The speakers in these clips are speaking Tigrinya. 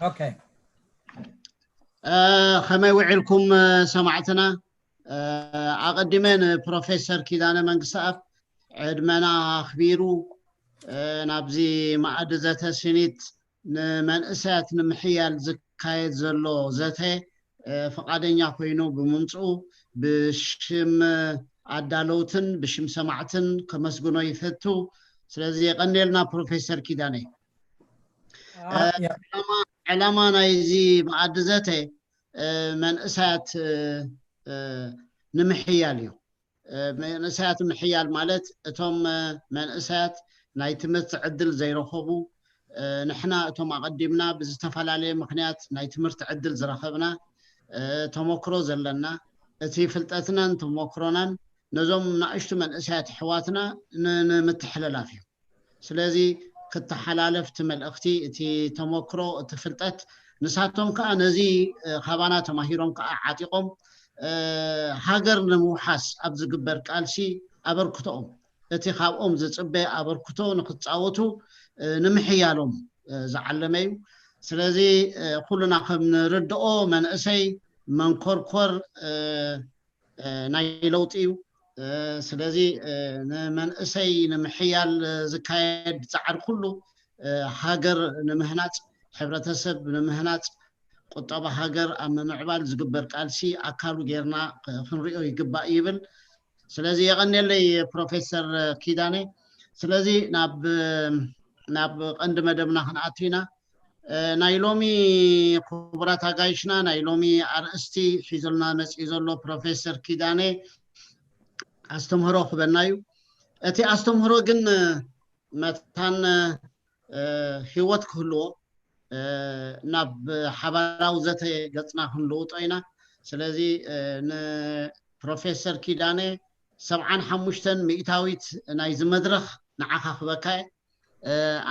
ኦኬ። ከመይ ውዒልኩም ሰማዕትና? ኣቐዲመ ንፕሮፌሰር ኪዳነ መንግስተኣብ ዕድመና ኣኽቢሩ ናብዚ መኣዲ ዘተ ሲኒት ንመንእሰያት ንምሕያል ዝካየድ ዘሎ ዘተ ፍቓደኛ ኮይኑ ብምምፅኡ ብሽም ኣዳለውትን ብሽም ሰማዕትን ከመስግኖ ይፈቱ። ስለዚ የቐንየልና ፕሮፌሰር ኪዳነ። ዕላማ ናይዚ መኣዲ ዘተ መንእሰያት ንምሕያል እዩ። መንእሰያት ምሕያል ማለት እቶም መንእሰያት ናይ ትምህርቲ ዕድል ዘይረኸቡ፣ ንሕና እቶም ኣቐዲምና ብዝተፈላለየ ምኽንያት ናይ ትምህርቲ ዕድል ዝረኸብና፣ ተመክሮ ዘለና፣ እቲ ፍልጠትናን ተመክሮናን ነዞም ናእሽቱ መንእሰያት ኣሕዋትና ንምትሕልላፍ እዩ። ስለዚ ክተሓላለፍ እቲ መልእኽቲ፣ እቲ ተመክሮ፣ እቲ ፍልጠት፣ ንሳቶም ከዓ ነዚ ካባና ተማሂሮም ከዓ ዓጢቖም ሃገር ንምውሓስ ኣብ ዝግበር ቃልሲ ኣበርክቶኦም፣ እቲ ካብኦም ዝፅበ ኣበርክቶ ንክፃወቱ ንምሕያሎም ዝዓለመ እዩ። ስለዚ ኩልና ከም ንርድኦ መንእሰይ መንኮርኮር ናይ ለውጢ እዩ። ስለዚ ንመንእሰይ ንምሕያል ዝካየድ ፃዕሪ ኩሉ ሃገር ንምህናፅ፣ ሕብረተሰብ ንምህናፅ፣ ቁጠባ ሃገር ኣብ ምምዕባል ዝግበር ቃልሲ ኣካሉ ጌርና ክንሪኦ ይግባእ ይብል። ስለዚ የቐንየለይ ፕሮፌሰር ኪዳነ። ስለዚ ናብ ናብ ቀንዲ መደብና ክንኣቱ ኢና። ናይ ሎሚ ክቡራት ኣጋይሽና፣ ናይ ሎሚ ኣርእስቲ ሒዞልና መፂኡ ዘሎ ፕሮፌሰር ኪዳነ ኣስተምህሮ ክበና እዩ። እቲ ኣስተምህሮ ግን መታን ህይወት ክህልዎ ናብ ሓባራዊ ዘተ ገፅና ክንልውጦ ኢና። ስለዚ ንፕሮፌሰር ኪዳነ ሰብዓን ሓሙሽተን ሚእታዊት ናይዚ መድረኽ ንዓኻ ክበካ እየ።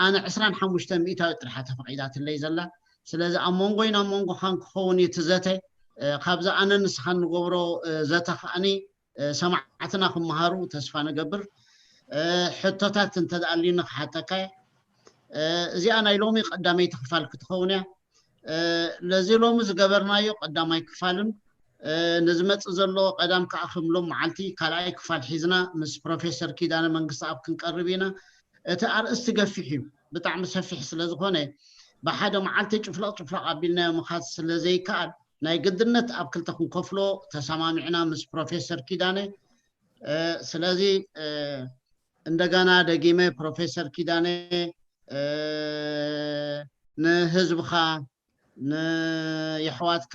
ኣነ ዕስራን ሓሙሽተን ሚእታዊት ጥርሓ ተፈቒዳትለይ ዘላ። ስለዚ ኣብ መንጎይን ኣብ መንጎኻን ክኸውን እዩ እቲ ዘተ። ካብዚ ኣነ ንስኻን ንገብሮ ዘተ ከዓኒ ሰማዕትና ክመሃሩ ተስፋ ንገብር። ሕቶታት እንተደኣልዩኒ ክሓተካ እየ። እዚኣ ናይ ሎሚ ቀዳመይቲ ክፋል ክትኸውን እያ። ለዚ ሎሚ ዝገበርናዮ ቀዳማይ ክፋልን ንዝመፅእ ዘሎ ቀዳም ከዓ ከም ሎም መዓልቲ ካልኣይ ክፋል ሒዝና ምስ ፕሮፌሰር ኪዳነ መንግስቲ ኣብ ክንቀርብ ኢና። እቲ ኣርእስቲ ገፊሕ እዩ፣ ብጣዕሚ ሰፊሕ ስለ ዝኾነ ብሓደ መዓልቲ ጭፍለቕ ጭፍለቕ ኣቢልናዮ ምኻድ ስለ ዘይከኣል ናይ ግድነት ኣብ ክልተ ክንከፍሎ ተሰማሚዕና ምስ ፕሮፌሰር ኪዳነ። ስለዚ እንደገና ደጊመ ፕሮፌሰር ኪዳነ ንህዝብኻ ንየሕዋትካ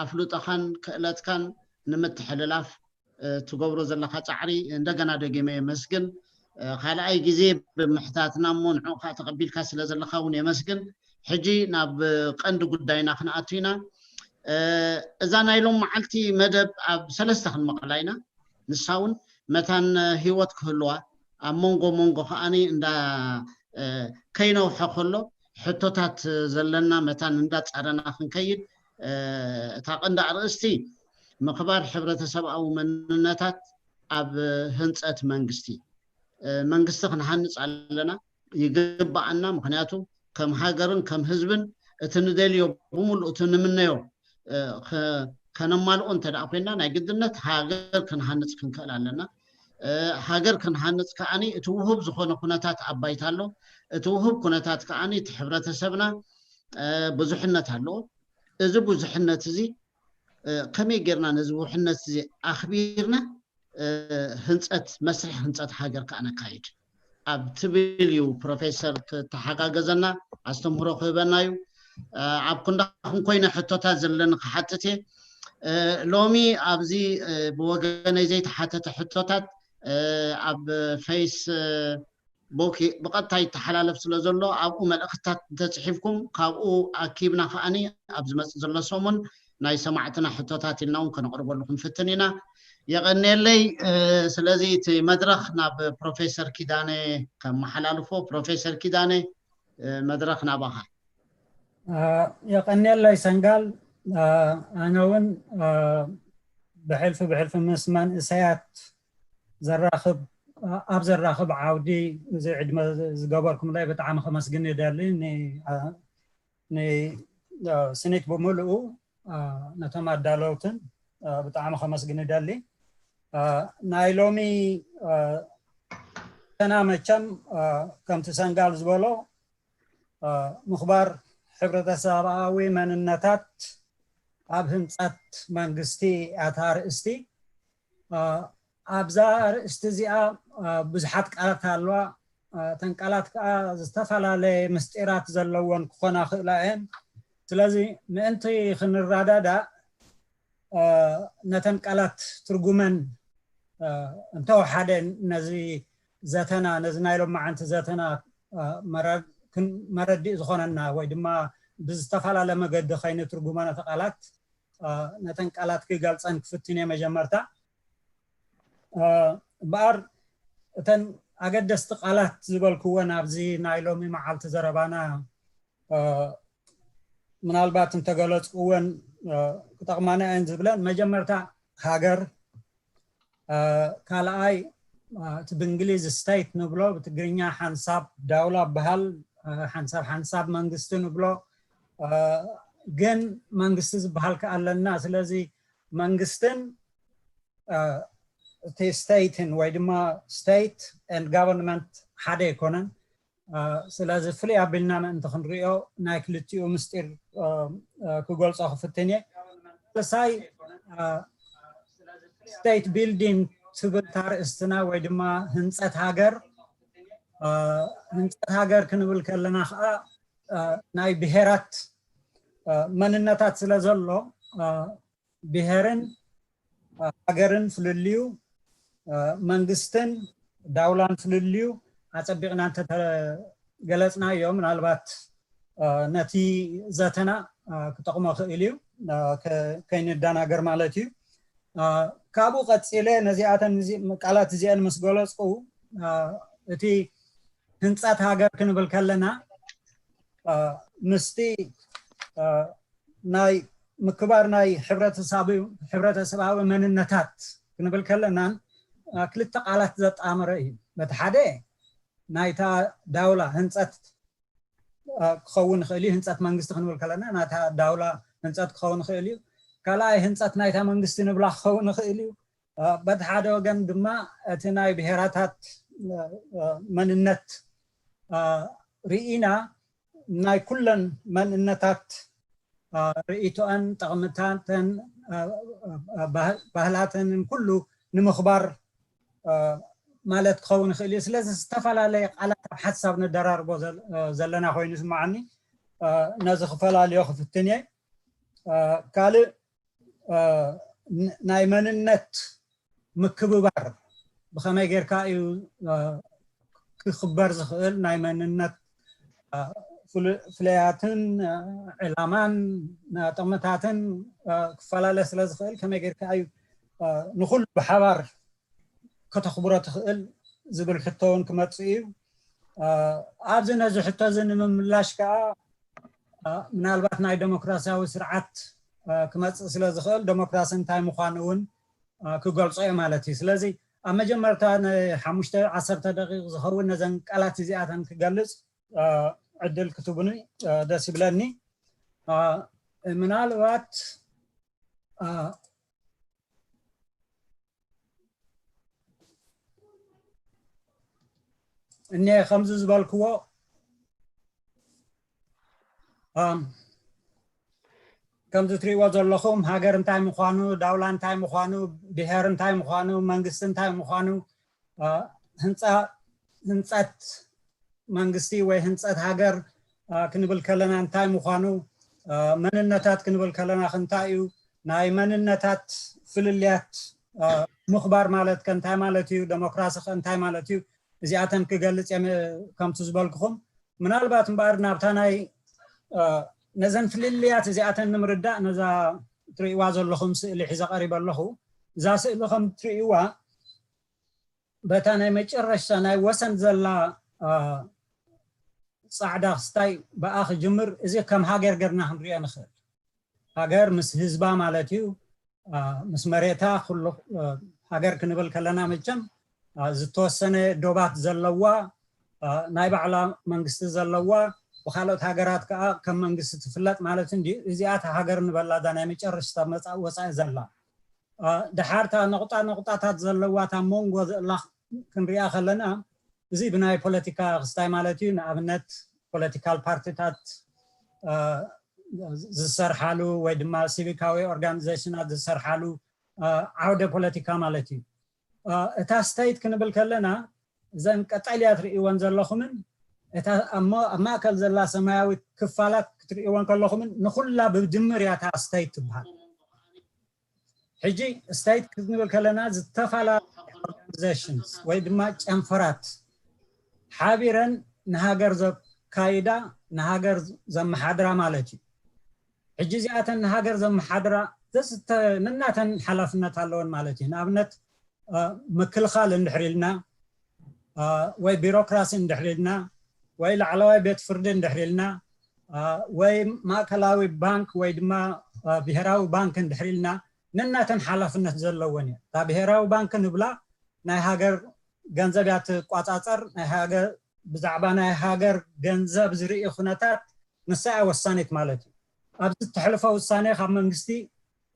ኣፍልጦኻን ክእለትካን ንምትሕልላፍ ትገብሮ ዘለካ ፃዕሪ እንደገና ደጊመ የመስግን። ካልኣይ ግዜ ብምሕታትና እሞ ንዕኡ ከዓ ተቐቢልካ ስለ ዘለካ እውን የመስግን። ሕጂ ናብ ቀንዲ ጉዳይና ክንኣቱ ኢና። እዛ ናይ ሎም መዓልቲ መደብ ኣብ ሰለስተ ክንመቐላ ኢና። ንሳ እውን መታን ህይወት ክህልዋ ኣብ መንጎ መንጎ ከዓኒ እንዳ ከይነውሐ ከሎ ሕቶታት ዘለና መታን እንዳፃረና ክንከይድ። እታ ቀንዲ ኣርእስቲ ምኽባር ሕብረተሰብኣዊ መንነታት ኣብ ህንፀት መንግስቲ። መንግስቲ ክንሃንፅ ኣለና፣ ይግባኣና። ምክንያቱ ከም ሃገርን ከም ህዝብን እቲ ንደልዮ ብምሉእ እቲ ንምነዮ ከነማልኦ እንተ ደኣ ኮይንና ናይ ግድነት ሃገር ክንሃንፅ ክንክእል ኣለና። ሃገር ክንሃንፅ ከዓኒ እቲ ውሁብ ዝኾነ ኩነታት ኣብ ባይታ ኣሎ። እቲ ውሁብ ኩነታት ከዓኒ እቲ ሕብረተሰብና ብዙሕነት ኣለዎ። እዚ ብዙሕነት እዚ ከመይ ጌርና ነዚ ውሕነት እዚ ኣኽቢርና ህንፀት መስርሕ ህንፀት ሃገር ከዓ ነካይድ ኣብ ትብል እዩ ፕሮፌሰር ክተሓጋገዘና ኣስተምህሮ ክህበና እዩ። ኣብ ክንዳኹም ኮይነ ሕቶታት ዘለኒ ክሓትት እየ። ሎሚ ኣብዚ ብወገነይ ዘይተሓተተ ሕቶታት ኣብ ፌስ ቡክ ብቐጥታ ይተሓላለፍ ስለ ዘሎ ኣብኡ መልእኽትታት እንተፅሒፍኩም ካብኡ ኣኪብና ከዓኒ ኣብ ዝመፅእ ዘሎ ሰሙን ናይ ሰማዕትና ሕቶታት ኢልና እውን ከነቕርበሉ ክንፍትን ኢና። የቐንየለይ። ስለዚ እቲ መድረኽ ናብ ፕሮፌሰር ኪዳነ ከመሓላልፎ። ፕሮፌሰር ኪዳነ መድረኽ ናባኻ። የቐንየለይ ሰንጋል። ኣነ እውን ብሕልፊ ብሕልፊ ምስ መንእሰያት ዘራኽብ ኣብ ዘራኽብ ዓውዲ እዚ ዕድመ ዝገበርኩምላይ ብጣዕሚ ከመስግን ይደሊ። ንስኒት ብምልኡ ነቶም ኣዳለውትን ብጣዕሚ ከመስግን ይደሊ። ናይ ሎሚ ፈተና መቸም ከምቲ ሰንጋል ዝበሎ ምኽባር ሕብረተሰባዊ መንነታት ኣብ ህንፀት መንግስቲ ኣታ ኣርእስቲ። ኣብዛ ኣርእስቲ እዚኣ ብዙሓት ቃላት ኣለዋ። እተን ቃላት ከዓ ዝተፈላለየ ምስጢራት ዘለዎን ክኾና ክእላ እየን። ስለዚ ምእንቲ ክንረዳዳእ ነተን ቃላት ትርጉመን እንተወሓደ ነዚ ዘተና ነዚ ናይ ሎማዓንቲ ዘተና መረዲእ ዝኾነና ወይ ድማ ብዝተፈላለየ መገዲ ከይንትርጉመ ነቲ ቃላት ነተን ቃላት ክገልፀን ክፍትን እየ። መጀመርታ እምበኣር እተን ኣገደስቲ ቃላት ዝበልክወን ኣብዚ ናይ ሎሚ መዓልቲ ዘረባና ምናልባት እንተገለፅክወን ክጠቕማና እየን ዝብለን መጀመርታ ሃገር፣ ካልኣይ እቲ ብእንግሊዝ ስቴት ንብሎ፣ ብትግርኛ ሓንሳብ ዳውላ በሃል፣ ሓንሳብ ሓንሳብ መንግስቲ ንብሎ። ግን መንግስቲ ዝበሃል ከ ኣለና። ስለዚ መንግስትን እቲ ስቴትን ወይ ድማ ስቴት ኤንድ ጋቨርንመንት ሓደ ኣይኮነን። ስለዚ ፍልይ ኣቢልና ምእንቲ ክንሪኦ ናይ ክልቲኡ ምስጢር ክገልፆ ክፍትን እየ። ሳልሳይ ስቴት ቢልዲንግ ትብል ታርእስትና ወይ ድማ ህንፀት ሃገር። ህንፀት ሃገር ክንብል ከለና ከዓ ናይ ብሄራት መንነታት ስለ ዘሎ ብሄርን ሃገርን ፍልልዩ መንግስትን ዳውላን ፍልልዩ ኣፀቢቕና እንተተገለፅናዮ ምናልባት ነቲ ዘተና ክጠቕሞ ክእል እዩ፣ ከይንደናገር ማለት እዩ። ካብኡ ቀፂለ ነዚኣተን ቃላት እዚአን ምስ ገለፅኩ እቲ ህንፀት ሃገር ክንብል ከለና ምስቲ ናይ ምክባር ናይ ሕብረተሰባዊ መንነታት ክንብል ከለናን ክልተ ቃላት ዘጣመረ እዩ። በቲ ሓደ ናይታ ዳውላ ህንፀት ክኸውን ይኽእል እዩ፣ ህንፀት መንግስቲ ክንብል ከለና ናታ ዳውላ ህንፀት ክኸውን ይኽእል እዩ። ካልኣይ ህንፀት ናይታ መንግስቲ ንብላ ክኸውን ይኽእል እዩ። በቲ ሓደ ወገን ድማ እቲ ናይ ብሄራታት መንነት ርኢና ናይ ኩለን መንነታት ርእይቶአን ጠቕምታተን ባህላተንን ኩሉ ንምኽባር ማለት ክኸውን ይኽእል እዩ። ስለዚ ዝተፈላለየ ቃላት ኣብ ሓሳብ ንደራርቦ ዘለና ኮይኑ ይስማዓኒ። ነዚ ክፈላልዮ ክፍትን እየ። ካልእ ናይ መንነት ምክብባር ብኸመይ ጌርካ እዩ ክኽበር ዝኽእል? ናይ መንነት ፍለያትን ዕላማን ጥቕምታትን ክፈላለ ስለ ዝኽእል ከመይ ጌርካ እዩ ንኹሉ ብሓባር ከተኽብሮ ትኽእል ዝብል ሕቶ እውን ክመፅእ እዩ። ኣብዚ ነዚ ሕቶ እዚ ንምምላሽ ከዓ ምናልባት ናይ ዴሞክራሲያዊ ስርዓት ክመፅእ ስለ ዝኽእል ዴሞክራሲ እንታይ ምዃኑ እውን ክገልፆ እየ ማለት እዩ። ስለዚ ኣብ መጀመርታ ንሓሙሽተ ዓሰርተ ደቂቕ ዝኸውን ነዘን ቃላት እዚኣተን ክገልፅ ዕድል ክትቡኒ ደስ ይብለኒ። ምናልባት እኔ ከምዚ ዝበልክዎ ከምዚ ትሪእዎ ዘለኹም ሃገር እንታይ ምዃኑ፣ ዳውላ እንታይ ምዃኑ፣ ብሄር እንታይ ምዃኑ፣ መንግስቲ እንታይ ምዃኑ፣ ህንፀት መንግስቲ ወይ ህንፀት ሃገር ክንብል ከለና እንታይ ምዃኑ፣ መንነታት ክንብል ከለና እንታይ እዩ፣ ናይ መንነታት ፍልልያት ምኽባር ማለት ከ እንታይ ማለት እዩ፣ ዴሞክራሲ ከ እንታይ ማለት እዩ፣ እዚኣተን ክገልፅ እየ ከምቲ ዝበልኩኹም። ምናልባት እምበኣር ናብታ ናይ ነዘን ፍልልያት እዚኣተን ንምርዳእ ነዛ ትርእይዋ ዘለኹም ስእሊ ሒዘ ቀሪበ ኣለኹ። እዛ ስእሊ ከም ትርእይዋ በታ ናይ መጨረሽታ ናይ ወሰን ዘላ ፃዕዳ ክስታይ ብኣ ክጅምር፣ እዚ ከም ሃገር ገርና ክንሪኦ ንኽእል። ሃገር ምስ ህዝባ ማለት እዩ፣ ምስ መሬታ ኩሉ። ሃገር ክንብል ከለና መቸም ዝተወሰነ ዶባት ዘለዋ ናይ ባዕላ መንግስቲ ዘለዋ ብካልኦት ሃገራት ከዓ ከም መንግስቲ ትፍለጥ ማለት እንዲ። እዚኣ እታ ሃገር ንበላ እዛ ናይ መጨረሽታ መፃ ወፃኢ ዘላ። አ፣ ድሓር እታ ነቑጣ ነቑጣታት ዘለዋ እታ መንጎ ዘላ ክንሪኣ ከለና፣ እዚ ብናይ ፖለቲካ ክስታይ ማለት እዩ። ንኣብነት ፖለቲካል ፓርቲታት፣ አ፣ ዝሰርሓሉ ወይ ድማ ሲቪካዊ ኦርጋኒዜሽናት ዝሰርሓሉ፣ አ፣ ዓውደ ፖለቲካ ማለት እዩ። አ፣ እታ ስቴት ክንብል ከለና፣ እዘን ቀጠልያ ትርእይወን ዘለኹምን እታ ኣብ ማ-፣ ኣብ ማእከል ዘላ ሰማያዊት ክፋላት ክትርእይወን ከለኹምን፣ ንኹላ ብድምር እያ እታ ስቴት ትበሃል። ሕጂ ስቴት ክንብል ከለና፣ ዝተፈላለዩ ኦርጋኒዜሽንስ ወይ ድማ ጨንፈራት ሓቢረን ንሃገር ዘካይዳ፣ ንሃገር ዘመሓድራ ማለት እዩ። ሕጂ እዚኣተን ንሃገር ዘመሓድራ ዘስተ-፣ ነናተን ሓላፍነት ኣለወን ማለት እዩ። ንኣብነት፣ አ፣ ምክልኻል እንድሕር ኢልና፣ አ፣ ወይ ቢሮክራሲ እንድሕር ኢልና፣ ወይ ላዕለዋይ ቤት ፍርዲ እንድሕር ኢልና፣ አ፣ ወይ ማእከላዊ ባንክ ወይ ድማ፣ አ፣ ብሄራዊ ባንክ እንድሕር ኢልና፣ ነናተን ሓላፍነት ዘለወን እየን። እታ ብሄራዊ ባንክ ንብላ ናይ ሃገር ገንዘብ እያ ትቋጻጸር፣ ናይ ሃገር፣ ብዛዕባ ናይ ሃገር ገንዘብ ዝርኢ ኩነታት ንሳ እያ ወሳኒት ማለት እዩ። ኣብዚ እተሕልፎ ውሳኔ ካብ መንግስቲ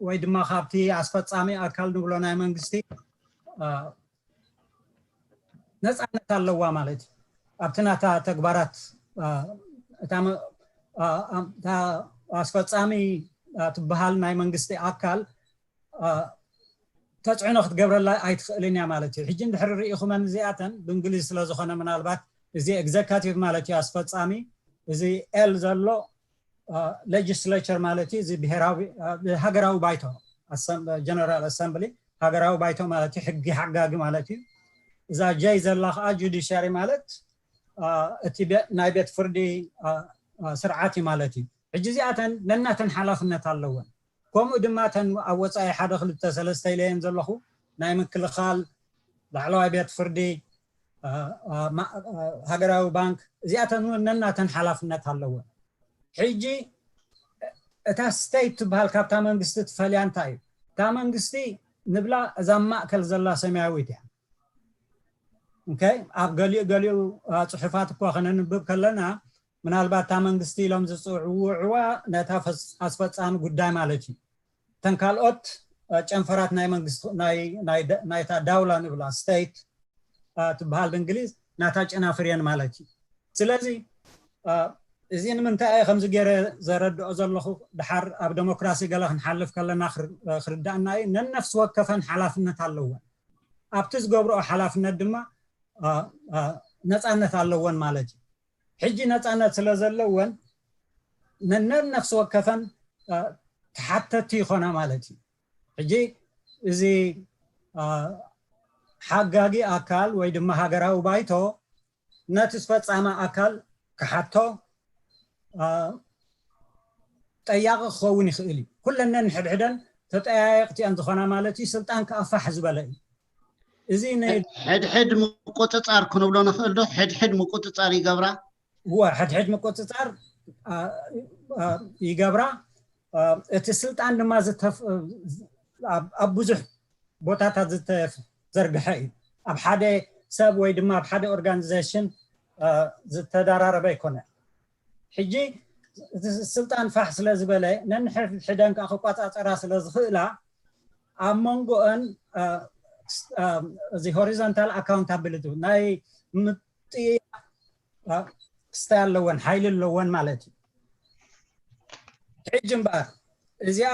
ወይ ድማ ካብቲ ኣስፈጻሚ ኣካል ንብሎ ናይ መንግስቲ፣ አ፣ ነፃነት ኣለዋ ማለት እዩ። ኣብቲ ናታ ተግባራት፣ አ፣ እታ መ-፣ አ፣ አ፣ እታ ኣስፈጻሚ፣ አ፣ ትበሃል ናይ መንግስቲ ኣካል፣ አ፣ ተጽዕኖ ክትገብረላ ኣይትኽእልን እያ ማለት እዩ። ሕጂ እንድሕር ርኢኹመን እዚኣተን ብእንግሊዝ ስለ ዝኾነ፣ ምናልባት እዚ ኤግዘካቲቭ ማለት እዩ ኣስፈጻሚ፣ እዚ ኤል ዘሎ፣ አ፣ ሌጅስሌቸር ማለት እዩ፣ እዚ ብሄራዊ፣ አ፣ ሃገራዊ ባይቶ፣ ኣሰም-፣ ጀነራል ኣሰምብሊ፣ ሃገራዊ ባይቶ ማለት እዩ፣ ሕጊ ሓጋጊ ማለት እዩ። እዛ ጀይ ዘላ ከዓ ጁዲሻሪ ማለት፣ አ፣ እቲ ቤ-፣ ናይ ቤት ፍርዲ፣ አ፣ አ፣ ስርዓት እዩ ማለት እዩ። ሕጂ እዚኣተን ነናተን ሓላፍነት ኣለወን። ከምኡ ድማ እተን ኣብ ወፃኢ ሓደ ክልተ ሰለስተ ኢለየን ዘለኹ ናይ ምክልኻል፣ ላዕለዋይ ቤት ፍርዲ፣ አ፣ አ፣ ማ-፣ አ፣ ሃገራዊ ባንክ፣ እዚኣተን እውን ነናተን ሓላፍነት ኣለወን። ሕጂ እታ ስቴት ትበሃል ካብታ መንግስቲ ትፈልያ እንታይ እዩ? እታ መንግስቲ ንብላ እዛ ማእከል ዘላ ሰማያዊት እያ። ኦኬ፣ ኣብ ገሊኡ ገሊኡ፣ አ፣ ጽሑፋት እኳ ከነንብብ ከለና፣ ምናልባት እታ መንግስቲ ኢሎም ዝጽውዕዋ ነታ ፈስ-፣ ኣስፈጻሚ ጉዳይ ማለት እዩ። እተን ካልኦት፣ አ፣ ጨንፈራት ናይ መንግስቲ፣ ናይ፣ ናይ ደ-፣ ናይታ ዳውላ ንብላ ስቴት፣ አ፣ ትበሃል ብእንግሊዝ፣ ናታ ጨናፍር እየን ማለት እዩ። ስለዚ፣ አ፣ እዚ ንምንታይ እየ ከምዚ ገይረ ዘረድኦ ዘለኹ፣ ድሓር ኣብ ዴሞክራሲ ገለ ክንሓልፍ ከለና ክር-፣ ክርዳእና እዩ። ነነፍሲ ወከፈን ሓላፍነት ኣለወን። ኣብቲ ዝገብርኦ ሓላፍነት ድማ፣ አ፣ አ፣ ነፃነት ኣለወን ማለት እዩ። ሕጂ ነፃነት ስለ ዘለወን፣ ነነፍሲ ወከፈን፣ አ፣ ተሓተቲ ይኾና ማለት እዩ። ሕጂ እዚ፣ አ፣ ሓጋጊ ኣካል ወይ ድማ ሃገራዊ ባይቶ ነቲ ዝፈጻመ ኣካል ክሓቶ፣ አ፣ ጠያቂ ክኸውን ይኽእል እዩ። ኩለን ነንሕድሕደን ተጠያየቕቲ እየን ዝኾና ማለት እዩ። ስልጣን ከዓ ፋሕ ዝበለ እዩ። እዚ ን-፣ ሕድሕድ ምቁጽጻር ክንብሎ ንኽእል ዶ? ሕድሕድ ምቁጽጻር ይገብራ? እወ፣ ሕድሕድ ምቁጽጻር፣ አ፣ አ፣ ይገብራ። አ፣ እቲ ስልጣን ድማ ዝተፍ-፣ ኣብ፣ ኣብ ብዙሕ ቦታታት ዝተዘርግሐ እዩ። ኣብ ሓደ ሰብ ወይ ድማ ኣብ ሓደ ኦርጋኒዜሽን፣ አ፣ ዝተደራረበ ኣይኮነ። ሕጂ እቲ ስልጣን ፋሕ ስለ ዝበለ፣ ነንሕድሕደን ከዓ ክቆጻጸራ ስለ ዝኽእላ፣ ኣብ መንጎአን፣ አ፣ ክስ-፣ አ፣ እዚ ሆሪዞንታል ኣካውንታብሊቲ ናይ ምጥያቕ፣ አ፣ ክስታይ ኣለወን፣ ሓይሊ ኣለወን ማለት እዩ። ሕጂ እምበኣር እዚኣ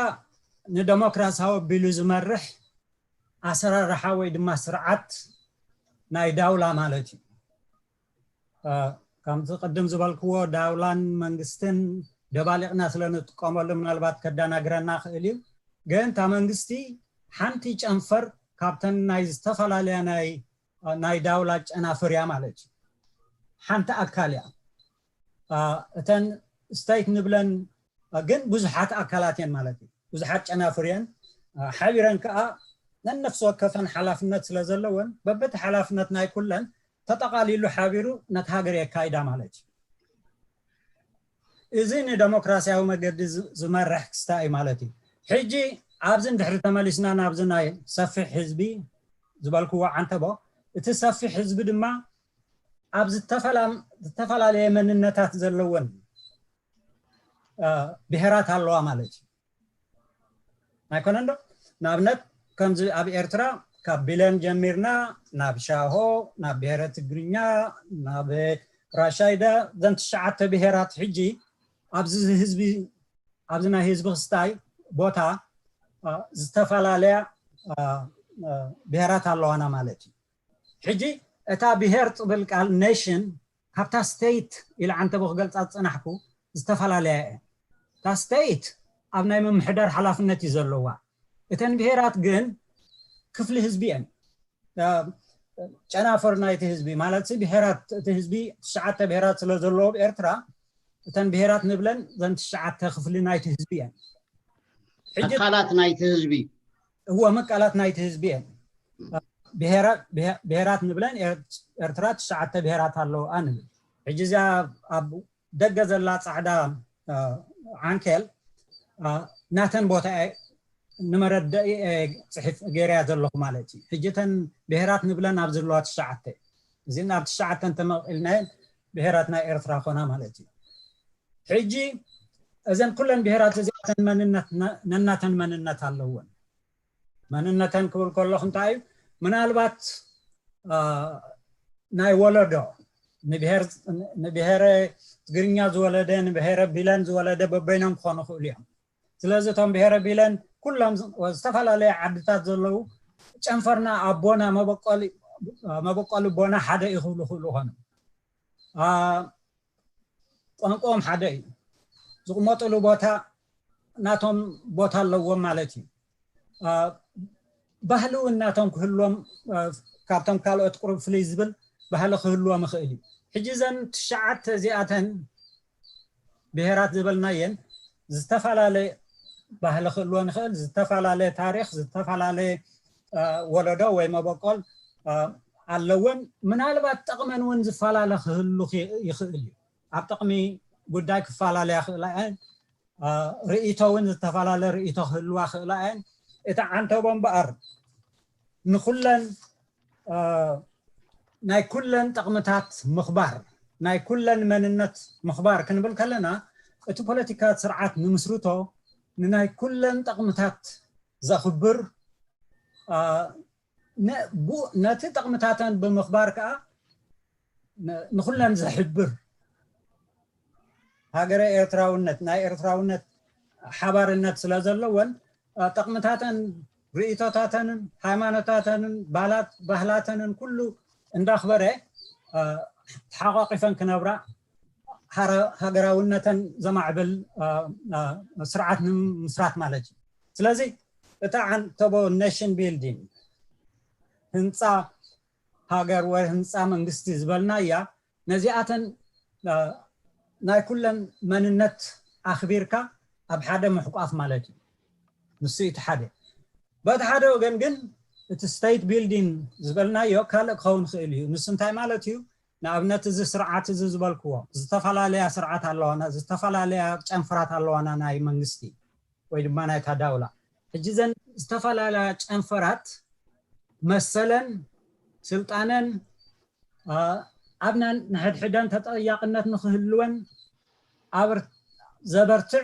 ንደሞክራሲያዊ ኣቢሉ ዝመርሕ ኣሰራርሓ ወይ ድማ ስርዓት ናይ ዳውላ ማለት እዩ። አ፣ ከምቲ ቅድም ዝበልክዎ ዳውላን መንግስትን ደባሊቕና ስለ ንጥቀመሉ ምናልባት ከደናግረና ክእል እዩ። ግን እታ መንግስቲ ሓንቲ ጨንፈር ካብተን ናይ ዝተፈላለያ ናይ፣ ናይ ዳውላ ጨናፍር እያ ማለት እዩ። ሓንቲ ኣካል እያ። አ፣ እተን ስቴት ንብለን፣ አ፣ ግን ብዙሓት ኣካላት እየን ማለት እዩ። ብዙሓት ጨናፍር እየን። አ፣ ሓቢረን ከዓ ነነፍሲ ወከፈን ሓላፍነት ስለ ዘለወን፣ በበቲ ሓላፍነት ናይ ኩለን ተጠቓሊሉ ሓቢሩ ነቲ ሃገር የካይዳ ማለት እዩ። እዚ ንደሞክራሲያዊ መገዲ ዝ-፣ ዝመርሕ ክስታይ ማለት እዩ። ሕጂ ኣብዚ እንድሕሪ ተመሊስና ናብዚ ናይ ሰፊሕ ህዝቢ ዝበልክዎ ዓንተቦ፣ እቲ ሰፊሕ ህዝቢ ድማ ኣብ ዝተፈላ-፣ ዝተፈላለየ መንነታት ዘለወን ብሄራት ኣለዋ ማለት እዩ። ኣይኮነን ዶ? ንኣብነት ከምዚ ኣብ ኤርትራ ካብ ቢለን ጀሚርና ናብ ሻሆ፣ ናብ ብሄረ ትግርኛ፣ ናብ ራሻይዳ፣ ዘን ትሽዓተ ብሄራት ሕጂ ኣብዚ ህዝቢ ኣብዚ ናይ ህዝቢ ክስታይ ቦታ ዝተፈላለያ ብሄራት ኣለዋና ማለት እዩ። ሕጂ እታ ብሄር ትብል ቃል ኔሽን ካብታ ስቴት ኢለ ዓንተቦ ክገልፃ ዝፀናሕኩ ዝተፈላለያ እየን። እታ ስቴት ኣብ ናይ ምምሕዳር ሓላፍነት እዩ ዘለዋ። እተን ብሄራት ግን ክፍሊ ህዝቢ እየን። ጨናፍር ናይቲ ህዝቢ ማለት ብሄራት እቲ ህዝቢ ትሽዓተ ብሄራት ስለ ዘለዎ ኣብ ኤርትራ እተን ብሄራት ንብለን ዘን ትሽዓተ ክፍሊ ናይቲ ህዝቢ እየን። ኣካላት ናይቲ ህዝቢ እወ መቃላት ናይቲ ህዝቢ እየን። ብሄራት ንብለን ኤርትራ ትሽዓተ ብሄራት ኣለዋ ንብል። ሕጂ እዚኣ ኣብ ደገ ዘላ ፃዕዳ ዓንኬል ናተን ቦታ ንመረዳኢ ፅሒፍ ገይረያ ዘለኹ ማለት እዩ። ሕጂ እተን ብሄራት ንብለን ኣብ ዘለዋ ትሽዓተ እዚን ኣብ ትሽዓተን ተመቂልናየን ብሄራት ናይ ኤርትራ ኮና ማለት እዩ። ሕጂ እዘን ኩለን ብሄራት እዚኣተን መንነት ነናተን መንነት ኣለወን። መንነተን ክብል ከለኹ እንታይ እዩ? ምናልባት ናይ ወለዶ ንብሄረ ትግርኛ ዝወለደ ንብሄረ ቢለን ዝወለደ በበይኖም ክኾኑ ይኽእሉ እዮም። ስለዚ እቶም ብሄረ ቢለን ኩሎም ዝተፈላለየ ዓድታት ዘለዉ ጨንፈርና ኣቦና መበቆሊ ኣቦና ሓደ እዩ ክብሉ ይኽእሉ ይኾኑ። ቋንቋኦም ሓደ እዩ። ዝቕመጥሉ ቦታ ናቶም ቦታ ኣለዎም ማለት እዩ። ባህሊ እውን ናቶም ክህልዎም ካብቶም ካልኦት ቁሩብ ፍልይ ዝብል ባህሊ ክህልዎም ይኽእል እዩ። ሕጂ እዘን ትሽዓተ እዚኣተን ብሄራት ዝበልናየን ዝተፈላለየ ባህሊ ክህልወን ይኽእል፣ ዝተፈላለየ ታሪኽ፣ ዝተፈላለየ ወለዶ ወይ መበቆል ኣለወን። ምናልባት ጠቕመን እውን ዝፈላለ ክህሉ ይኽእል እዩ። ኣብ ጠቕሚ ጉዳይ ክፈላለያ ክእላ እየን። ርእይቶ እውን ዝተፈላለ ርእይቶ ክህልዋ ክእላ እየን። እቲ ዓንተቦ እምበኣር ንኩለን ናይ ኩለን ጠቕምታት ምኽባር ናይ ኩለን መንነት ምኽባር ክንብል ከለና እቲ ፖለቲካ ስርዓት ንምስርቶ ንናይ ኩለን ጠቕምታት ዘኽብር ነቲ ጠቕምታተን ብምኽባር ከዓ ንኩለን ዘሕብር ሃገረ ኤርትራውነት ናይ ኤርትራውነት ሓባርነት ስለ ዘለወን ጠቕምታተን ርእይቶታተንን ሃይማኖታተንን ባህላተንን ኩሉ እንዳኽበረ ተሓቋቂፈን ክነብራ ሃገራውነተን ዘማዕብል ስርዓት ንምስራት ማለት እዩ። ስለዚ እታ ዓንተቦ ኔሽን ቢልዲንግ ህንፃ ሃገር ወይ ህንፃ መንግስቲ ዝበልናያ ነዚኣተን ናይ ኩለን መንነት ኣኽቢርካ ኣብ ሓደ ምሕቋፍ ማለት እዩ። ንሱ እቲ ሓደ። በቲ ሓደ ወገን ግን እቲ ስቴት ቢልዲንግ ዝበልናዮ ካልእ ክኸውን ይኽእል እዩ። ንሱ እንታይ ማለት እዩ? ንኣብነት እዚ ስርዓት እዚ ዝበልክዎ ዝተፈላለያ ስርዓት ኣለዋና፣ ዝተፈላለያ ጨንፈራት ኣለዋና ናይ መንግስቲ ወይ ድማ ናይታ ዳውላ። ሕጂ ዘን ዝተፈላለያ ጨንፈራት መሰለን ስልጣነን ኣብ ነንሕድሕደን ተጠያቕነት ንክህልወን ኣብ ዘበርትዕ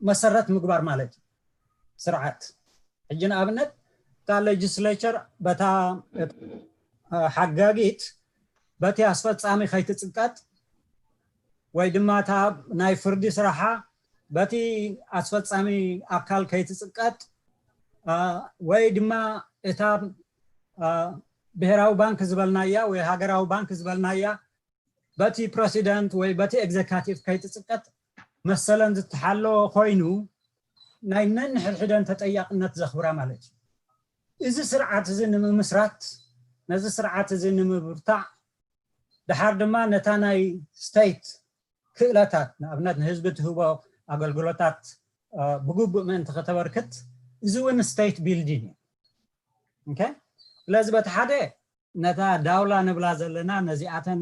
መሰረት ምግባር ማለት እዩ ስርዓት። ሕጂ ንኣብነት እታ ሌጅስሌቸር በታ ሓጋጊት በቲ ኣስፈፃሚ ከይትፅቀጥ ወይ ድማ እታ ናይ ፍርዲ ስራሓ በቲ ኣስፈፃሚ ኣካል ከይትፅቀጥ ወይ ድማ እታ ብሄራዊ ባንክ ዝበልናያ ወይ ሃገራዊ ባንክ ዝበልናያ በቲ ፕረሲደንት ወይ በቲ ኤግዜካቲቭ ከይትፅቀጥ መሰለን ዝተሓለወ ኮይኑ ናይ ነንሕድሕደን ተጠያቕነት ዘኽብራ ማለት እዩ። እዚ ስርዓት እዚ ንምምስራት ነዚ ስርዓት እዚ ንምብርታዕ ድሓር ድማ ነታ ናይ ስቴት ክእለታት ንኣብነት ንህዝቢ ትህቦ ኣገልግሎታት ብግቡእ ምእንቲ ከተበርክት እዚ እውን ስቴት ቢልዲንግ እዩ። ስለዚ በቲ ሓደ ነታ ዳውላ ንብላ ዘለና ነዚኣተን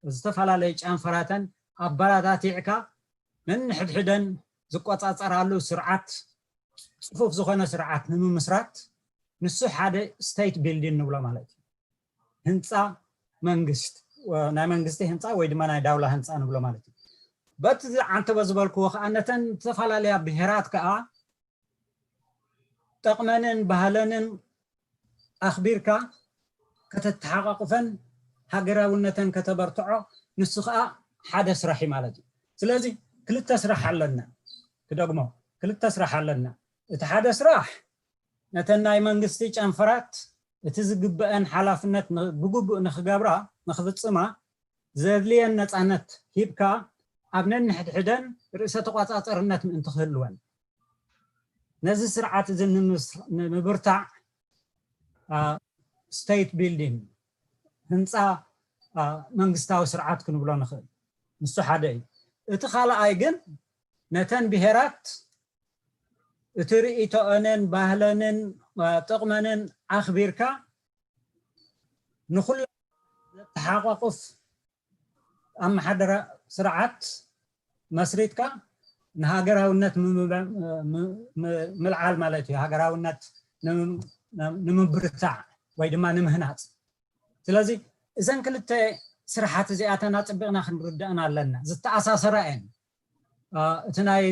ዝተፈላለዩ ጨንፈራተን ኣበራታቲዕካ ነንሕድሕደን ዝቆፃፀራሉ ስርዓት ፅፉፍ ዝኾነ ስርዓት ንምምስራት ንሱ ሓደ ስቴት ቢልዲንግ ንብሎ ማለት እዩ። ህንፃ መንግስት ናይ መንግስቲ ህንፃ ወይ ድማ ናይ ዳውላ ህንፃ ንብሎ ማለት እዩ። በቲ ዓንተቦ ዝበልክዎ ከዓ ነተን ዝተፈላለያ ብሄራት ከዓ ጠቕመንን ባህለንን ኣኽቢርካ ከተተሓቋቑፈን ሃገራውነተን ከተበርትዖ፣ ንሱ ከዓ ሓደ ስራሕ እዩ ማለት እዩ። ስለዚ ክልተ ስራሕ ኣለና። ክደግሞ፣ ክልተ ስራሕ ኣለና። እቲ ሓደ ስራሕ ነተን ናይ መንግስቲ ጨንፈራት እቲ ዝግበአን ሓላፍነት ን- ብግቡእ ንክገብራ ንክፍፅማ ዘድልየን ነፃነት ሂብካ ኣብ ነንሕድሕደን ርእሰ ተቋፃፀርነት ምእንቲ ክህልወን ነዚ ስርዓት እዚ ንምስ- ንምብርታዕ ስቴት ቢልዲንግ ህንፃ መንግስታዊ ስርዓት ክንብሎ ንኽእል። ንሱ ሓደ እዩ። እቲ ካልኣይ ግን ነተን ብሄራት እቲ ርእይቶኦንን ባህለንን ጥቕመንን ኣኽቢርካ ንኹላ ዘተሓቋቁፍ ኣመሓደራ ስርዓት መስሪትካ ንሃገራውነት ምልዓል ማለት እዩ። ሃገራውነት ንምብርታዕ ወይ ድማ ንምህናፅ። ስለዚ እዘን ክልተ ስራሓት እዚኣተን ኣፅቢቕና ክንርዳእን ኣለና። ዝተኣሳሰራ እየን። እቲ ናይ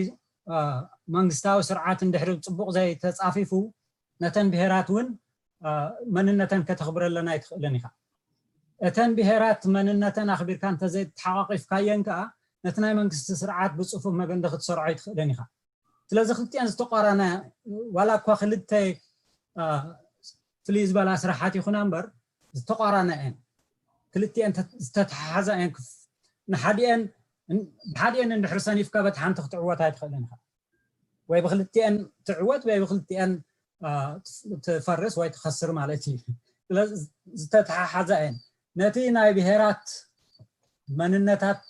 መንግስታዊ ስርዓት እንድሕሪ ፅቡቕ ዘይተፃፊፉ ነተን ብሄራት እውን መንነተን ከተኽብረለን ኣይትኽእልን ኢኻ። እተን ብሄራት መንነተን ኣኽቢርካ እንተዘይተሓቋቂፍካየን ከዓ ነቲ ናይ መንግስቲ ስርዓት ብፅፉፍ መገንዲ ክትሰርዖ ኣይትኽእልን ኢኻ። ስለዚ ክልቲአን ዝተቋራነ ዋላ እኳ ክልተ ፍልይ ዝበላ ስራሓት ይኹና እምበር ዝተቋራነ እየን። ክልቲአን ዝተተሓሓዛ እየን። ንሓዲአን ብሓዲአን እንድሕሪ ሰኒፍካ በቲ ሓንቲ ክትዕወት ኣይትኽእልን ኢኻ። ወይ ብክልቲአን ትዕወት ወይ ብክልቲአን ትፈርስ ወይ ትኸስር ማለት እዩ። ስለዚ ዝተተሓሓዛ እየን። ነቲ ናይ ብሄራት መንነታት፣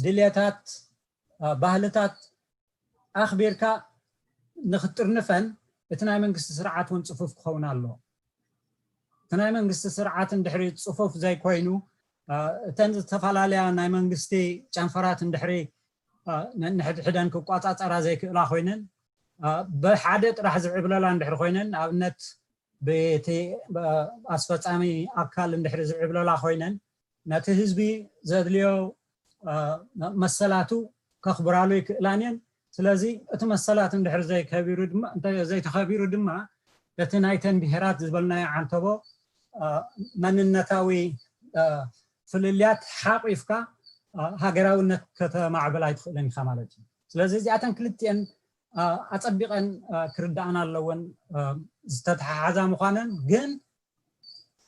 ድልየታት፣ ባህልታት ኣኽቢርካ ንክትጥርንፈን እቲ ናይ መንግስቲ ስርዓት እውን ፅፉፍ ክኸውን ኣለዎ። እቲ ናይ መንግስቲ ስርዓት እንድሕሪ ፅፉፍ ዘይኮይኑ እተን ዝተፈላለያ ናይ መንግስቲ ጨንፈራት እንድሕሪ ነንሕድሕደን ክቋፃፀራ ዘይክእላ ኮይነን ብሓደ ጥራሕ ዝዕብለላ እንድሕሪ ኮይነን ንኣብነት ብቲ ኣስፈፃሚ ኣካል እንድሕሪ ዝዕብለላ ኮይነን ነቲ ህዝቢ ዘድልዮ መሰላቱ ከኽብራሉ ይክእላን እየን። ስለዚ እቲ መሰላት እንድሕር ዘይከቢሩ ድማ እንተ ዘይተኸቢሩ ድማ በቲ ናይተን ብሄራት ዝበልናዮ ዓንተቦ መንነታዊ ፍልልያት ሓቂፍካ ሃገራውነት ከተማዕብል ኣይትኽእልን ኢኻ ማለት እዩ። ስለዚ እዚኣተን ክልቲአን ኣፀቢቐን ክርዳእና ኣለወን። ዝተተሓሓዛ ምዃነን ግን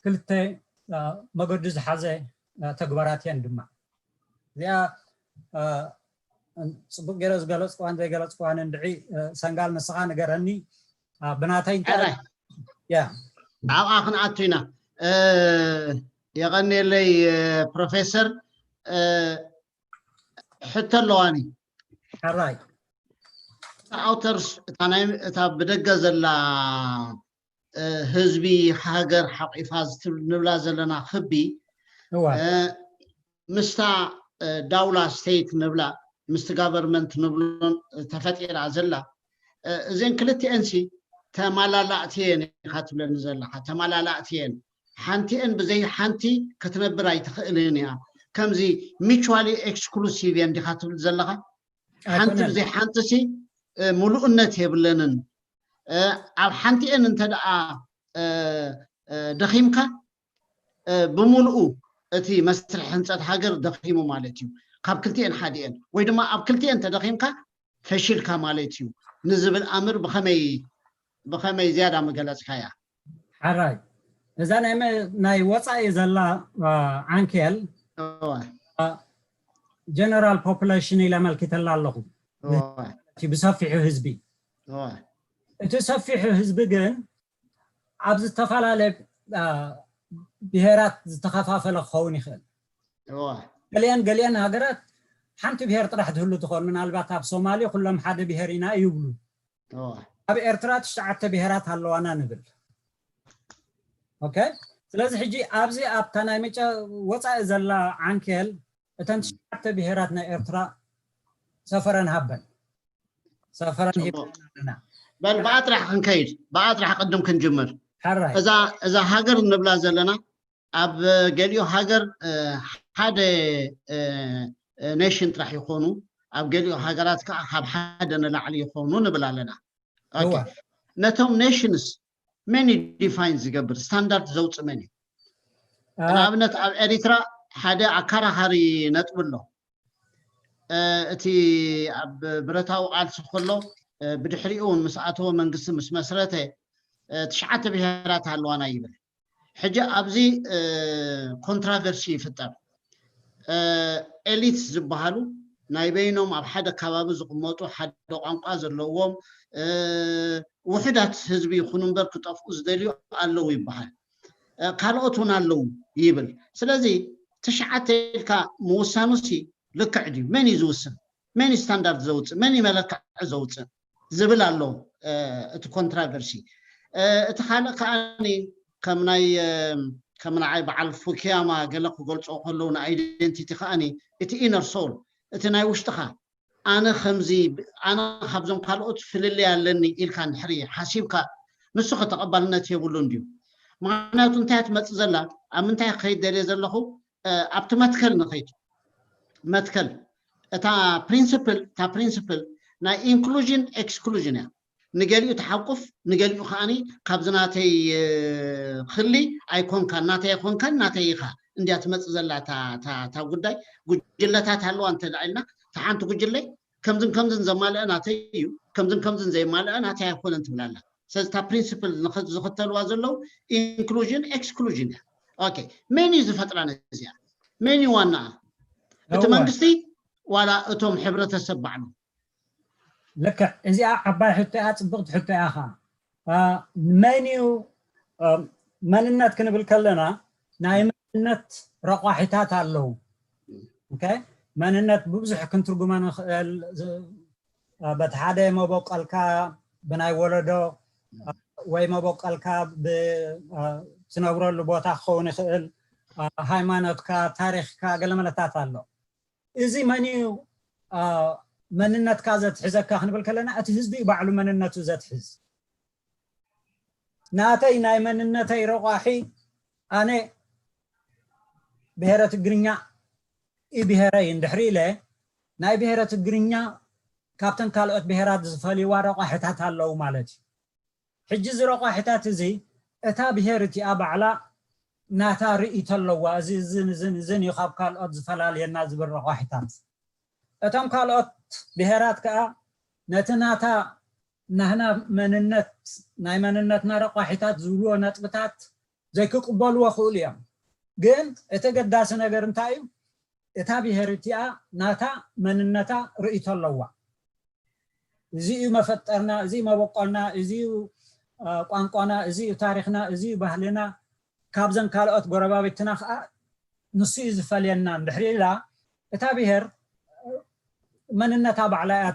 ክልተ መገዱ ዝሓዘ ተግባራት እየን ድማ። እዚኣ ፅቡቅ ገይረ ዝገለፅክዋን ዘይገለፅክዋን እንድዒ ሰንጋል ንስኻ ንገረኒ። ብናተይ ያ ኣብኣ ክንኣቱ ኢና። የቐንየለይ ፕሮፌሰር። ሕቶ ኣለዋኒ። ሕራይ ኣውተርስ እታ ብደገ ዘላ ህዝቢ ሃገር ሓቂፋ ንብላ ዘለና ክቢ ምስታ ዳውላ ስቴት ንብላ ምስቲ ጋቨርመንት ንብሎን ተፈጢራ ዘላ እዚን ክልቲኤንሲ ተማላላእቲ እየን ኢኻ ትብለኒ ዘለኻ። ተማላላእቲ እየን። ሓንቲኤን ብዘይ ሓንቲ ክትነብር ኣይትኽእልን እያ። ከምዚ ሚቹዋሊ ኤክስክሉሲቭ እየን ዲኻ ትብል ዘለኻ? ሓንቲ ብዘይ ሓንቲ ሲ ምሉእነት የብለንን። ኣብ ሓንቲኤን እንተ ደኣ ደኺምካ ብምሉኡ እቲ መስርሕ ህንፀት ሃገር ደኺሙ ማለት እዩ። ካብ ክልቲኤን ሓዲኤን ወይ ድማ ኣብ ክልቲኤን ተደኺምካ ፈሺልካ ማለት እዩ ንዝብል ኣምር ብኸመይ ብኸመይ ዝያዳ ምገለፅካያ? ሓራይ እዛ ናይ ወፃኢ ዘላ ዓንኬል ጀነራል ፖፑሌሽን ኢለ ኣመልኪተላ ኣለኹ። ብሰፊሑ ህዝቢ እቲ ሰፊሑ ህዝቢ ግን ኣብ ዝተፈላለየ ብሄራት ዝተኸፋፈለ ክኸውን ይኽእል። ገሊአን ገሊአን ሃገራት ሓንቲ ብሄር ጥራሕ ትህሉ ትኾን። ምናልባት ኣብ ሶማሌ ኩሎም ሓደ ብሄር ኢና ይብሉ። ኣብ ኤርትራ ትሽዓተ ብሄራት ኣለዋና ንብል። ኦኬ፣ ስለዚ ሕጂ ኣብዚ ኣብታ ናይ መጨ ወፃኢ ዘላ ዓንኬል እተን ትሽዓተ ብሄራት ናይ ኤርትራ ሰፈረን ሃበን ሰፈረን ሂበን ኣለና። በል ብኣጥራሕ ክንከይድ ብኣጥራሕ ቅድም ክንጅምር። ሓራይ እዛ እዛ ሃገር እንብላ ዘለና ኣብ ገሊኡ ሃገር ሓደ ኔሽን ጥራሕ ይኾኑ፣ ኣብ ገሊኡ ሃገራት ከዓ ካብ ሓደ ንላዕሊ ይኾኑ ንብል ኣለና። ነቶም ኔሽንስ መን እዩ ዲፋይን ዝገብር? ስታንዳርድ ዘውፅእ መን እዩ? ንኣብነት ኣብ ኤሪትራ ሓደ ኣካራኻሪ ነጥቢ ኣሎ። እቲ ኣብ ብረታዊ ቃልሲ ከሎ ብድሕሪኡ እውን ምስ ኣተወ መንግስቲ ምስ መስረተ ትሽዓተ ብሄራት ኣለዋና ይብል። ሕጂ ኣብዚ ኮንትራቨርሲ ይፍጠር። ኤሊትስ ዝበሃሉ ናይ በይኖም ኣብ ሓደ ከባቢ ዝቕመጡ ሓደ ቋንቋ ዘለዎም ውሕዳት ህዝቢ ይኹኑ እምበር ክጠፍኡ ዝደልዩ ኣለዉ ይበሃል። ካልኦት እውን ኣለዉ ይብል። ስለዚ ትሽዓተ ኢልካ ምውሳኑሲ ልክዕ ድዩ? መን እዩ ዝውስን? መን እዩ ስታንዳርድ ዘውፅእ? መን እዩ መለክዒ ዘውፅእ ዝብል ኣሎ እቲ ኮንትራቨርሲ። እቲ ካልእ ከዓኒ ከም ናይ ከም ንዓይ በዓል ፉኪያማ ገለ ክገልፆ ከለዉ ንኣይደንቲቲ ከዓኒ እቲ ኢነር ሶል እቲ ናይ ውሽጥኻ ኣነ ከምዚ ኣነ ካብዞም ካልኦት ፍልልይ ኣለኒ ኢልካ እንድሕሪ ሓሲብካ ንሱ ከተቐባልነት የብሉን ድዩ? ምክንያቱ እንታይ ትመፅእ ዘላ ኣብ ምንታይ ክኸይድ ደልየ ዘለኹ ኣብቲ መትከል ንኸይድ መትከል እታ ፕሪንስፕል እታ ፕሪንስፕል ናይ ኢንክሉዥን ኤክስክሉዥን እያ። ንገሊኡ ትሓቁፍ ንገሊኡ ከዓኒ ካብዚ ናተይ ክሊ ኣይኮንካን ናተይ ኣይኮንካን ናተይ ኢኻ እንድያ ትመፅእ ዘላ እታ ጉዳይ። ጉጅለታት ኣለዋ እንተደኣ ኢልና እታ ሓንቲ ጉጅለ ከምዝን ከምዝን ዘማልአ ናተይ እዩ ከምዝን ከምዝን ዘይማልአ ናተይ ኣይኮነን ትብል ኣላ። ስለዚ እታ ፕሪንስፕል ዝኽተልዋ ዘለዉ ኢንክሉዥን ኤክስክሉዥን እያ። ኦኬ፣ መን እዩ ዝፈጥራ ነዚኣ? መን እዩ ዋናኣ? እቲ መንግስቲ ዋላ እቶም ሕብረተሰብ ባዕሉ? ልክዕ፣ እዚኣ ዓባይ ሕቶ እያ፣ ፅብቕቲ ሕቶ እያ። ኸዓ መን እዩ መንነት ክንብል ከለና ናይ መንነት ረቋሒታት ኣለዉ። መንነት ብብዙሕ ክንትርጉመ ንኽእል። በቲ ሓደ መበቆልካ ብናይ ወለዶ ወይ መበቆልካ ብትነብረሉ ቦታ ክኸውን ይኽእል። ሃይማኖትካ፣ ታሪኽካ፣ ገለመለታት ኣሎ። እዚ መን እዩ መንነትካ ዘትሕዘካ ክንብል ከለና እቲ ህዝቢ እዩ ባዕሉ መንነቱ ዘትሕዝ። ናተይ ናይ መንነተይ ረቋሒ ኣነ ብሄረ ትግርኛ እዩ ብሄረይ እንድሕሪ ኢለ ናይ ብሄረ ትግርኛ ካብተን ካልኦት ብሄራት ዝፈልይዋ ረቋሕታት ኣለዉ ማለት እዩ። ሕጂ እዚ ረቋሕታት እዚ እታ ብሄር እቲኣ ባዕላ ናታ ርእይቶ ኣለዋ። እዚ እዝን እዝን እዝን እዩ ካብ ካልኦት ዝፈላልየና ዝብል ረቋሕታት። እቶም ካልኦት ብሄራት ከዓ ነቲ ናታ ናህና መንነት ናይ መንነትና ረቋሒታት ዝብልዎ ነጥብታት ዘይክቅበልዎ ክእሉ እዮም። ግን እቲ ገዳሲ ነገር እንታይ እዩ? እታ ብሄር እቲኣ ናታ መንነታ ርእይቶ ኣለዋ። እዚ እዩ መፈጠርና፣ እዚ እዩ መበቆልና፣ እዚ እዩ ቋንቋና፣ እዚ እዩ ታሪክና፣ እዚ እዩ ባህልና። ካብዘን ካልኦት ጎረባብትና ከዓ ንሱ እዩ ዝፈልየና እንድሕር ኢላ እታ ብሄር መንነታ ባዕላ እያ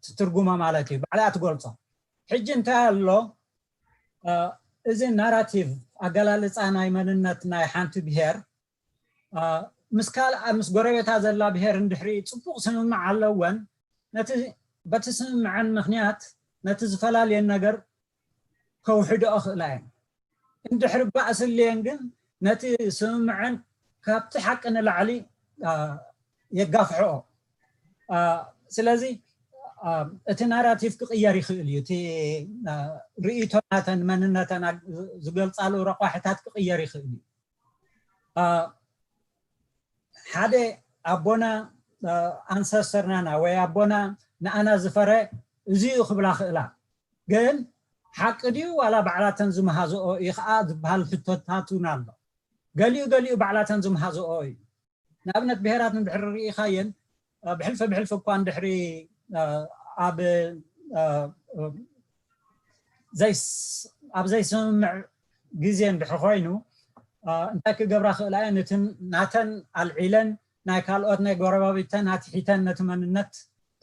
ትትርጉማ ማለት እዩ፣ ባዕላ እያ ትገልፆ። ሕጂ እንታይ ኣሎ? እዚ ናራቲቭ ኣገላልፃ ናይ መንነት ናይ ሓንቲ ብሄር ምስ ካልኣ ምስ ጎረቤታ ዘላ ብሄር እንድሕሪ ፅቡቕ ስምምዕ ኣለወን ነቲ በቲ ስምምዐን ምክንያት ነቲ ዝፈላልየን ነገር ከውሕድኦ ክእላ እየን። እንድሕሪ ባእሲ ኣልየን ግን ነቲ ስምምዐን ካብቲ ሓቂ ንላዕሊ የጋፍሕኦ። ስለዚ እቲ ናራቲቭ ክቕየር ይኽእል እዩ። እቲ ርእይቶ ናተን መንነተን ዝገልፃሉ ረቋሕታት ክቕየር ይኽእል እዩ። ሓደ ኣቦና ኣንሰስተርናና ወይ ኣቦና ንኣና ዝፈረ እዚ እዩ ክብላ ክእላ። ግን ሓቂ ድዩ ዋላ ባዕላተን ዝመሃዝኦ እዩ ከዓ ዝበሃል ሕቶታት እውን ኣሎ። ገሊኡ ገሊኡ ባዕላተን ዝመሃዝኦ እዩ። ንኣብነት ብሄራት እንድሕሪ ርኢኻየን ብሕልፊ ብሕልፊ እኳ እንድሕሪ ኣብ ኣብ ዘይስምምዕ ግዜ እንድሕሪ ኮይኑ እንታይ ክገብራ ክእላ እየን? እቲ ናተን ኣልዒለን ናይ ካልኦት ናይ ጎረባቢተን ኣትሒተን ነቲ መንነት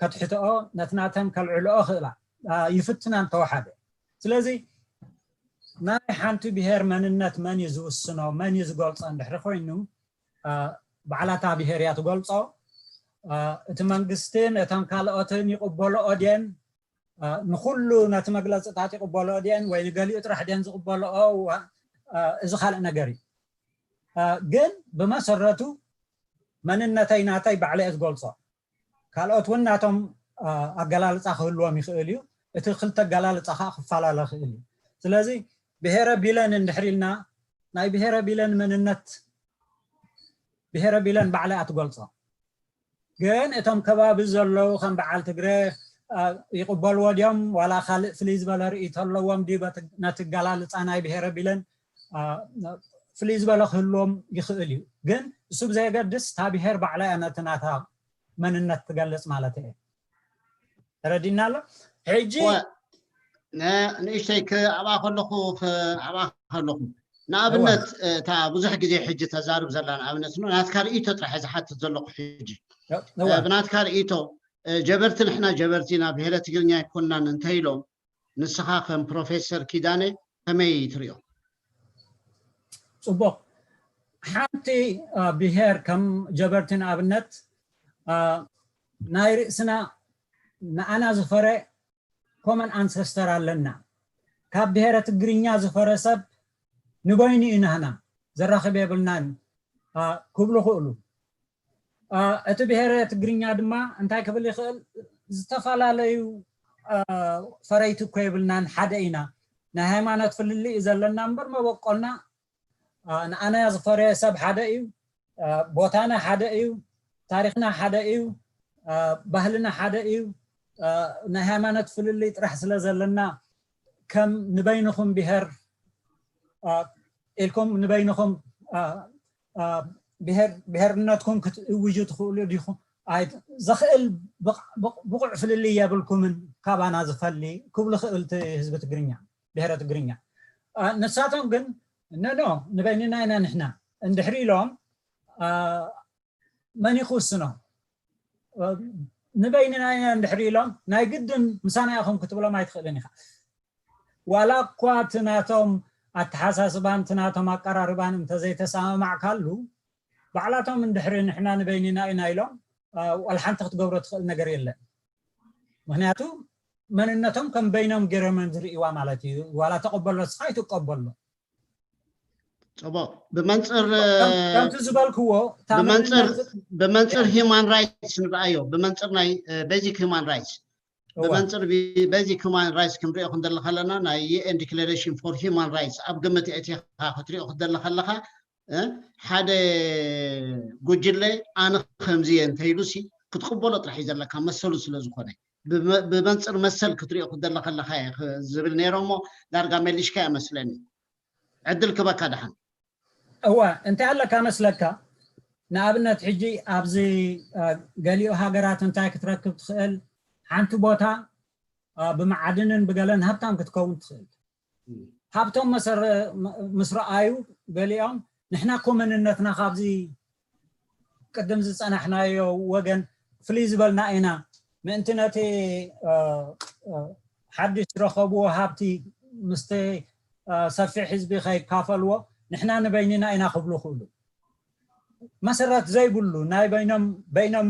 ከትሕትኦ ነቲ ናተን ከልዕልኦ ክእላ ይፍትና እንተወሓደ። ስለዚ ናይ ሓንቲ ብሄር መንነት መን እዩ ዝውስኖ፣ መን እዩ ዝገልፆ እንድሕሪ ኮይኑ ባዕላታ ብሄር እያ ትገልፆ። እቲ መንግስትን እተን ካልኦትን ይቕበልኦ ድየን? ንኩሉ ነቲ መግለፅታት ይቕበልኦ ድየን ወይ ንገሊኡ ጥራሕ ድየን ዝቕበልኦ? እዚ ካልእ ነገር እዩ። ግን ብመሰረቱ መንነተይ ናተይ ባዕለ እየ ዝገልጾ። ካልኦት እውን ናቶም ኣገላልፃ ክህልዎም ይኽእል እዩ። እቲ ክልተ ኣገላልፃ ከዓ ክፈላለ ይኽእል እዩ። ስለዚ ብሄረ ቢለን እንድሕር ኢልና ናይ ብሄረ ቢለን መንነት ብሄረ ቢለን ባዕለ እያ ትገልፆ። ግን እቶም ከባቢ ዘለዉ ከም በዓል ትግረ ይቕበልዎ ድዮም ዋላ ካልእ ፍልይ ዝበለ ርእይቶ ኣለዎም ድዩ ነቲ ኣገላልፃ ናይ ብሄረ ቢለን ፍልይ ዝበለ ክህልዎም ይኽእል እዩ። ግን እሱ ብዘየገድስ እታ ብሄር ባዕላ እያ ነቲ ናታ መንነት ትገልፅ ማለት እየ። ተረዲና ኣሎ። ሕጂ ንእሽተይ ክኣብኣ ከለኹ ክኣብኣ ከለኹ ንኣብነት እታ ብዙሕ ግዜ ሕጂ ተዛርብ ዘላ ንኣብነት ናትካ ርእይቶ ጥራሕ ዝሓትት ዘለኹ ሕጂ ብናትካ ርእይቶ ጀበርቲ ንሕና ጀበርቲ ኢና ብሄረ ትግርኛ ኣይኮናን እንተኢሎም ንስኻ ከም ፕሮፌሰር ኪዳነ ከመይ ትሪኦ? ፅቡቕ። ሓንቲ ብሄር ከም ጀበርቲ ንኣብነት ናይ ርእስና ንኣና ዝፈረ ኮመን ኣንሰስተር ኣለና። ካብ ብሄረ ትግርኛ ዝፈረ ሰብ ንበይኑ እዩ ናህና ዘራኽብ የብልናን ክብሉ ክእሉ። እቲ ብሄረ ትግርኛ ድማ እንታይ ክብል ይኽእል? ዝተፈላለዩ ፈረይቲ እኮ የብልናን፣ ሓደ ኢና። ናይ ሃይማኖት ፍልልይ እዩ ዘለና እምበር መበቆልና ንኣና ዝፈረየ ሰብ ሓደ እዩ። ቦታና ሓደ እዩ። ታሪኽና ሓደ እዩ። ባህልና ሓደ እዩ። ናይ ሃይማኖት ፍልልይ ጥራሕ ስለ ዘለና ከም ንበይንኹም ብሄር ኢልኩም ንበይንኹም ብሄርነትኩም ክትእውጁ ትኽእሉ ዲኹም? ዘኽእል ብቑዕ ፍልልይ የብልኩምን ካባና ዝፈሊ ክብሉ ክእልቲ ህዝቢ ትግርኛ ብሄረ ትግርኛ። ንሳቶም ግን ነኖ ንበይንና ኢና ንሕና እንድሕሪ ኢሎም መን ይክውስኖ? ንበይንና ኢና እንድሕሪ ኢሎም ናይ ግድን ምሳና ኢኹም ክትብሎም ኣይትኽእልን ኢኻ። ዋላ እኳ እቲ ናቶም ኣተሓሳስባን እቲ ናቶም ኣቀራርባን እንተዘይተሰማማዕካሉ ባዕላቶም እንድሕሪ ንሕና ንበይንና ኢና ኢሎም ዋላ ሓንቲ ክትገብሮ ትኽእል ነገር የለን። ምክንያቱ መንነቶም ከም በይኖም ገይሮም ዝርእይዋ ማለት እዩ። ዋላ ተቐበሎ ስኻ ኣይትቀበሎ። ፅቡቕ። ብመንፅር ከምቲ ዝበልክዎ ብመንፅር ሂማን ራይትስ ንረኣዮ፣ ብመንፅር ናይ ቤዚክ ሂማን ራይትስ ብመንፅር ቤዚክ ሂማን ራይትስ ክንሪኦ ክንደሊ ከለና ናይ ዩኤን ዲክሌሬሽን ፎር ሂማን ራይትስ ኣብ ግምት ኣእቲኻ ክትሪኦ ክትደሊ ከለኻ ሓደ ጉጅለ ኣነ ከምዚ እየ እንተኢሉሲ ክትቅበሎ ጥራሕ እዩ ዘለካ መሰሉ ስለ ዝኾነ ብመንፅር መሰል ክትሪኦ ክትደሊ ከለካ ዝብል ነይሮ እሞ ዳርጋ መሊሽካ እያ መስለኒ። ዕድል ክበካ ደሓን። እወ እንታይ ኣለካ መስለካ? ንኣብነት ሕጂ ኣብዚ ገሊኡ ሃገራት እንታይ ክትረክብ ትኽእል? ሓንቲ ቦታ ብመዓድንን ብገለን ሃብታም ክትከውን ትኽእል። ሃብቶም ምስ ረኣዩ ገሊኦም ንሕና እኮ መንነትና ካብዚ ቅድም ዝፀናሕናዮ ወገን ፍልይ ዝበልና ኢና፣ ምእንቲ ነቲ ሓድሽ ዝረኸብዎ ሃብቲ ምስቲ ሰፊሕ ህዝቢ ከይካፈልዎ ንሕና ንበይንና ኢና ክብሉ ክእሉ። መሰረት ዘይብሉ ናይ በይኖም በይኖም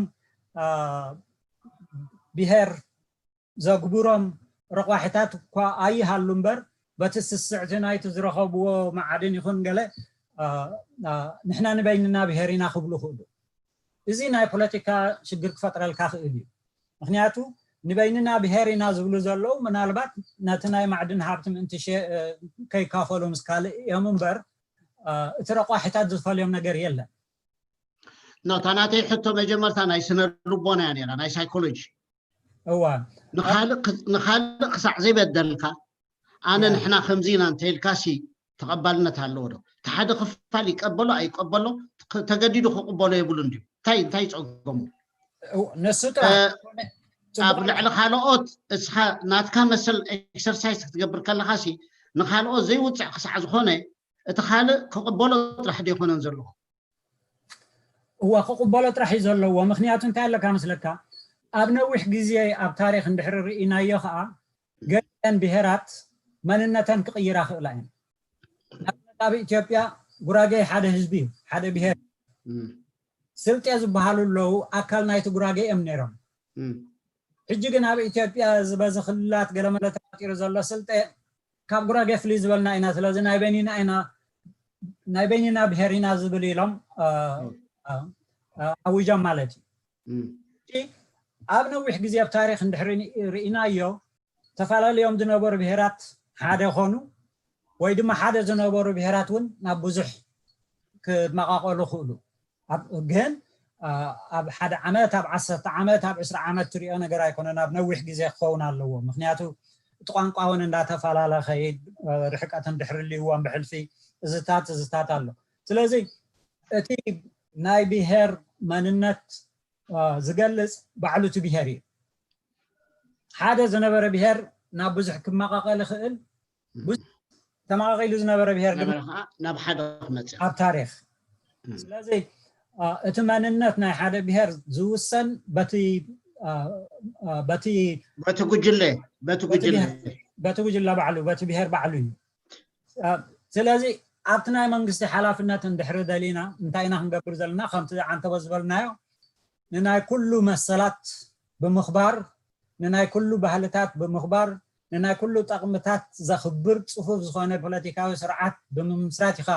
ብሄር ዘግብሮም ረቋሒታት እኳ ኣይሃሉ እምበር በቲ ስስዕቲ ናይቲ ዝረኸብዎ መዓድን ይኹን ገለ ንሕና ንበይንና ብሄር ኢና ክብሉ ክእሉ። እዚ ናይ ፖለቲካ ሽግር ክፈጥረልካ ክእል እዩ። ምክንያቱ ንበይንና ብሄር ኢና ዝብሉ ዘለዉ ምናልባት ነቲ ናይ ማዕድን ሃብቲ ምእንቲ ከይካፈሉ ምስ ካልእ እዮም እምበር እቲ ረቋሒታት ዝፈልዮም ነገር የለን። እታ ናተይ ሕቶ መጀመርታ ናይ ስነ ልቦና እያ ነራ፣ ናይ ሳይኮሎጂ። እዋ ንኻልእ ክሳዕ ዘይበደልካ ኣነ ንሕና ከምዚ ኢና እንተኢልካሲ ተቐባልነት ኣለዎ ዶ? እቲ ሓደ ክፋል ይቀበሎ ኣይቀበሎ ተገዲዱ ክቕበሎ የብሉን ድዩ? እንታይ እንታይ ይፀገሙ? ንሱ ኣብ ልዕሊ ካልኦት እስኻ ናትካ መሰል ኤክሰርሳይዝ ክትገብር ከለኻሲ ንኻልኦት ዘይውፅዕ ክሳዕ ዝኾነ እቲ ካልእ ክቕበሎ ጥራሕ ዶ ይኮነን ዘለዎ? እዋ ክቕበሎ ጥራሕ እዩ ዘለዎ። ምክንያቱ እንታይ ኣለካ መስለካ? ኣብ ነዊሕ ግዜ ኣብ ታሪክ እንድሕሪ ርኢናዮ ከዓ ገለን ብሄራት መንነተን ክቕይራ ክእላ እየን። ንኣብነት ኣብ ኢትዮጵያ ጉራጌ ሓደ ህዝቢ እዩ፣ ሓደ ብሄር። ስልጤ ዝበሃሉ ኣለዉ፣ ኣካል ናይቲ ጉራጌ እዮም ነይሮም። ሕጂ ግን ኣብ ኢትዮጵያ ዝበዚ ክልላት ገለመለ ተፈጢሩ ዘሎ ስልጤ ካብ ጉራጌ ፍልይ ዝበልና ኢና፣ ስለዚ ናይ በይንና ኢና ናይ በይንና ብሄር ኢና ዝብል ኢሎም። እ፣ እ፣ ኣዊጃም ማለት እዩ። ኣብ ነዊሕ ግዜ ኣብ ታሪክ እንድሕር ርኢናዮ፣ ተፈላለዮም ዝነበሩ ብሄራት ሓደ ኮኑ ወይ ድማ ሓደ ዝነበሩ ብሄራት እውን ናብ ብዙሕ ክመቃቀሉ ክእሉ። ግን ኣብ ሓደ ዓመት፣ ኣብ ዓሰርተ ዓመት፣ ኣብ ዕስራ ዓመት ትሪኦ ነገር ኣይኮነን። ኣብ ነዊሕ ግዜ ክኸውን ኣለዎ። ምክንያቱ እቲ ቋንቋ እውን እንዳተፈላለ ከይድ፣ ርሕቀት እንድሕር ልይዎም ብሕልፊ እዝታት እዝታት ኣሎ። ስለዚ እቲ ናይ ብሄር መንነት ዝገልፅ ባዕሉ እቲ ብሄር እዩ። ሓደ ዝነበረ ብሄር ናብ ብዙሕ ክመቃቀል ይኽእል። ተመቃቂሉ ዝነበረ ብሄር ድማ ናብ ሓደ ክመፅእ ኣብ ታሪክ። ስለዚ እቲ መንነት ናይ ሓደ ብሄር ዝውሰን በቲ በቲ በቲ ጉጅለ በቲ ጉጅለ በቲ ጉጅለ ባዕሉ፣ በቲ ብሄር ባዕሉ እዩ። ስለዚ ኣብቲ ናይ መንግስቲ ሓላፍነት እንድሕሪ ደሊና እንታይ ኢና ክንገብር ዘለና? ከምቲ ዓንተቦ ዝበልናዮ ንናይ ኩሉ መሰላት ብምኽባር፣ ንናይ ኩሉ ባህልታት ብምኽባር፣ ንናይ ኩሉ ጠቕምታት ዘኽብር ፅፉፍ ዝኾነ ፖለቲካዊ ስርዓት ብምምስራት ኢኻ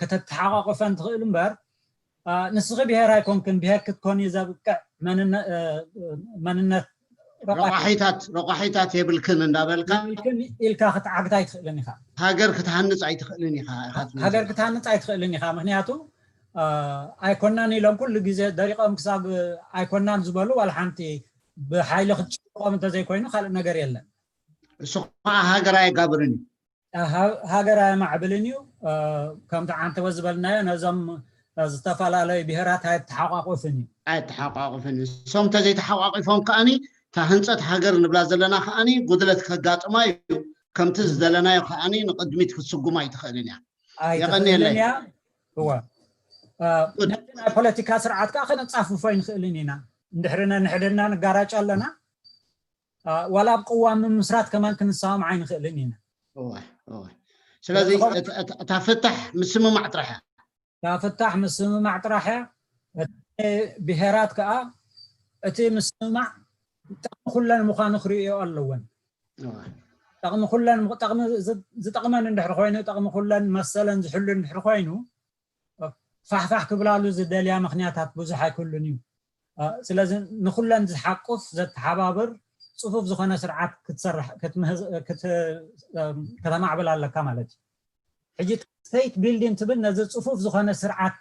ከተተሓቋቁፈን ትኽእል እምበር፣ ንስኺ ብሄር ኣይኮንክን፣ ብሄር ክትኮኒ ዘብቅዕ መንነት ረቋሒታት ረቋሒታት የብልክን እንዳበልካ ኢልካ ክትዓግት ኣይትኽእልን ኢኻ። ሃገር ክትሃንፅ ኣይትኽእልን ኢኻ። ሃገር ክትሃንፅ ኣይትኽእልን ኢኻ። ምክንያቱ ኣይኮናን ኢሎም ኩሉ ግዜ ደሪቆም ክሳብ ኣይኮናን ዝበሉ ዋላ ሓንቲ ብሓይሊ ክትጭቆም እንተዘይኮይኑ ካልእ ነገር የለን። እሱ ከዓ ሃገር ኣየጋብርን እዩ። ሃገር ኣየማዕብልን እዩ። ከምቲ ዓንተቦ ዝበልናዮ ነዞም ዝተፈላለዩ ብሄራት ኣየተሓቋቁፍን እዩ። ኣየተሓቋቁፍን እዩ። እሶም እንተዘይተሓቋቂፎም ከዓኒ እታ ህንፀት ሃገር ንብላ ዘለና ከዓኒ ጉድለት ከጋጥማ እዩ። ከምቲ ዝደለናዮ ከዓኒ ንቅድሚት ክትስጉማ ኣይትኽእልን እያ። የቐንየለይ። እዋ ነቲ ናይ ፖለቲካ ስርዓት ከዓ ከነፃፍፎ ኣይንኽእልን ኢና። እንድሕሪ ነንሕድና ንጋራጮ ኣለና ዋላ ኣብ ቅዋም ምምስራት ከማን ክንሰማማዕ ኣይንኽእልን ኢና። ስለዚ እታ ፍታሕ ምስምማዕ ጥራሕ እያ። እታ ፍታሕ ምስምማዕ ጥራሕ እያ። ብሄራት ከዓ እቲ ምስምማዕ ጥቕሚ ኩለን ምዃኑ ክርእዮ ኣለወን። ጥቕሚ ኩለን ዝጠቕመን እንድሕር ኮይኑ፣ ጥቕሚ ኩለን መሰለን ዝሕሉ እንድሕር ኮይኑ ፋሕፋሕ ክብላሉ ዝደልያ ምክንያታት ብዙሕ ኣይክህሉን እዩ። ስለዚ ንኩለን ዝሓቁፍ ዘተሓባብር ፅፉፍ ዝኾነ ስርዓት ክትሰርሕ ከተማዕብል ኣለካ ማለት እዩ። ሕጂ state building ትብል ነዚ ፅፉፍ ዝኾነ ስርዓት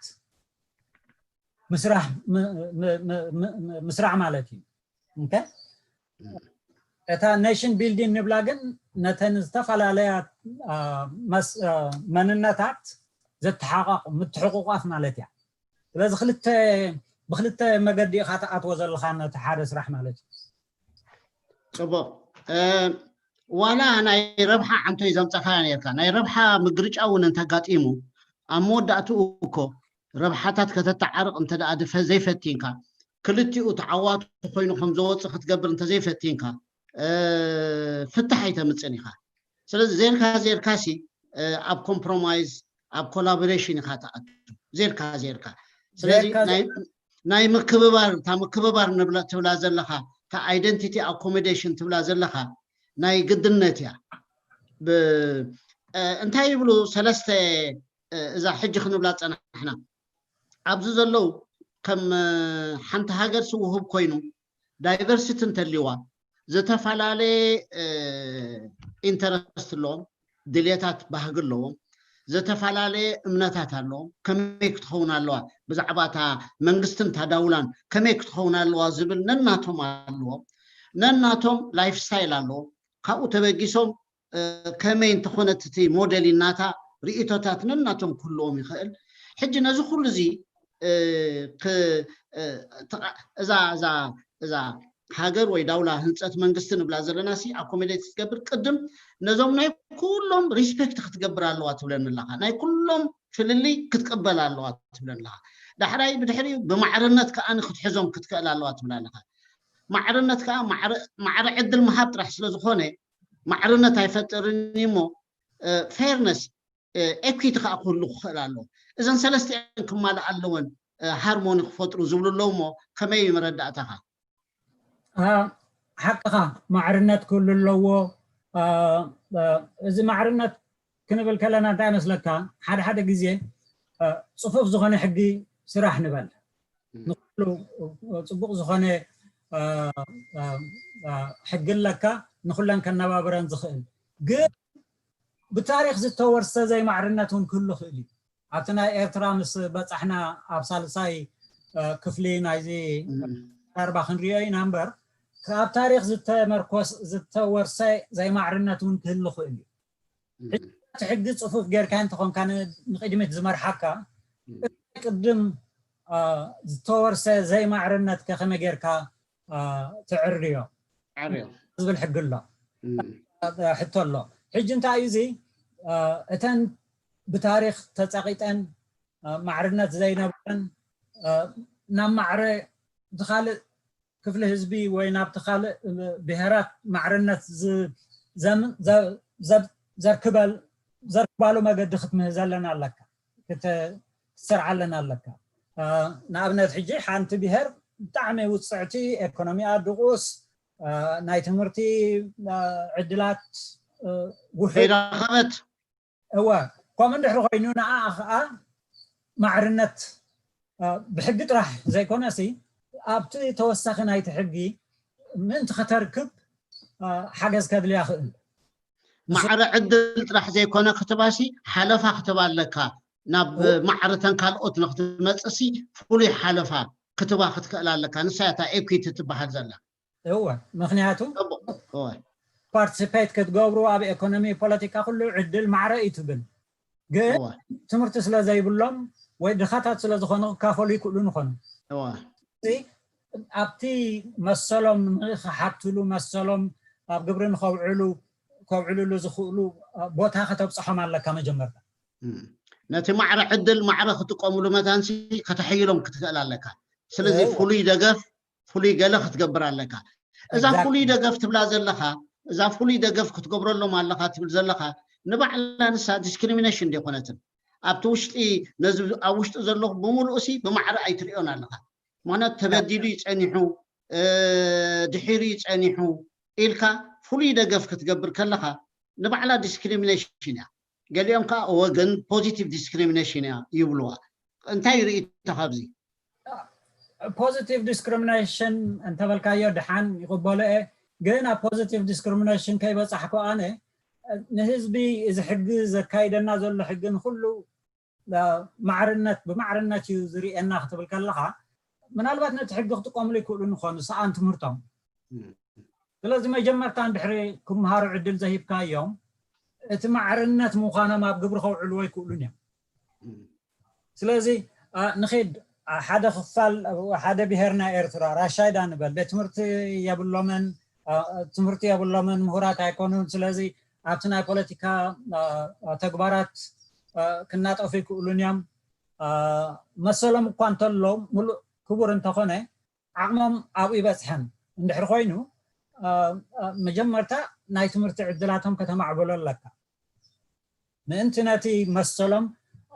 ምስራሕ ማለት እዩ። እታ nation building ንብላ ግን ነተን ዝተፈላለያ መንነታት ዘተሓቋቕ ምትሕቑቋፍ ማለት እያ። ስለዚ ክልተ ብክልተ መገዲ ኢኻ ትኣትዎ ዘለኻ ነቲ ሓደ ስራሕ ማለት እዩ። ፅቡቕ። ዋላ ናይ ረብሓ ዓንቶይ ዘምፀኻያ ነርካ፣ ናይ ረብሓ ምግርጫ እውን እንተጋጢሙ ኣብ መወዳእትኡ እኮ ረብሓታት ከተተዓርቕ እንተ ደኣ ዘይፈቲንካ፣ ክልቲኡ ተዓዋቱ ኮይኑ ከም ዘወፅእ ክትገብር እንተዘይፈቲንካ ፍታሕ ኣይተምፅን ኢኻ። ስለዚ ዜርካ ዜርካ ሲ ኣብ compromise ኣብ collaboration ኢኻ ትኣቱ ዜርካ ዜርካ። ስለዚ ናይ ምክብባር እታ ምክብባር ንብላ ትብላ ዘለኻ እታ identity accommodation ትብላ ዘለኻ ናይ ግድነት እያ። እንታይ ይብሉ ሰለስተ እዛ ሕጂ ክንብላ ፀናሕና ኣብዚ ዘለዉ ከም ሓንቲ ሃገር ስውህብ ኮይኑ diversity እንተልዋ ዝተፈላለየ interest ኣለዎም፣ ድልየታት ባህጊ ኣለዎም፣ ዝተፈላለየ እምነታት ኣለዎም። ከመይ ክትኸውን ኣለዋ ብዛዕባ እታ መንግስትን እታ ዳውላን ከመይ ክትኸውን ኣለዋ ዝብል ነናቶም ኣለዎም። ነናቶም lifestyle ኣለዎም። ካብኡ ተበጊሶም ከመይ እንተኾነት እቲ ሞዴል እናታ ርእቶታት ነናቶም ክህልዎም ይኽእል። ሕጂ ነዚ ኩሉ እዚ እዛ እዛ እዛ ሃገር ወይ ዳውላ ህንፀት መንግስቲ ንብላ ዘለና ሲ accommodate ክትገብር ቅድም ነዞም ናይ ኩሎም respect ክትገብር ኣለዋ ትብለኒ ኣለኻ። ናይ ኩሎም ፍልልይ ክትቅበል ኣለዋ ትብለኒ ኣለኻ። ዳሕራይ ብድሕሪኡ ብማዕርነት ከኣ ክትሕዞም ክትክእል ኣለዋ ትብል ኣለኻ። ማዕርነት ከኣ ማዕረ ዕድል ምሃብ ጥራሕ ስለ ዝኾነ ማዕርነት ኣይፈጥርን እዩ እሞ fairness equity ከኣ ክህሉ ክኽእል ኣለዎ። እዘን ሰለስቲአን ክማልእ ኣለወን harmony ክፈጥሩ ዝብሉ ኣለዉ እሞ ከመይ እዩ መረዳእታኻ? ሓቅኻ ማዕርነት ክህሉ ኣለዎ። እዚ ማዕርነት ክንብል ከለና እንታይ መስለካ ሓደ ሓደ ግዜ ፅፉፍ ዝኾነ ሕጊ ስራሕ ንበል። ንኩሉ ጽቡቕ ዝኾነ ሕጊ ኣለካ፣ ንኩለን ከነባብረን ዝኽእል። ግን ብታሪክ ዝተወርሰ ዘይማዕርነት እውን ክህሉ ይኽእል እዩ። ኣብቲ ናይ ኤርትራ ምስ በጻሕና ኣብ ሳልሳይ ክፍሊ ናይዚ ዳርባ ክንሪኦ ኢና እምበር፣ ካብ ታሪክ ዝተመርኮስ ዝተወርሰ ዘይማዕርነት እውን ክህሉ ይኽእል እዩ። ሕጂ እቲ ሕጊ ጽፉፍ ጌርካ እንተኾንካ ንቅድሚት ዝመርሓካ፣ ቅድም ዝተወርሰ ዘይማዕርነት ከ ከመይ ጌርካ ተዕርዮ ዝብል ሕጊ ኣሎ። ሕቶ ኣሎ። ሕጂ እንታይ እዩ እዚ? እተን ብታሪክ ተጸቂጠን ማዕርነት ዘይነበረን ናብ ማዕረ ዝካልእ ክፍሊ ህዝቢ ወይ ናብቲ ካልእ ብሄራት ማዕርነት ዘርክባሉ መገዲ ክትምህዘለን ኣለካ፣ ክትሰርዓለን ኣለካ። ንኣብነት ሕጂ ሓንቲ ብሄር ብጣዕሚ ውፅዕቲ፣ ኤኮኖሚኣ ድቑስ፣ ናይ ትምህርቲ ዕድላት ውሑድ ከይረኸበት እወ፣ ከምኡ እንድሕሪ ኮይኑ ንኣ ከዓ ማዕርነት ብሕጊ ጥራሕ ዘይኮነሲ ኣብቲ ተወሳኺ ናይቲ ሕጊ ምእንቲ ከተርክብ ሓገዝ ከድልያ ክእል። ማዕረ ዕድል ጥራሕ ዘይኮነ ክትባሲ ሓለፋ ክትባ ኣለካ። ናብ ማዕርተን ካልኦት ንክትመፅሲ ፍሉይ ሓለፋ ክትባ ክትክእል ኣለካ። ንሳ እታ ኤኩቲ ትበሃል ዘላ። እወ፣ ምክንያቱ ፓርቲሲፔት ክትገብሩ ኣብ ኤኮኖሚ ፖለቲካ ኩሉ ዕድል ማዕረ እዩ ትብል። ግን ትምህርቲ ስለ ዘይብሎም ወይ ድኻታት ስለ ዝኾኑ ክካፈሉ ይክእሉ ንኾኑ። ኣብቲ መሰሎም ንክሓትሉ መሰሎም ኣብ ግብሪ ንከውዕሉ ከውዕልሉ ዝኽእሉ ቦታ ከተብፅሖም ኣለካ መጀመርታ። ነቲ ማዕረ ዕድል ማዕረ ክጥቀምሉ መታንሲ ከተሐይሎም ክትክእል ኣለካ። ስለዚ ፍሉይ ደገፍ ፍሉይ ገለ ክትገብር ኣለካ። እዛ ፍሉይ ደገፍ ትብላ ዘለካ እዛ ፍሉይ ደገፍ ክትገብረሎም ኣለካ ትብል ዘለካ ንባዕላ ንሳ ዲስክሪሚኔሽን ደይኮነትን። ኣብቲ ውሽጢ ነዚ ኣብ ውሽጢ ዘለኹ ብምሉእ ሲ ብማዕረ ኣይትሪኦን ኣለካ። ምክንያቱ ተበዲሉ እዩ ጸኒሑ፣ ድሒሩ እዩ ጸኒሑ ኢልካ ፍሉይ ደገፍ ክትገብር ከለካ ንባዕላ ዲስክሪሚኔሽን እያ። ገሊኦም ከዓ እወ ግን ፖዚቲቭ ዲስክሪሚኔሽን እያ ይብልዋ። እንታይ ርእይቶ ካብዚ? ፖዚቲቭ ዲስክሪሚኔሽን እንተበልካዮ ድሓን ይቕበሎ እየ። ግን ኣብ ፖዚቲቭ ዲስክሪሚኔሽን ከይበፃሕኩ ኣነ ንህዝቢ እዚ ሕጊ ዘካይደና ዘሎ ሕጊ ንኩሉ ማዕርነት ብማዕርነት እዩ ዝርእየና ክትብል ከለካ ምናልባት ነቲ ሕጊ ክጥቀምሉ ይክእሉ ንኾኑ ሰኣን ትምህርቶም። ስለዚ መጀመርታ እንድሕሪ ክምሃሩ ዕድል ዘሂብካዮም እቲ ማዕርነት ምዃኖም ኣብ ግብሪ ከውዕልዎ ይክእሉን እዮም። ስለዚ ንኺድ ሓደ ክፋል ሓደ ብሄር ናይ ኤርትራ ራሻይዳ ንበል ቤት ትምህርቲ የብሎምን፣ ትምህርቲ የብሎምን፣ ምሁራት ኣይኮኑን። ስለዚ ኣብቲ ናይ ፖለቲካ ተግባራት ክናጠፉ ይክእሉን እዮም። መሰሎም እኳ እንተሎ ሙሉእ ክቡር እንተኾነ ዓቕሞም ኣብኡ ይበፅሐን እንድሕር ኮይኑ መጀመርታ ናይ ትምህርቲ ዕድላቶም ከተማዕብሎ ኣለካ ምእንቲ ነቲ መሰሎም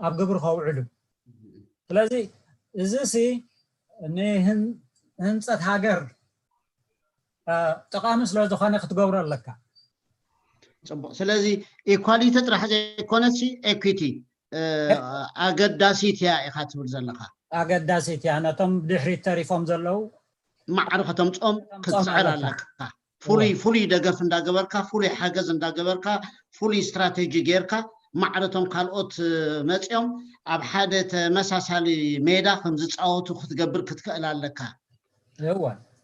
ኣብ ግብሪ ከውዕሉ። ስለዚ እዚ ሲ ንህንፀት ሃገር ጠቃሚ ስለ ዝኾነ ክትገብሮ ኣለካ። ፅቡቅ። ስለዚ ኢኳሊቲ ጥራሕ ዘይኮነሲ ኤኩቲ ኣገዳሲት እያ ኢካ ትብል ዘለካ። ኣገዳሲት እያ። ነቶም ድሕሪት ተሪፎም ዘለዉ ማዕረ ከተምፅኦም ክትፅዕር ኣለካ። ፍሉይ ፍሉይ ደገፍ እንዳገበርካ፣ ፍሉይ ሓገዝ እንዳገበርካ፣ ፍሉይ ስትራቴጂ ጌርካ ማዕረቶም ካልኦት መፅኦም ኣብ ሓደ ተመሳሳሊ ሜዳ ከም ዝፃወቱ ክትገብር ክትክእል ኣለካ። እወ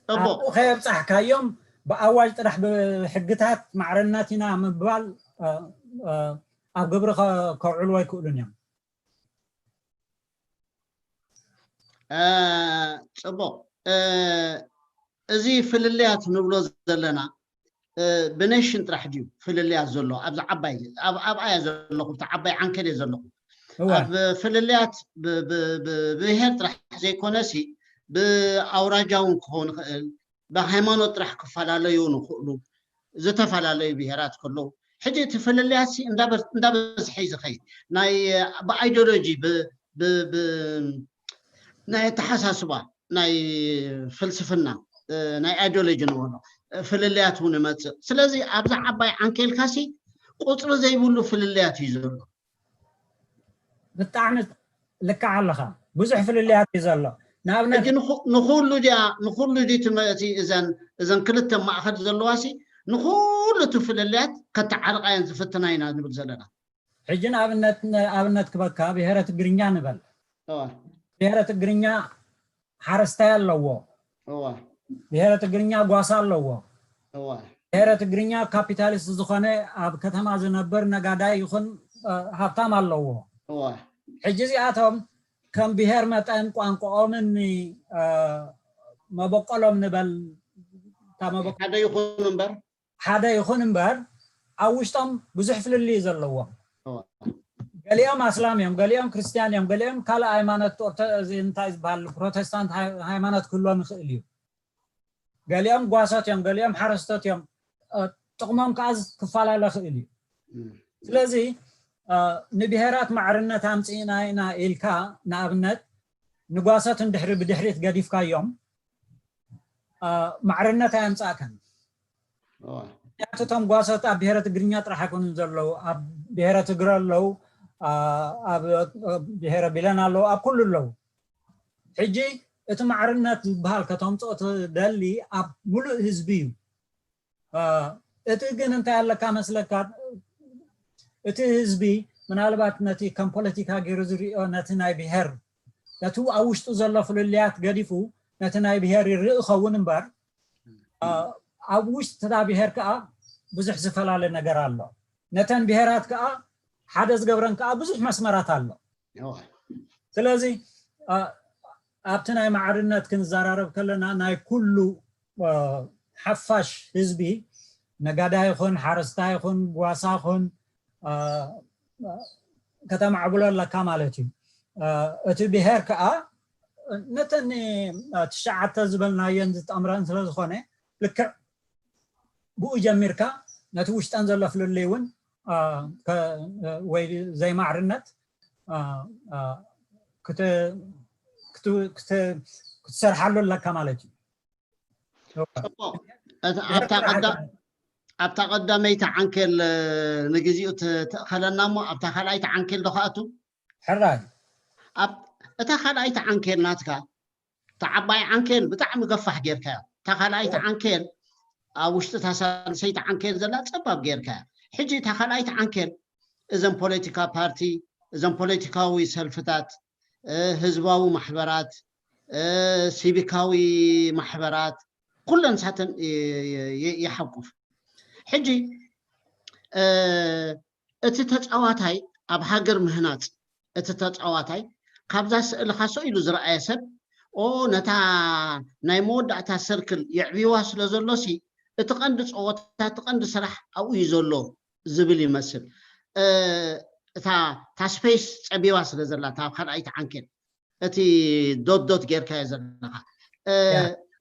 ኣብኡ ከየብፃሕካዮም ብኣዋጅ ጥራሕ ብሕግታት ማዕረነት ኢና ምባል ኣብ ግብሪ ከውዕልዎ ኣይክእሉን እዮም። ፅቡቕ። እዚ ፍልልያት ንብሎ ዘለና ብኔሽን ጥራሕ ድዩ ፍልልያት ዘሎ? ኣብዚ ዓባይ ኣብኣያ ዘለኹ ኣብቲ ዓባይ ዓንኬል እየ ዘለኹ። ኣብ ፍልልያት ብብሄር ጥራሕ ዘይኮነ ሲ ብኣውራጃ እውን ክኸውን ይኽእል፣ ብሃይማኖት ጥራሕ ክፈላለዩ ንኽእሉ ዝተፈላለዩ ብሄራት ከለዉ ሕጂ እቲ ፍልልያት ሲ እንዳበዝሐ እዩ ዝኸይድ። ናይ ብኣይዲዮሎጂ ናይ ኣተሓሳስባ ናይ ፍልስፍና ናይ ኣይዲዮሎጂ ንበሎ ፍልልያት እውን ይመፅእ። ስለዚ ኣብዛ ዓባይ ዓንኬልካ ሲ ቁፅሪ ዘይብሉ ፍልልያት እዩ ዘሎ። ብጣዕሚ ልክዕ ኣለኻ። ብዙሕ ፍልልያት እዩ ዘሎ። ንኣብነት ሕጂ ንኹ- ንኹሉ ድያ ንኹሉ ድዩ እቲ መ- እቲ እዘን እዘን ክልተ ማእኸል ዘለዋሲ ንኹሉ እቲ ፍልልያት ከተዓርቃየን ዝፍትና ኢና ንብል ዘለና። ሕጂ ንኣብነት ኣብነት ክበካ ብሔረ ትግርኛ ንበል። እዋ ብሔረ ትግርኛ ሓረስታይ ኣለዎ። እዋ ብሔረ ትግርኛ ጓሳ ኣለዎ። እዋ ብሔረ ትግርኛ ካፒታሊስት ዝኾነ ኣብ ከተማ ዝነብር ነጋዳይ ይኹን እ፣ ሃብታም ኣለዎ። እዋ ሕጂ እዚኣቶም ከም ብሔር መጠን ቋንቋኦምን እ፣ መበቆሎም ንበል እታ መበቆ- ሓደ ይኹን እምበር ሓደ ይኹን እምበር ኣብ ውሽጦም ብዙሕ ፍልልይ ዘለዎም እዋ ገሊኦም ኣስላም እዮም፣ ገሊኦም ክርስትያን እዮም፣ ገሊኦም ካልእ ሃይማኖት ኦርቶ- እዚ እንታይ ዝበሃል ፕሮቴስታንት ሃይ- ሃይማኖት ክህልዎም ይኽእል እዩ። ገሊኦም ጓሶት እዮም፣ ገሊኦም ሓረስቶት እዮም። እ፣ ጥቕሞም ከዓ ክፈላለ ይኽእል እዩ። እም። ስለዚ እ፣ ንብሄራት ማዕርነት ኣምፅእና ኢና ኢልካ ንኣብነት ንጓሶት እንድሕሪ ብድሕሪት ገዲፍካዮም እ፣ ማዕርነት ኣየምፃእካን። እዋ ምክንያቱ እቶም ጓሶት ኣብ ብሄረ ትግርኛ ጥራሕ ኣይኮኑን ዘለዉ፣ ኣብ ብሄረ ትግረ ኣለዉ፣ እ፣ ኣብ እ፣ ብሄረ ቢለን ኣለዉ፣ ኣብ ኩሉ ኣለዉ። ሕጂ እቲ ማዕርነት ዝበሃል ከተምፅኦ ትደሊ ኣብ ሙሉእ ህዝቢ እዩ። እ፣ እቲ ግን እንታይ ኣለካ መስለካ፣ እቲ ህዝቢ ምናልባት ነቲ ከም ፖለቲካ ገይሩ ዝሪኦ ነቲ ናይ ብሄር ነቲ ኣብ ውሽጡ ዘሎ ፍልልያት ገዲፉ ነቲ ናይ ብሄር ይርኢ ይኸውን እምበር እ፣ ኣብ ውሽጢ እታ ብሄር ከዓ ብዙሕ ዝፈላለ ነገር ኣሎ። ነተን ብሄራት ከዓ ሓደ ዝገብረን ከዓ ብዙሕ መስመራት ኣሎ። እዋ ስለዚ እ፣ ኣብቲ ናይ ማዕርነት ክንዘራረብ ከለና ናይ ኩሉ እ፣ ሓፋሽ ህዝቢ ነጋዳይ ይኹን ሓረስታይ ይኹን ጓሳ ይኹን እ፣ ከተማዕብሎ ኣለካ ማለት እዩ። እ፣ እቲ ብሄር ከዓ ነተን እ፣ ትሽዓተ ዝበልናየን ዝጠምረን ስለ ዝኾነ ልክዕ ብኡ ጀሚርካ ነቲ ውሽጠን ዘሎ ፍልልይ እውን እ፣ ከ- ወይ ዘይማዕርነት እ፣ እ፣ ክተ- ክት- ክተ- ክትሰርሓሉ ኣለካ ማለት እዩ። ጽቡቕ። እታ- ኣብታ ቀዳ- ኣብታ ቀዳመይቲ ዓንኬል እ፣ ንግዚኡ ት- ትእኸለና እሞ ኣብታ ካልኣይቲ ዓንኬል ዶ ክኣቱ? ሕራይ ኣብ እታ ካልኣይቲ ዓንኬል ናትካ እታ ዓባይ ዓንኬል ብጣዕሚ ገፋሕ ጌርካያ። እታ ካልኣይቲ ዓንኬል ኣብ ውሽጢ እታ ሳልሰይቲ ዓንኬል ዘላ ጸባብ ጌርካያ። ሕጂ እታ ካልኣይቲ ዓንኬል እዘን ፖለቲካ ፓርቲ፣ እዘን ፖለቲካዊ ሰልፍታት፣ እ፣ ህዝባዊ ማሕበራት፣ እ፣ ሲቪካዊ ማሕበራት ኩለን ሳተን ይ- ይ- ይ- ይሓቁፍ። ሕጂ እ፣ እቲ ተጻዋታይ ኣብ ሃገር ምህናጽ እቲ ተጻዋታይ ካብዛ ስእሊ ካሶ ኢሉ ዝረኣየ ሰብ ኦ ነታ ናይ መወዳእታ ሰርክል የዕብዋ ስለ ዘሎሲ እቲ ቀንዲ ጸወታ እቲ ቀንዲ ስራሕ ኣብኡ እዩ ዘሎ ዝብል ይመስል። እ፣ እታ እታ ስፔስ ጸቢባ ስለ ዘላ እታ ካልኣይቲ ዓንኬል እቲ ዶት ዶት ጌርካዮ ዘለኻ እ፣ ያ።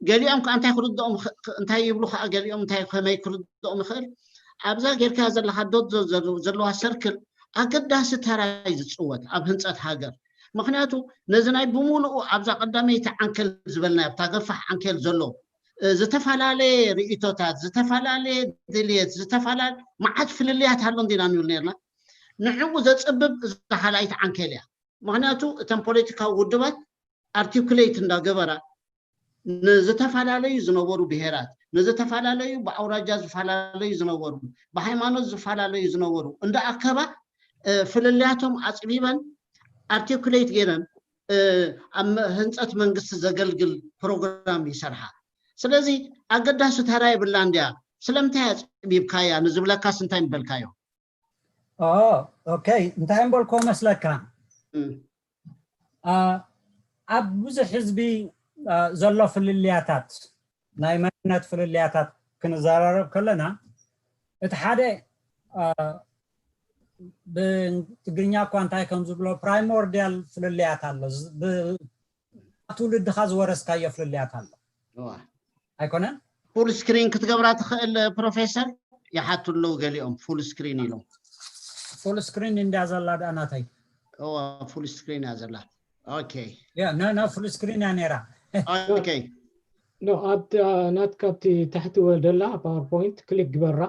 ገሊኦም ከዓ እንታይ ክርድኦም ይኽ- እንታይ ይብሉ ከዓ ገሊኦም እንታይ ከመይ ክርድኦም ይኽእል ኣብዛ ጌርካዮ ዘለኻ ዶት ዶት ዘለ- ዘለዋ ሰርክል ኣገዳሲ ተራ እዩ ዝፅወት ኣብ ህንፀት ሃገር። ምክንያቱ ነዚ ናይ ብምሉኡ ኣብዛ ቀዳመይቲ ዓንኬል ዝበልናዮ ኣብታ ገፋሕ ዓንኬል ዘሎ እ፣ ዝተፈላለየ ርእይቶታት ዝተፈላለየ ድልየት ዝተፈላለየ መዓት ፍልልያት ኣሎ እንዲና ንብል ነርና። ንዕኡ ዘፅብብ እዛ ካልኣይቲ ዓንኬል እያ። ምክንያቱ እተን ፖለቲካዊ ውድባት ኣርቲኩሌት እንዳገበራ ንዝተፈላለዩ ዝነበሩ ብሄራት ንዝተፈላለዩ ብኣውራጃ ዝፈላለዩ ዝነበሩ ብሃይማኖት ዝፈላለዩ ዝነበሩ እንዳኣከባ እ፣ ፍልልያቶም ኣፅቢበን ኣርቲኩሌት ገይረን እ፣ ኣብ መ- ህንፀት መንግስቲ ዘገልግል ፕሮግራም ይሰርሓ። ስለዚ ኣገዳሲ ተራ የብላ እንድያ። ስለምንታይ ኣፅቢብካያ ንዝብለካስ እንታይ ምበልካዮ? ኦ ኦኬ እንታይ እምበልኮ መስለካ እም፣ አ፣ ኣብ ብዙሕ ህዝቢ አ፣ ዘሎ ፍልልያታት ናይ መንነት ፍልልያታት ክንዘራረብ ከለና እቲ ሓደ አ፣ ብትግርኛ እኳ እንታይ ከም ዝብሎ ፕራይሞርዲያል ፍልልያት ኣሎ ዝ- ብ- ትውልድኻ ዝወረስካዮ ፍልልያት ኣሎ እዋ። ኣይኮነን ፉል ስክሪን ክትገብራ ትኽእል ፕሮፌሰር ይሓቱ ኣለዉ ገሊኦም ፉል ስክሪን ኢሎም ፉል ስክሪን እንድያ ዘላ ደኣ ናተይ እዋ ፉል ስክሪን እያ ዘላ ኦኬ ያ ና ና ፉል ስክሪን እያ ነይራ ኦኬ ኖ ኣብቲ ናትካ ኣብቲ ታሕቲ ወደላ ፓወርፖይንት ክሊክ ግበራ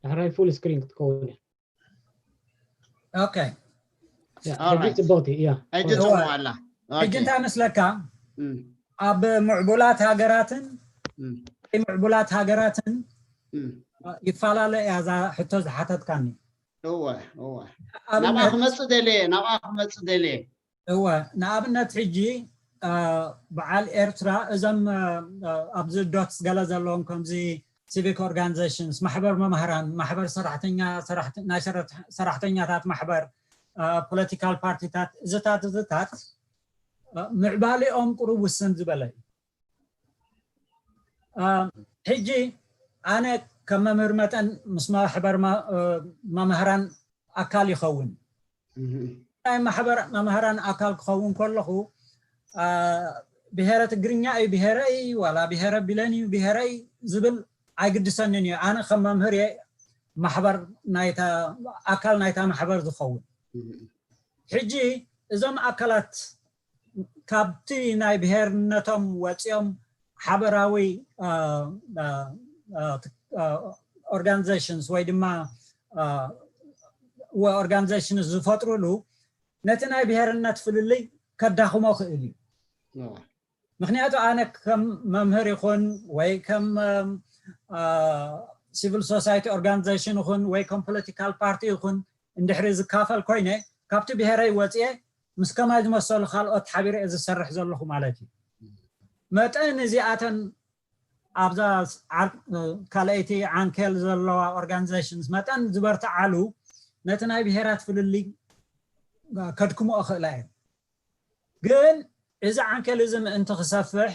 ዳሕራይ ፉል ስክሪን ክትከውን እያ ኦኬ ያ፣ Alright. ሕጂ ጽብቕቲ እያ ሕጂ እዋ። ጽቡቕ ኣላ ሕጂ እንታይ መስለካ እም፣ ኣብ ምዕቡላት ሃገራትን እም፣ ዘይምዕቡላት ሃገራትን እም። ይፈላለ እያ እዛ ሕቶ ዝሓተትካኒ። እወ፣ እወ። ናብኣ ኣብነት ክመፅእ ደልየ፣ ናብኣ ክመፅእ ደልየ። እወ፣ ንኣብነት ሕጂ አ፣ በዓል ኤርትራ እዞም አ፣ አ፣ ኣብዚ ዶትስ ገለ ዘለዎም ከምዚ ሲቪክ ኦርጋኒዜሽንስ፣ ማሕበር መምህራን፣ ማሕበር ሰራሕተኛ፣ ሰራሕተ- ናይ ሰራሕተ- ሰራሕተኛታት ማሕበር፣ አ፣ ፖለቲካል ፓርቲታት፣ እዚታት እዚታት አ፣ ምዕባሌኦም ቁሩብ ውስን ዝበለ እዩ። አ፣ ሕጂ ኣነ ከም መምህር መጠን ምስ ማሕበር መ- አ፣ መምህራን ኣካል ይኸውን። እም፣ ናይ ማሕበር መምህራን ኣካል ክኸውን ከለኹ አ፣ ብሄረ ትግርኛ እዩ ብሄረይ ዋላ ብሄረ ቢለን እዩ ብሄረይ ዝብል ኣይግድሰንን እዩ። ኣነ ከም መምህር እየ ማሕበር ናይታ ኣካል ናይታ ማሕበር ዝኸውን። እም፣ ሕጂ እዞም ኣካላት ካብቲ ናይ ብሄርነቶም ወፂኦም ሓበራዊ ኦርጋኒዜሽንስ ወይ ድማ ኦርጋኒዜሽንስ ዝፈጥሩሉ ነቲ ናይ ብሄርነት ፍልልይ ከዳኽሞ ክእል እዩ። እወ። ምክንያቱ ኣነ ከም መምህር ይኹን ወይ ከም ሲቪል ሶሳይቲ ኦርጋኒዜሽን ይኹን ወይ ከም ፖለቲካል ፓርቲ ይኹን እንድሕሪ ዝካፈል ኮይነ ካብቲ ብሄረይ ወፅኤ ምስ ከማይ ዝመሰሉ ካልኦት ሓቢረ እየ ዝሰርሕ ዘለኹ ማለት እዩ። መጠን እዚኣተን ኣብዛ ዓር- ካልኣይቲ ዓንኬል ዘለዋ ኦርጋኒዜሽንስ መጠን ዝበርትዓሉ ነቲ ናይ ብሄራት ፍልልይ ከድክሞ እኽእላ እየን። ግን እዚ ዓንኬል እዚ ምእንቲ ክሰፍሕ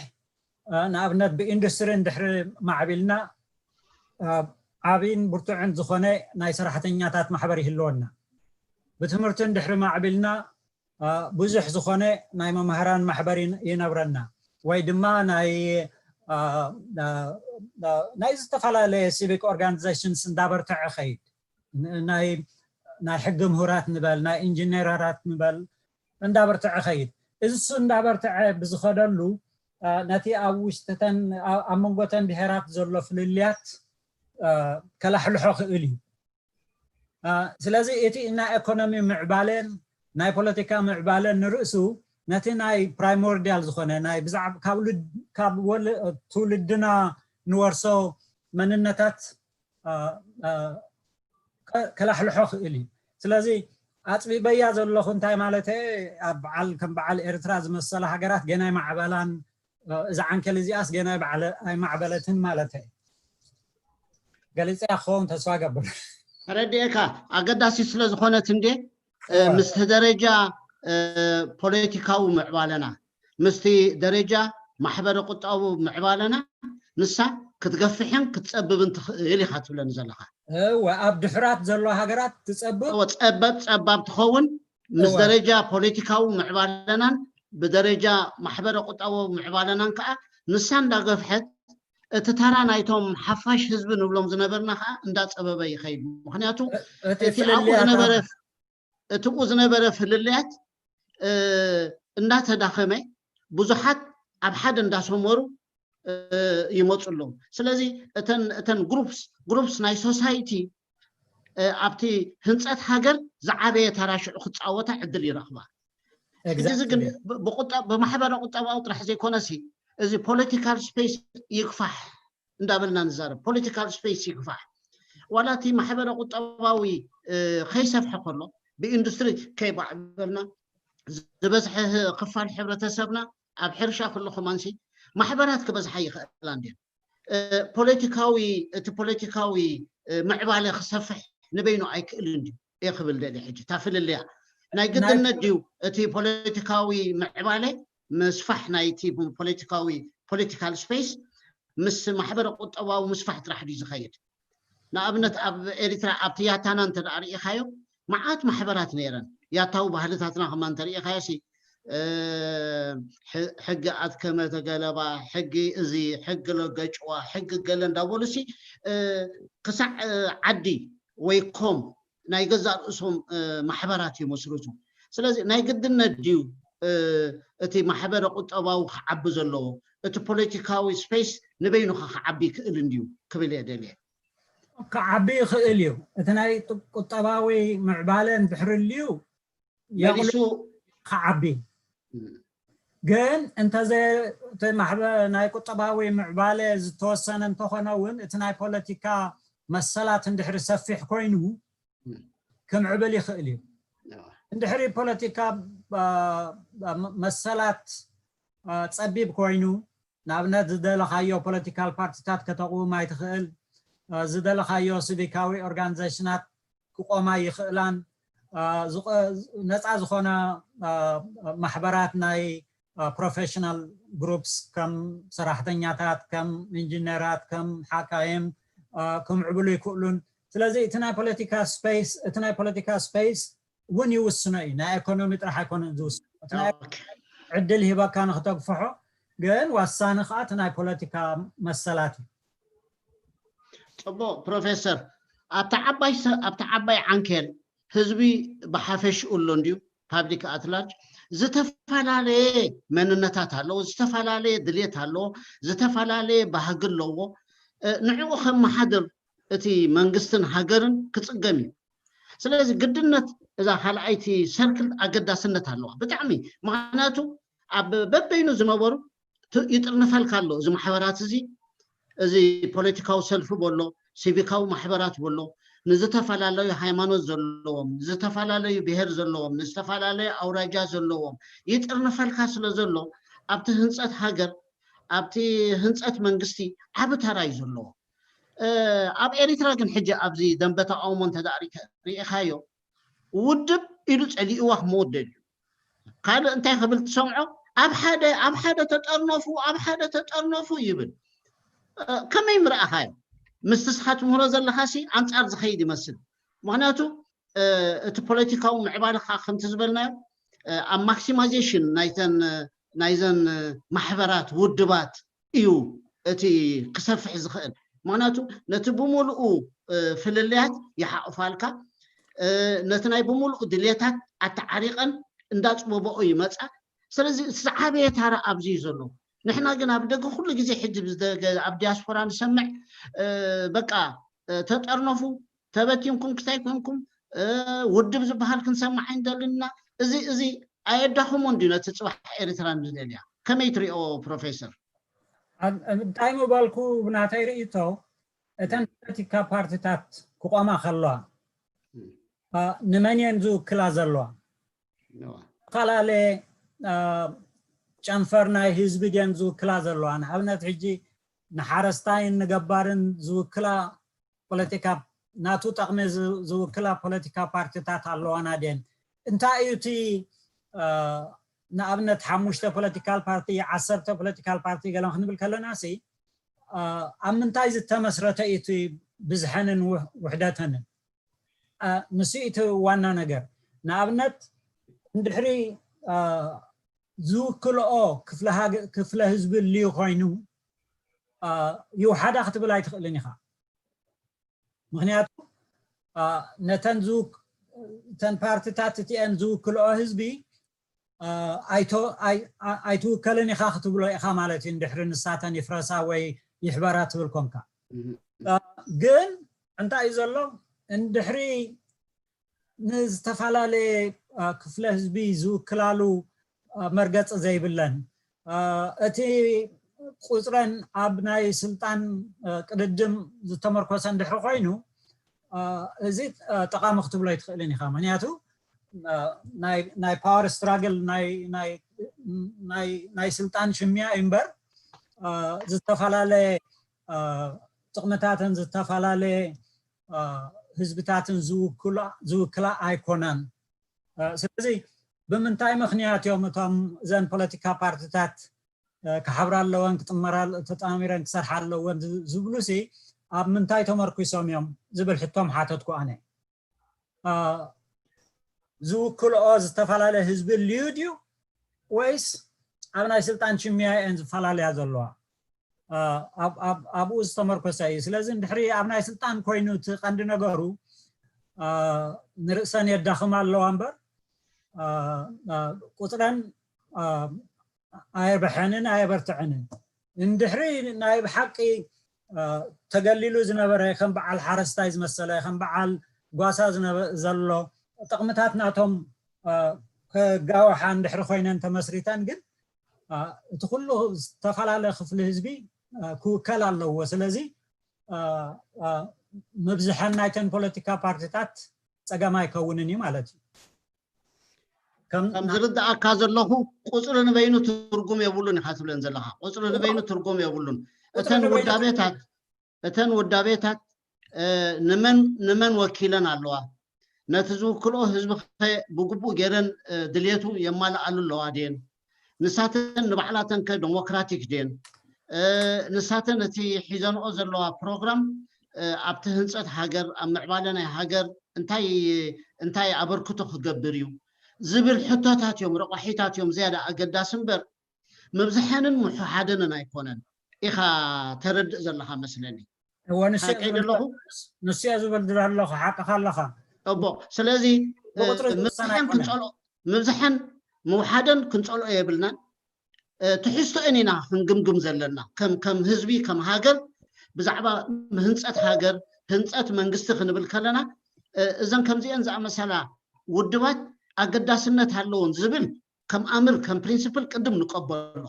እ፣ ንኣብነት ብኢንዱስትሪ እንድሕሪ ማዕቢልና እ፣ ዓብይን ብርቱዕን ዝኾነ ናይ ሰራሕተኛታት ማሕበር ይህልወና። ብትምህርቲ እንድሕሪ ማዕቢልና እ፣ ብዙሕ ዝኾነ ናይ መምህራን ማሕበር ይን- ይነብረና ወይ ድማ ናይ እ፣ እ፣ እ፣ ናይ ዝተፈላለየ ሲቪክ ኦርጋኒዜሽንስ እንዳበርትዐ ኸይድ ን- ናይ ናይ ሕጊ ምሁራት ንበል ናይ ኢንጂነራት ንበል እንዳበርትዐ ኸይድ። እዚ እሱ እንዳበርትዐ ብዝኸደሉ እ፣ ነቲ ኣብ ውሽጥተን ኣብ ኣብ መንጎተን ብሄራት ዘሎ ፍልልያት እ፣ ከላሕልሖ ክእል እዩ። እ፣ ስለዚ እቲ ናይ ኢኮኖሚ ምዕባለን ናይ ፖለቲካ ምዕባለን ንርእሱ ነቲ ናይ ፕራይሞርዲያል ዝኾነ ናይ ብዛዕባ ካብ ልድ- ካብ ወል- ትውልድና ንወርሶ መንነታት እ፣ እ፣ ከ- ከላሕልሖ ክእል እዩ። ስለዚ ኣፅቢበያ ዘለኹ እንታይ ማለት ኣብ በዓል ከም በዓል ኤርትራ ዝመሰላ ሃገራት ገና ኣይማዕበላን እ፣ እዛ ዓንኬል እዚኣስ ገና ኣይባዕለ- ኣይማዕበለትን ማለት ገሊፀ ክኸውን ተስፋ ገብር። ተረዲኤካ። ኣገዳሲ ስለ ዝኾነት እንዴ እ፣ እወ። ምስቲ ደረጃ እ፣ ፖለቲካዊ ምዕባለና ምስቲ ደረጃ ማሕበረ ቁጠባዊ ምዕባለና ንሳ ክትገፍሕን ክትፀብብን ትኽእል ኢኻ ትብለኒ ዘለኻ። እወ ኣብ ድሕራት ዘሎ ሃገራት ትፀብብ እወ፣ ፀበብ ፀባብ ትኸውን ምስ እወ። ደረጃ ፖለቲካዊ ምዕባለናን ብደረጃ ማሕበረ ቁጠባዊ ምዕባለናን ከዓ ንሳ እንዳገፍሐት እቲ ተራ ናይቶም ሓፋሽ ህዝቢ ንብሎም ዝነበርና ከዓ እንዳፀበበ ይኸይድ። ምክንያቱ እቲ እቲ ኣብኡ ፍልልያት ዝነበረ ኣብ- እቲኡ ዝነበረ ፍልልያት እ፣ እንዳተዳኸመ ብዙሓት ኣብ ሓደ እንዳሰመሩ እ፣ ይመፁ ኣለዉ። ስለዚ እተን እተን ግሩፕስ ግሩፕስ ናይ ሶሳይቲ እ፣ ኣብቲ ህንፀት ሃገር ዝዓበየ ተራ ሽዑ ክፃወታ ዕድል ይረኽባ። ሕጂ እዚ ግን Exactly። ብ- ብቁጠ- ብማሕበረ ቁጠባዊ ጥራሕ ዘይኮነሲ እዚ ፖለቲካል ስፔስ ይግፋሕ እንዳበልና ንዛረብ። ፖለቲካል ስፔስ ይግፋሕ ዋላ እቲ ማሕበረ ቁጠባዊ እ፣ ከይሰፍሐ ከሎ ብኢንዱስትሪ ከይባዕበልና ዝበዝሐ ህ- ክፋል ሕብረተሰብና ኣብ ሕርሻ ክሉ ከማንሲ ማሕበራት ክበዝሓ ይኽእላ እንድየን። እ፣ ፖለቲካዊ እቲ ፖለቲካዊ እ፣ ምዕባለ ክሰፍሕ ንበይኑ ኣይክእልን ድዩ እየ ክብል ደልየ። ሕጂ እታ ፍልልያ ናይ ግድነት ድዩ እቲ ፖለቲካዊ ምዕባለ ምስፋሕ ናይቲ ፖለቲካዊ ፖለቲካል ስፔስ ምስ ማሕበረ ቁጠባዊ ምስፋሕ ጥራሕ ድዩ ዝኸይድ? ንኣብነት ኣብ ኤሪትራ ኣብቲ ያታና እንተ ደኣ ርኢኻዮ መዓት ማሕበራት ነይረን። ያታዊ ባህልታትና ከማ እንተ ርኢኻዮ ሲ እ፣ ሕ- ሕጊ ኣትከመ ተገለባ፣ ሕጊ እዚ፣ ሕጊ ለገጭዋ፣ ሕጊ ገለ እንዳበሉ ሲ እ፣ ክሳዕ እ፣ ዓዲ ወይ ኮም ናይ ገዛእ ርእሶም እ፣ ማሕበራት ይመስርቱ። ስለዚ ናይ ግድነት ድዩ እ፣ እቲ ማሕበረ ቁጠባዊ ክዓቢ ዘለዎ? እቲ ፖለቲካዊ ስፔስ ንበይኑ ከ ክዓቢ ይክእል እንድዩ ክብል እየ ደልየ። ክዓቢ ይኽእል እዩ። እቲ ናይ ጥ- ቁጠባዊ ምዕባለ እንድሕር ልዩ መሊሱ ክዓቢ ግን እንተዘ እቲ ማሕበ ናይ ቁጠባዊ ምዕባለ ዝተወሰነ እንተኾነ እውን እቲ ናይ ፖለቲካ መሰላት እንድሕሪ ሰፊሕ ኮይኑ ክምዕብል ይኽእል እዩ። እንድሕሪ ፖለቲካ መሰላት ፀቢብ ኮይኑ ንኣብነት ዝደለኻዮ ፖለቲካል ፓርቲታት ከተቕውም ኣይትኽእል። ዝደለኻዮ ሲቪካዊ ኦርጋኒዜሽናት ክቆማ ይኽእላን ነፃ ዝኾነ ማሕበራት ናይ ፕሮፌሽናል ግሩፕስ ከም ሰራሕተኛታት ከም ኢንጂነራት ከም ሓካይም ክምዕብሉ ይክእሉን። ስለዚ እቲ ናይ ፖለቲካ ስፔስ እቲ ናይ ፖለቲካ ስፔስ እውን ይውስኖ እዩ። ናይ ኢኮኖሚ ጥራሕ ኣይኮነን ዝውስኖ። ዕድል ሂበካ ንክተግፍሖ ግን ዋሳኒ ከዓ እቲ ናይ ፖለቲካ መሰላት እዩ። ፅቡቅ ፕሮፌሰር፣ ኣብታ ዓባይ ዓንኬል ህዝቢ ብሓፈሽኡ ኣሎ እንድዩ ፓብሊክ ኣትላርጅ ዝተፈላለየ መንነታት ኣለዎ፣ ዝተፈላለየ ድሌት ኣለዎ፣ ዝተፈላለየ ባህጊ ኣለዎ። ንዕኡ ከመሓድር እቲ መንግስትን ሃገርን ክፅገም እዩ። ስለዚ ግድነት እዛ ካልኣይቲ ሰርክል ኣገዳስነት ኣለዋ ብጣዕሚ። ምክንያቱ ኣብ በበይኑ ዝነበሩ ይጥርንፈልካ ኣሎ። እዚ ማሕበራት እዚ እዚ ፖለቲካዊ ሰልፊ በሎ፣ ሲቪካዊ ማሕበራት በሎ፣ ንዝተፈላለዩ ሃይማኖት ዘለዎም፣ ንዝተፈላለዩ ብሄር ዘለዎም፣ ንዝተፈላለዩ ኣውራጃ ዘለዎም ይጥርንፈልካ ስለ ዘሎ ኣብቲ ህንፀት ሃገር ኣብቲ ህንፀት መንግስቲ ዓቢ ተራ እዩ ዘለዎ። ኣብ ኤሪትራ ግን ሕጂ ኣብዚ ደንበ ተቃውሞ እንተዳ ሪኢኻዮ ውድብ ኢሉ ፀሊእዋ ክመወደድ እዩ። ካልእ እንታይ ክብል ትሰምዖ ኣብ ሓደ ኣብ ሓደ ተጠርነፉ ኣብ ሓደ ተጠርነፉ ይብል። ከመይ ምረኣኻዮ? ምስቲ ስኻ ትምህሮ ዘለኻሲ ኣንፃር ዝኸይድ ይመስል። ምክንያቱ እቲ ፖለቲካዊ ምዕባለ ከዓ ከምቲ ዝበልናዮ ኣብ ማክሲማይዜሽን ናይተን ናይዘን ማሕበራት ውድባት እዩ እቲ ክሰፍሕ ዝኽእል። ምክንያቱ ነቲ ብምሉኡ ፍልልያት ይሓቑፋልካ፣ ነቲ ናይ ብምሉኡ ድሌታት ኣተዓሪቐን እንዳፅበበኦ ይመፃ። ስለዚ እቲ ዝዓበየ ታራ ኣብዚ እዩ ዘሎ። ንሕና ግን ኣብ ደገ ኩሉ ግዜ ሕጂ ኣብ ዲያስፖራ ንሰምዕ በቃ ተጠርነፉ ተበቲንኩም ክታይ ኮንኩም ውድብ ዝበሃል ክንሰማዕ ኣይንደልን ኢና። እዚ እዚ ኣየዳኽሞን ድዩ ነቲ ፅባሕ ኤርትራ ንደልያ? ከመይ ትሪኦ ፕሮፌሰር? እንታይ ምባልኩ ብናተይ ርእይቶ እተን ፖለቲካ ፓርቲታት ክቆማ ከለዋ ንመን እየን ዝውክላ ዘለዋ? ዝተፈላለየ ጨንፈር ናይ ህዝቢ ድየን ዝውክላ ዘለዋ? ንኣብነት ሕጂ ንሓረስታይን ንገባርን ዝውክላ ፖለቲካ ናቱ ጠቕሚ ዝውክላ ፖለቲካ ፓርቲታት ኣለዋና ድየን? እንታይ እዩ እቲ ንኣብነት ሓሙሽተ ፖለቲካል ፓርቲ ዓሰርተ ፖለቲካል ፓርቲ ገለን ክንብል ከለና ሲ ኣብ ምንታይ ዝተመስረተ እዩ እቲ ብዝሐንን ውሕደተንን? ንሱ እዩ እቲ ዋና ነገር። ንኣብነት እንድሕሪ ዝውክልኦ ክፍለ ህዝቢ ልዩ ኮይኑ ይውሓዳ ክትብል ኣይትኽእልን ኢኻ። ምክንያቱ ነተን ተን ፓርቲታት እቲአን ዝውክልኦ ህዝቢ ኣይትውከልን ኢኻ ክትብሎ ኢኻ ማለት እዩ። እንድሕሪ ንሳተን ይፍረሳ ወይ ይሕበራ ትብል ኮንካ ግን እንታይ እዩ ዘሎ እንድሕሪ ንዝተፈላለየ ክፍለ ህዝቢ ዝውክላሉ መርገፂ ዘይብለን እቲ ቁፅረን ኣብ ናይ ስልጣን ቅድድም ዝተመርኮሰ እንድሕሪ ኮይኑ እዚ ጠቃሚ ክትብሎ ኣይትኽእልን ኢኻ። ምክንያቱ ናይ power struggle ናይ ስልጣን ሽሚያ እዩ እምበር ዝተፈላለየ ጥቕምታትን ዝተፈላለየ ህዝብታትን ዝውክላ ኣይኮናን። ስለዚ ብምንታይ ምክንያት እዮም እቶም እዘን ፖለቲካ ፓርቲታት ክሓብራ ኣለወን ክጥመራ ተጣሚረን ክሰርሓ ኣለወን ዝብሉ ሲ ኣብ ምንታይ ተመርኩሶም እዮም ዝብል ሕቶም ሓተትኩ ኣነ። ዝውክልኦ ዝተፈላለየ ህዝቢ ልዩ ድዩ ወይስ ኣብ ናይ ስልጣን ሽሚያ እየን ዝፈላለያ ዘለዋ? ኣብኡ ዝተመርኮሰ እዩ። ስለዚ እንድሕሪ ኣብ ናይ ስልጣን ኮይኑ እቲ ቀንዲ ነገሩ ንርእሰን የዳኽማ ኣለዋ እምበር ቁፅረን ኣየርበሐንን ኣየበርትዐንን። እንድሕሪ ናይ ብሓቂ ተገሊሉ ዝነበረ ከም በዓል ሓረስታይ ዝመሰለ ከም በዓል ጓሳ ዘሎ ጥቕምታት ናቶም ከጋውሓ እንድሕሪ ኮይነን ተመስሪተን ግን እቲ ኩሉ ዝተፈላለየ ክፍሊ ህዝቢ ክውከል ኣለዎ። ስለዚ ምብዝሐን ናይተን ፖለቲካ ፓርቲታት ፀገም ኣይከውንን እዩ ማለት እዩ። ከም ዝርዳእካ ዘለኹ ቁፅሪ ንበይኑ ትርጉም የብሉን ኢኻ ትብለን ዘለኻ። ቁፅሪ ንበይኑ ትርጉም የብሉን። እተን ውዳቤታት እተን ውዳቤታት ንመን ንመን ወኪለን ኣለዋ? ነቲ ዝውክልኦ ህዝቢ ኸ ብግቡእ ገይረን ድልየቱ የማልኣሉ ኣለዋ ድየን? ንሳተን ንባዕላተን ከ ዴሞክራቲክ ድየን? ንሳተን እቲ ሒዘንኦ ዘለዋ ፕሮግራም ኣብቲ ህንፀት ሃገር፣ ኣብ ምዕባለ ናይ ሃገር እንታይ እንታይ ኣበርክቶ ክገብር እዩ ዝብል ሕቶታት እዮም፣ ረቋሒታት እዮም ዝያዳ ኣገዳሲ እምበር ምብዝሐንን ምውሓደንን ኣይኮነን ኢኻ ተረድእ ዘለኻ መስለኒ። ንሱ እየ ዝብል ዘለኹ፣ ሓቅኻ ኣለኻ። እቦ ስለዚ ምብዝሐን ምውሓደን ክንፀልኦ የብልናን። ትሕዝቶአን ኢና ክንግምግም ዘለና ከም ህዝቢ፣ ከም ሃገር፣ ብዛዕባ ህንፀት ሃገር፣ ህንፀት መንግስቲ ክንብል ከለና እዘን ከምዚአን ዝኣመሰላ ውድባት ኣገዳስነት ኣለዎን ዝብል ከም ኣምር ከም ፕሪንስፕል ቅድም ንቀበሎ።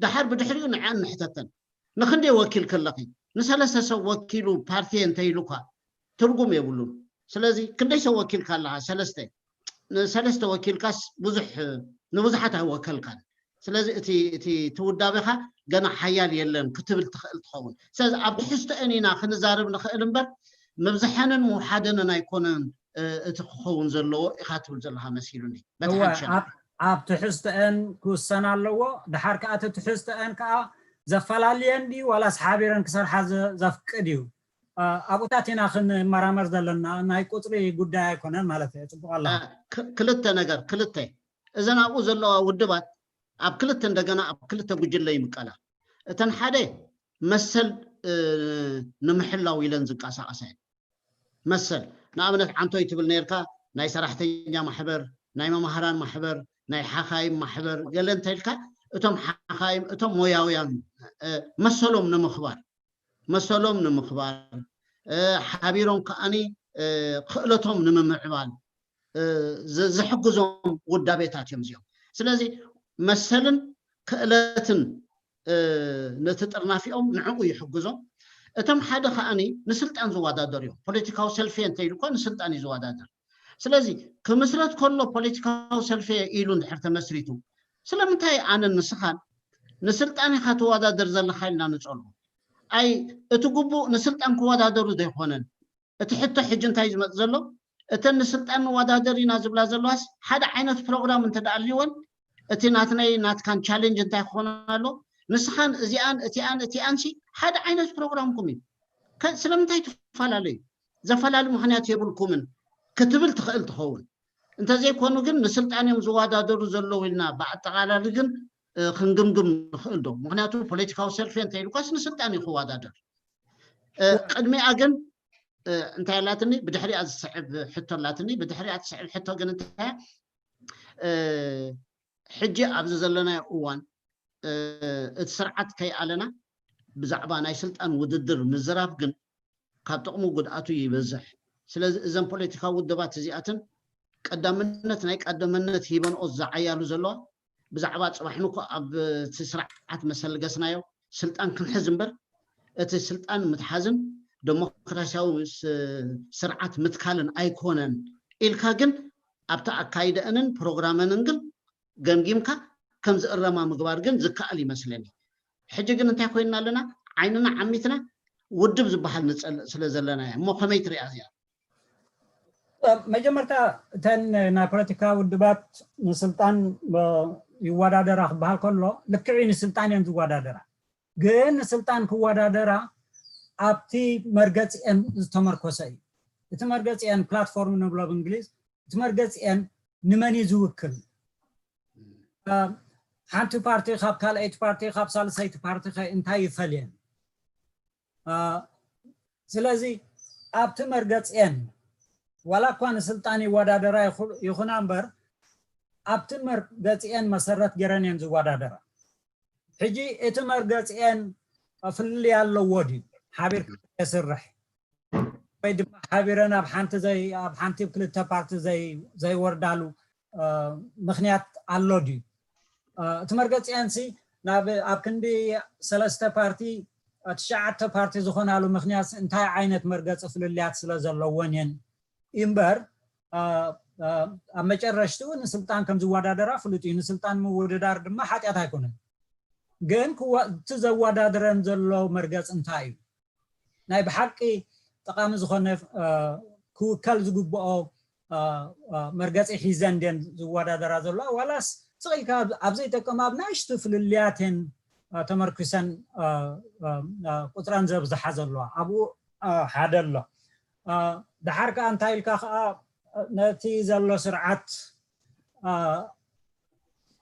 ደሓር ብድሕሪኡ ንዕአን ንሕተተን። ንክንደይ ወኪል ከለኺ ንሰለስተ ሰብ ወኪሉ ፓርቲ እንተኢሉኳ ትርጉም የብሉን። ስለዚ ክንደይ ሰብ ወኪልካ ኣለኻ? ሰለስተ። ንሰለስተ ወኪልካስ ብዙሕ ንብዙሓት ኣይወከልካን። ስለዚ እቲ እቲ ትውዳቤኻ ገና ሓያል የለን ክትብል ትኽእል ትኸውን። ስለዚ ኣብ ትሕዝቶአን ኢና ክንዛረብ ንኽእል እምበር ምብዝሐንን ምውሓደንን ኣይኮነን እቲ ክኸውን ዘለዎ ኢኻ ትብል ዘለኻ መሲሉኒ። ኣብ ትሕዝቶአን ክውሰን ኣለዎ። ድሓር ከኣ እቲ ትሕዝቶአን ከኣ ዘፈላልየን ድዩ ዋላስ ሓቢረን ክሰርሓ ዘፍቅድ እዩ? ኣብኡታት ኢና ክንመራመር ዘለና። ናይ ቁፅሪ ጉዳይ ኣይኮነን ማለት እየ። ፅቡቅ ኣለ። ክልተ ነገር ክልተ እዘን ኣብኡ ዘለዋ ውድባት ኣብ ክልተ እንደገና ኣብ ክልተ ጉጅለ ይምቀላ። እተን ሓደ መሰል ንምሕላው ኢለን ዝንቀሳቀሳ እየን። መሰል ንኣብነት ዓንቶይ ትብል ነርካ፣ ናይ ሰራሕተኛ ማሕበር፣ ናይ መማህራን ማሕበር፣ ናይ ሓኻይም ማሕበር ገለ እንተልካ እቶም ሓኻይም እቶም ሞያውያን መሰሎም ንምኽባር መሰሎም ንምኽባር ሓቢሮም ከዓኒ ክእለቶም ንምምዕባል ዝሕግዞም ውዳቤታት እዮም እዚኦም። ስለዚ መሰልን ክእለትን ነቲ ጥርናፊኦም ንዕኡ ይሕግዞም። እቶም ሓደ ከዓኒ ንስልጣን ዝወዳደሩ እዮም። ፖለቲካዊ ሰልፊ እንተኢሉ እኳ ንስልጣን እዩ ዝወዳደር። ስለዚ ክምስረት ከሎ ፖለቲካዊ ሰልፊ ኢሉ እንድሕር ተመስሪቱ ስለምንታይ ኣነን ንስኻን ንስልጣን ኢኻ ትወዳደር ዘለኻ ኢልና ንፀልኦ? ኣይ እቲ ግቡእ ንስልጣን ክወዳደሩ ዘይኮነን። እቲ ሕቶ ሕጂ እንታይ ዝመፅ ዘሎ እተን ንስልጣን ንወዳደር ኢና ዝብላ ዘለዋስ ሓደ ዓይነት ፕሮግራም እንተደኣልወን እቲ ናትናይ ናትካን ቻሌንጅ እንታይ ክኾን ኣሎ? ንስኻን እዚኣን እቲኣን እቲኣንሲ ሓደ ዓይነት ፕሮግራምኩም እዩ። ስለምንታይ ትፈላለዩ? ዘፈላለዩ ምክንያት የብልኩምን ክትብል ትኽእል ትኸውን። እንተዘይኮኑ ግን ንስልጣን እዮም ዝወዳደሩ ዘለዉ ኢልና ብኣጠቓላሊ ግን ክንግምግም ንኽእል ዶ? ምክንያቱ ፖለቲካዊ ሰልፊ እንተኢልኳስ ንስልጣን እዩ ክወዳደር። ቅድሚኣ ግን እንታይ ኣላትኒ? ብድሕሪኣ ዝስዕብ ሕቶ ኣላትኒ። ብድሕሪኣ ትስዕብ ሕቶ ግን እንታይ ሕጂ ኣብዚ ዘለናዮ እዋን እቲ ስርዓት ከይኣለና ብዛዕባ ናይ ስልጣን ውድድር ምዝራብ ግን ካብ ጥቕሙ ጉድኣቱ ይበዝሕ። ስለዚ እዘን ፖለቲካዊ ውድባት እዚኣትን ቀዳምነት ናይ ቀዳምነት ሂበንኦ ዝዓያሉ ዘለዋ ብዛዕባ ፅባሕ ንኮ ኣብ እቲ ስርዓት መሰልገስናዮ ስልጣን ክንሕዝ እምበር እቲ ስልጣን ምትሓዝን ዴሞክራሲያዊ ስርዓት ምትካልን ኣይኮነን ኢልካ ግን ኣብቲ ኣካይደአንን ፕሮግራመንን ግን ገምጊምካ ከም ዝእረማ ምግባር ግን ዝከኣል ይመስለኒ። ሕጂ ግን እንታይ ኮይንና ኣለና? ዓይንና ዓሚትና ውድብ ዝበሃል ንፀልእ ስለ ዘለና እያ። እሞ ከመይ ትሪኣ እዚኣ? መጀመርታ እተን ናይ ፖለቲካ ውድባት ንስልጣን ይወዳደራ ክበሃል ከሎ ልክዕ እዩ፣ ንስልጣን እየን ዝወዳደራ። ግን ንስልጣን ክወዳደራ ኣብቲ መርገፂአን ዝተመርኮሰ እዩ። እቲ መርገፂአን ፕላትፎርም ንብሎ ብእንግሊዝ፣ እቲ መርገፂአን ንመን እዩ ዝውክል? ሓንቲ ፓርቲ ካብ ካልኣይቲ ፓርቲ ካብ ሳልሰይቲ ፓርቲ ከ እንታይ ይፈልየን? ስለዚ ኣብቲ መርገፂአን ዋላ እኳ ንስልጣን ይወዳደራ ይኹና እምበር ኣብቲ መርገፂአን መሰረት ገይረን እየን ዝወዳደራ። ሕጂ እቲ መርገፂአን ፍልልይ ኣለዎ ድዩ? ሓቢር የስርሕ ወይ ድማ ሓቢረን ኣብ ሓንቲ ኣብ ሓንቲ ክልተ ፓርቲ ዘይወርዳሉ ምክንያት ኣሎ ድዩ? እቲ መርገፂኣንሲ ናብ ኣብ ክንዲ ሰለስተ ፓርቲ ትሽዓተ ፓርቲ ዝኾናሉ ምክንያት እንታይ ዓይነት መርገፂ ፍልልያት ስለ ዘለዎን እየን እምበር ኣብ መጨረሽትኡ ንስልጣን ከም ዝወዳደራ ፍሉጥ እዩ። ንስልጣን ምውድዳር ድማ ሓጢኣት ኣይኮነን። ግን እቲ ዘወዳድረን ዘሎ መርገፂ እንታይ እዩ? ናይ ብሓቂ ጠቓሚ ዝኾነ ክውከል ዝግብኦ መርገፂ ሒዘን ድን ዝወዳደራ ዘለዋ ዋላስ ስቕ ኢልካ ኣብ ዘይጠቅም ኣብ ናይሽቱ ፍልልያትን ተመርኪሰን ቁፅረን ዘብዝሓ ዘለዋ ኣብኡ ሓደ ኣሎ። ደሓር ከዓ እንታይ ኢልካ ከዓ ነቲ ዘሎ ስርዓት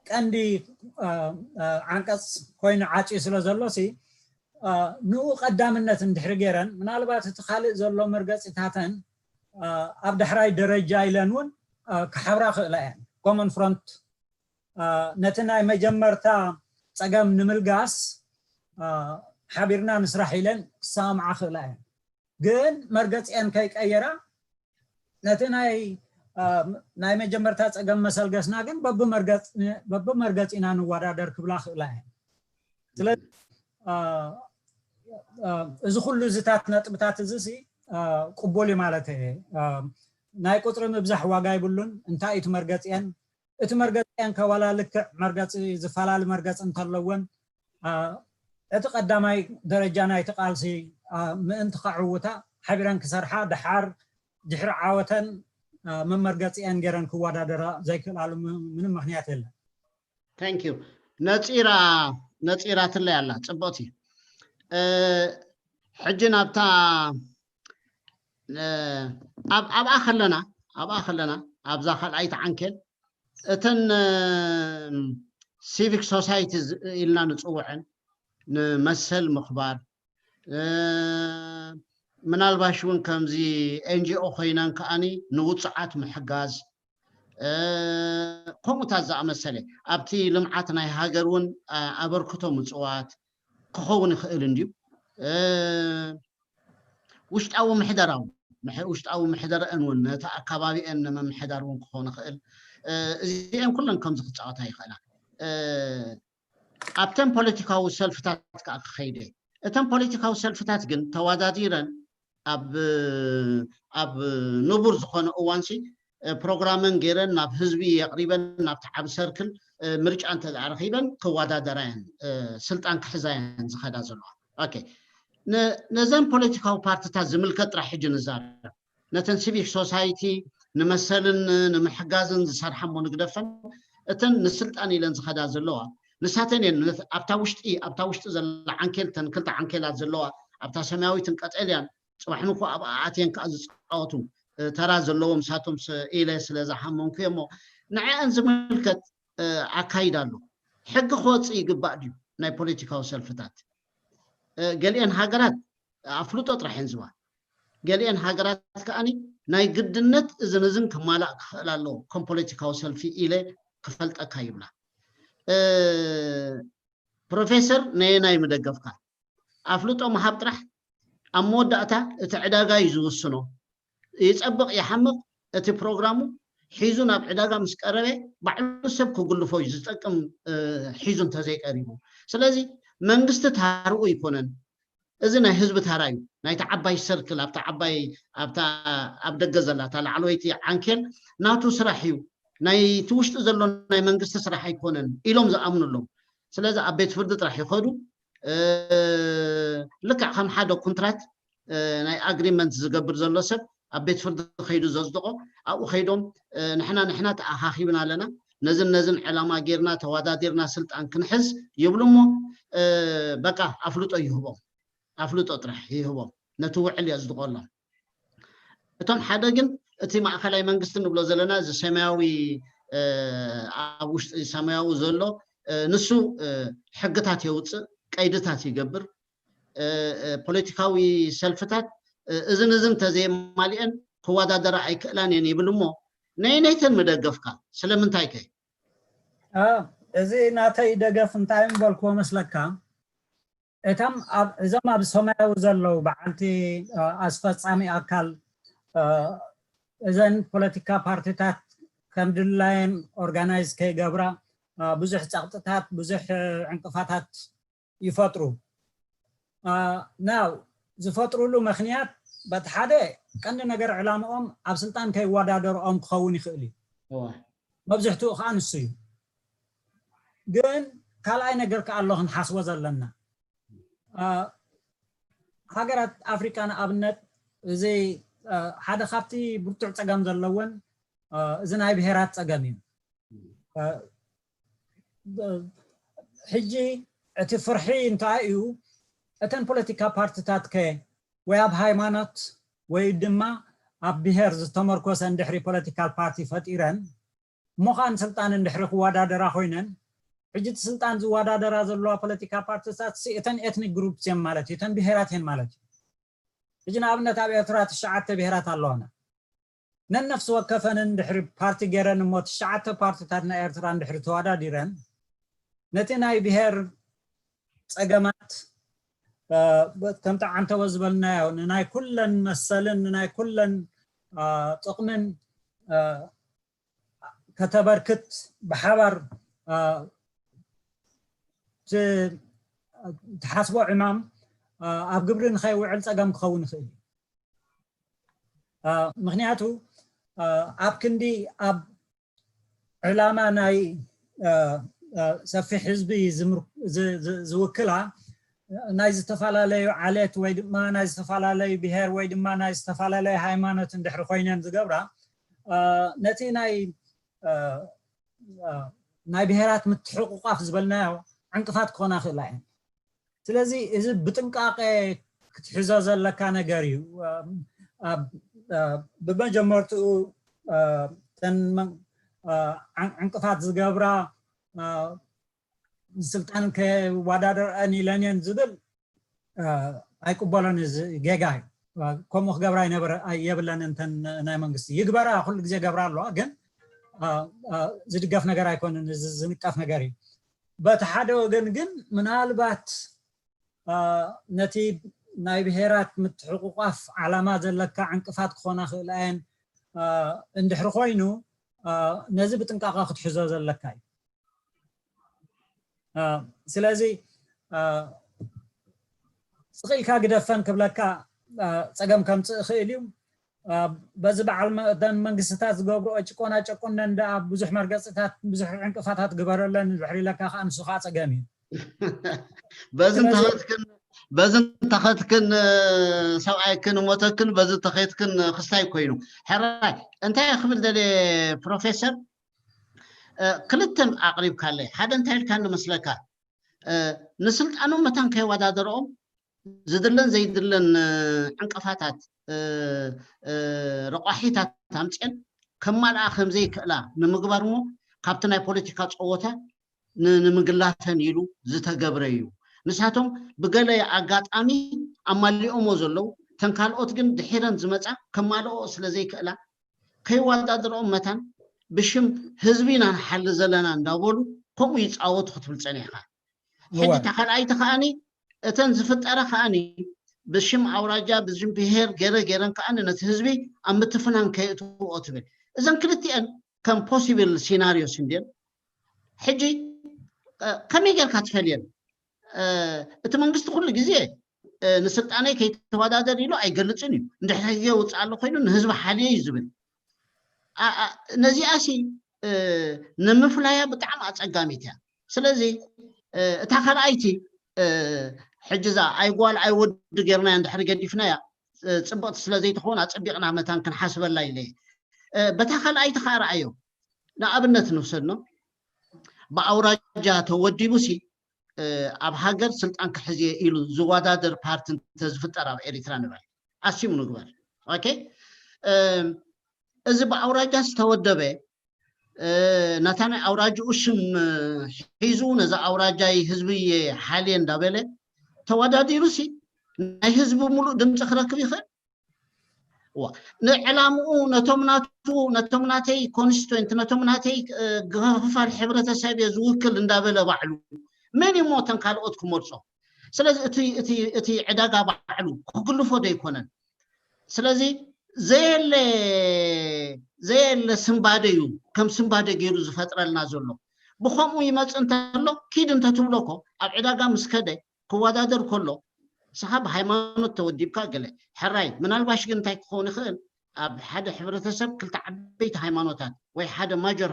ቀንዲ ዓንቀፅ ኮይኑ ዓፅዩ ስለ ዘሎ ንኡ ቀዳምነት እንድሕሪ ገይረን ምናልባት እቲ ካልእ ዘሎ መርገፂታተን ኣብ ዳሕራይ ደረጃ ኢለን እውን ክሓብራ ክእላ እየን። ኮመን ፍሮንት ነቲ ናይ መጀመርታ ፀገም ንምልጋስ ሓቢርና ንስራሕ ኢለን ክሰማምዓ ክእላ እየን። ግን መርገፂአን ከይቀየራ ነቲ ናይ ናይ መጀመርታ ፀገም መሰልገስና ግን በብመርገፂና ንወዳደር ክብላ ክእላ እየን። ስለዚ እዚ ኩሉ እዚታት ነጥብታት እዚ ቅቡል እዩ ማለት እየ። ናይ ቁፅሪ ምብዛሕ ዋጋ ይብሉን። እንታይ እዩ እቲ መርገፂአን? እቲ መርገፂአን ከዋላ ልክዕ መርገፂ ዝፈላለ መርገፂ እንተለወን እቲ ቀዳማይ ደረጃ ናይቲ ቃልሲ ምእንቲ ከዕውታ ሓቢረን ክሰርሓ ደሓር ድሕሪ ዓወተን መመርገፂአን ገይረን ክወዳደራ ዘይክእላሉ ምንም ምክንያት የለን። Thank you። ነፂራ ነፂራትለይ ኣላ። ፅቡቕቲ። ሕጂ ናብታ ኣብኣ ከለና ኣብኣ ከለና ኣብዛ ካልኣይቲ ዓንኬል እተን ሲቪክ ሶሳይቲ ኢልና ንፅውዐን ንመሰል ምኽባር ምናልባሽ እውን ከምዚ ኤንጂኦ ኮይነን ከዓኒ ንውፅዓት ምሕጋዝ ከምኡታት ዝኣመሰለ ኣብቲ ልምዓት ናይ ሃገር እውን ኣበርክቶ ምፅዋት ክኸውን ይኽእል እንድዩ። ውሽጣዊ ምሕደራዊ ውሽጣዊ ምሕደረአን እውን ነቲ ኣካባቢአን ንምምሕዳር እውን ክኾን ይኽእል። እዚአን ኩለን ከምዚ ክፃወታ ይኽእላ። ኣብተን ፖለቲካዊ ሰልፍታት ከዓ ክኸይደ እተን ፖለቲካዊ ሰልፍታት ግን ተወዳዲረን ኣብ ኣብ ንቡር ዝኾነ እዋንሲ ፕሮግራመን ገይረን ናብ ህዝቢ የቕሪበን ናብቲ ዓብ ሰርክል ምርጫ እንተረኺበን ክወዳደራ እየን ስልጣን ክሕዛ እየን ዝኸዳ ዘለዋ። ነዘን ፖለቲካዊ ፓርቲታት ዝምልከት ጥራሕ ሕጂ ንዛረብ። ነተን ሲቪክ ሶሳይቲ ንመሰልን ንምሕጋዝን ዝሰርሓ እሞ ንግደፈን እተን ንስልጣን ኢለን ዝኸዳ ዘለዋ ንሳተን እየን። ኣብታ ውሽጢ ኣብታ ውሽጢ ዘላ ዓንኬል ተን ክልተ ዓንኬላት ዘለዋ ኣብታ ሰማያዊትን ቀጠልያን ፅባሕ ንኮ ኣብ ኣትየን ከዓ ዝፃወቱ ተራ ዘለዎም ሳቶም ኢለ ስለ ዝሓመንኩ እሞ ንዐአን ዝምልከት ኣካይዳ ኣሎ። ሕጊ ክወፅእ ይግባእ ድዩ? ናይ ፖለቲካዊ ሰልፍታት ገሊአን ሃገራት ኣፍልጦ ጥራሕ እየን ዝባ ገሊአን ሃገራት ከዓኒ ናይ ግድነት እዝን እዝን ክማላእ ክኽእል ኣለዎ ከም ፖለቲካዊ ሰልፊ ኢለ ክፈልጠካ ይብላ። ፕሮፌሰር ነየናይ ምደገፍካ ኣፍልጦ ምሃብ ጥራሕ ኣብ መወዳእታ እቲ ዕዳጋ እዩ ዝውስኖ። ይፀብቕ ይሓምቕ እቲ ፕሮግራሙ ሒዙ ናብ ዕዳጋ ምስ ቀረበ ባዕሉ ሰብ ክጉልፎ እዩ ዝጠቅም ሒዙ እንተዘይቀሪቡ። ስለዚ መንግስቲ ታርኡ ኣይኮነን። እዚ ናይ ህዝቢ ታራ እዩ። ናይቲ ዓባይ ሰርክል ኣብታ ዓባይ ኣብታ ኣብ ደገ ዘላ እታ ላዕለወይቲ ዓንኬል ናቱ ስራሕ እዩ። ናይቲ ውሽጢ ዘሎ ናይ መንግስቲ ስራሕ ኣይኮነን ኢሎም ዝኣምኑ ኣለዉ። ስለዚ ኣብ ቤት ፍርዲ ጥራሕ ይኸዱ። ልክዕ ከም ሓደ ኩንትራት ናይ ኣግሪመንት ዝገብር ዘሎ ሰብ ኣብ ቤት ፍርዲ ከይዱ ዘጽድቆ ኣብኡ ከይዶም ንሕና ንሕና ተኣኻኺብና ኣለና ነዝን ነዝን ዕላማ ጌርና ተዋዳዲርና ስልጣን ክንሕዝ ይብሉ እሞ በቃ ኣፍልጦ ይህቦም ኣፍልጦ ጥራሕ ይህቦም ነቲ ውዕል የጽድቆሎም። እቶም ሓደ ግን እቲ ማእከላይ መንግስቲ ንብሎ ዘለና እዚ ሰማያዊ ኣብ ውሽጢ ሰማያዊ ዘሎ ንሱ ሕግታት የውፅእ ቀይድታት ይገብር ፖለቲካዊ ሰልፍታት እዝን እዝን ተዘየማሊአን ክወዳደራ ኣይክእላን እየን ይብል እሞ ነይነይተን ምደገፍካ ስለምንታይ ከ እዚ ናተይ ደገፍ እንታይ ምበልክዎ መስለካ እቶም እዞም ኣብ ሰማያዊ ዘለዉ በዓልቲ ኣስፈፃሚ ኣካል እዘን ፖለቲካ ፓርቲታት ከም ድላየን ኦርጋናይዝ ከይገብራ ብዙሕ ፀቕጥታት፣ ብዙሕ ዕንቅፋታት ይፈጥሩ። ናው ዝፈጥሩሉ ምክንያት በቲ ሓደ ቀንዲ ነገር ዕላምኦም ኣብ ስልጣን ከይወዳደርኦም ክኸውን ይኽእል እዩ። መብዝሕትኡ ከዓ ንሱ እዩ። ግን ካልኣይ ነገር ከዓ ኣሎ ክንሓስቦ ዘለና። ሃገራት ኣፍሪቃ ንኣብነት፣ እዚ ሓደ ካብቲ ብርቱዕ ፀገም ዘለወን እዚ ናይ ብሄራት ፀገም እዩ። ሕጂ እቲ ፍርሒ እንታይ እዩ? እተን ፖለቲካ ፓርቲታት ከ ወይ ኣብ ሃይማኖት ወይ ድማ ኣብ ብሄር ዝተመርኮሰ እንድሕሪ ፖለቲካል ፓርቲ ፈጢረን እሞ ከዓ ንስልጣን እንድሕሪ ክወዳደራ ኮይነን፣ ሕጂ እቲ ስልጣን ዝወዳደራ ዘለዋ ፖለቲካ ፓርቲታት እተን ኤትኒክ ግሩፕስ እዮም ማለት እዩ፣ እተን ብሄራት እየን ማለት እዩ። ሕጂ ንኣብነት ኣብ ኤርትራ ትሽዓተ ብሄራት ኣለዋና። ነነፍሲ ወከፈን እንድሕሪ ፓርቲ ገይረን እሞ ትሽዓተ ፓርቲታት ናይ ኤርትራ እንድሕሪ ተወዳዲረን ነቲ ናይ ብሄር ፀገማት ከምቲ ዓንተወ ዝበልናዮ ንናይ ኩለን መሰልን ንናይ ኩለን ጥቕምን ከተበርክት ብሓባር ትሓስቦ ዕማም ኣብ ግብሪ ንኸይውዕል ፀገም ክኸውን ይኽእል እዩ። ምክንያቱ ኣብ ክንዲ ኣብ ዕላማ ናይ ሰፊሕ ህዝቢ ዝውክላ ናይ ዝተፈላለዩ ዓሌት ወይ ድማ ናይ ዝተፈላለዩ ብሄር ወይ ድማ ናይ ዝተፈላለዩ ሃይማኖት እንድሕሪ ኮይነን ዝገብራ ነቲ ናይ ናይ ብሄራት ምትሕቑቋፍ ዝበልናዮ ዕንቅፋት ክኾና ክእላ እየን። ስለዚ እዚ ብጥንቃቄ ክትሕዞ ዘለካ ነገር እዩ። ብመጀመርትኡ ተን ዕንቅፋት ዝገብራ ንስልጣን ከዋዳደርአን ኢለን እየን ዝብል ኣይቅበሎን። እዚ ጌጋ እዩ። ከምኡ ክገብራ የብለን እንተን ናይ መንግስቲ ይግበራ ኩሉ ግዜ ገብራ ኣለዋ፣ ግን ዝድገፍ ነገር ኣይኮንን። እዚ ዝንቀፍ ነገር እዩ። በቲ ሓደ ወገን ግን ምናልባት ነቲ ናይ ብሄራት ምትሕቑቋፍ ዓላማ ዘለካ ዕንቅፋት ክኾና ክእላ እየን እንድሕሪ ኮይኑ ነዚ ብጥንቃቐ ክትሕዞ ዘለካ እዩ። ስለዚ ስቕ ኢልካ ግደፈን ክብለካ ፀገም ከምፅእ ይኽእል እዩ። በዚ በዓል መእተን መንግስትታት ዝገብርኦ ጭቆና ጨቁነን ደኣ ብዙሕ መርገፅታት ብዙሕ ዕንቅፋታት ግበረለን ድሕሪ ኢለካ ከዓ ንሱ ከዓ ፀገም እዩ። በዚ እንተኸትክን በዚ እንተኸትክን ሰብኣይክን ሞተክን በዚ እንተኸትክን ክስታይ ኮይኑ ሕራይ እንታይ ክብል ደለ ፕሮፌሰር ክልተ ኣቕሪብካለይ ሓደ እንታይ ኢልካ ንመስለካ ንስልጣኖም መታን ከይወዳደርኦም ዝድለን ዘይድለን ዕንቅፋታት ረቋሒታት ኣምፅአን ከማልኣ ከምዘይክእላ ንምግባር እሞ ካብቲ ናይ ፖለቲካ ፀወታ ንምግላፈን ኢሉ ዝተገብረ እዩ። ንሳቶም ብገለ ኣጋጣሚ ኣማሊኦሞ ዘለዉ ተን ካልኦት ግን ድሒረን ዝመፃ ከማልኦ ስለዘይክእላ ከይወዳደርኦም መታን ብሽም ህዝቢ ኢና ንሓሊ ዘለና እንዳበሉ ከምኡ ይፃወቱ ክትብል ፀኒሕካ። ሕጂ እታ ካልኣይቲ ከዓኒ እተን ዝፍጠራ ከዓኒ ብሽም ኣውራጃ ብሽም ብሄር ገይረ ገይረን ከዓኒ ነቲ ህዝቢ ኣብ ምትፍናን ከየእትውኦ ትብል። እዘን ክልቲአን ከም ፖሲብል ሲናሪዮስ እንድየን። ሕጂ ከመይ ጌርካ ትፈልየን? እቲ መንግስቲ ኩሉ ግዜ ንስልጣነይ ከይተወዳደር ኢሉ ኣይገልፅን እዩ። እንድሕር ህገ ውፅእ ኣሎ ኮይኑ ንህዝቢ ሓልየ እዩ ዝብል። ነዚኣሲ ንምፍላያ ብጣዕሚ ኣፀጋሚት እያ። ስለዚ እታ ካልኣይቲ ሕጂ እዛ ኣይጓል ኣይወዲ ጌርናያ እንድሕሪ ገዲፍናያ ፅብቕቲ ስለዘይትኸውን ኣፀቢቕና መታን ክንሓስበላ ኢለ እየ። በታ ካልኣይቲ ከዓ ረኣዮ ንኣብነት ንውሰድኖ ብኣውራጃ ተወዲቡ ሲ ኣብ ሃገር ስልጣን ክሕዝ እየ ኢሉ ዝወዳደር ፓርቲ እንተዝፍጠር ኣብ ኤሪትራ ንበል ኣሲሙ ንግበር ኦኬ እዚ ብኣውራጃ ዝተወደበ ነታ ናይ ኣውራጅኡ ሽም ሒዙ ነዛ ኣውራጃይ ህዝቢ እየ ሓልየ እንዳበለ ተወዳዲሩ ሲ ናይ ህዝቢ ሙሉእ ድምፂ ክረክብ ይኽእል ንዕላምኡ ነቶም ናቱ ነቶም ናተይ ኮንስቲትዌንት ነቶም ናተይ ክፋል ሕብረተሰብ እየ ዝውክል እንዳበለ ባዕሉ መን እሞ እተን ካልኦት ክመርፆ ስለዚ እቲ ዕዳጋ ባዕሉ ክግልፎ ዶ ኣይኮነን ስለዚ ዘየለ ዘየለ ስንባደ እዩ ከም ስንባደ ገይሩ ዝፈጥረልና ዘሎ ብኸምኡ ይመፅእ እንተሎ ኪድ እንተትብሎ እኮ ኣብ ዕዳጋ ምስ ከደ ክወዳደር ከሎ ንስኻ ብሃይማኖት ተወዲብካ ገለ ሕራይ ምናልባሽ ግን እንታይ ክኸውን ይኽእል ኣብ ሓደ ሕብረተሰብ ክልተ ዓበይቲ ሃይማኖታት ወይ ሓደ ማጆር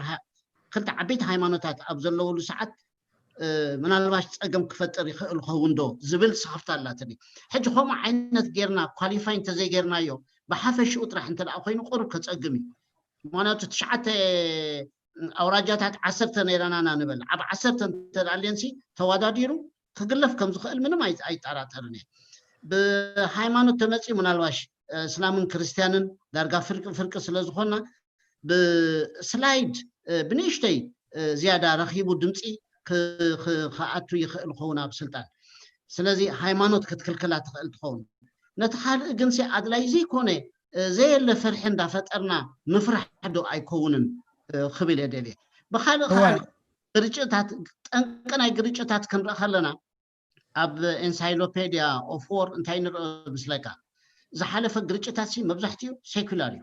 ክልተ ዓበይቲ ሃይማኖታት ኣብ ዘለውሉ ሰዓት ምናልባሽ ፀገም ክፈጥር ይኽእል ኸውን ዶ ዝብል ስኽፍታ ኣላትኒ። ሕጂ ከምኡ ዓይነት ጌርና ኳሊፋይ እንተዘይጌርናዮ ብሓፈሽኡ ጥራሕ እንተ ኮይኑ ቅሩብ ከፀግም እዩ። ምክንያቱ ትሽዓተ ኣውራጃታት ዓሰርተ ነይረናና ንበል ኣብ ዓሰርተ እንተዳልየንሲ ተወዳዲሩ ክግለፍ ከም ዝኽእል ምንም ኣይጠራጠርን እየ። ብሃይማኖት ተመፂኡ ምናልባሽ እስላምን ክርስትያንን ዳርጋ ፍርቂ ፍርቂ ስለዝኾና ብስላይድ ብንእሽተይ ዝያዳ ረኺቡ ድምፂ ክኣቱ ይኽእል ኸውን ኣብ ስልጣን። ስለዚ ሃይማኖት ክትክልክላ ትኽእል ትኸውን። ነቲ ካልእ ግንሲ ኣድላይ ዘይኮነ ዘየለ ፍርሒ እንዳፈጠርና ምፍራሕ ዶ ኣይከውንን ክብል እየ ደልየ። ብካልእ ከዓ ግርጭታት ጠንቂ ናይ ግርጭታት ክንርኢ ከለና ኣብ encyclopedia of war እንታይ ንርኢ ምስለካ ዝሓለፈ ግርጭታት ሲ መብዛሕትኡ ሴኩላር እዩ።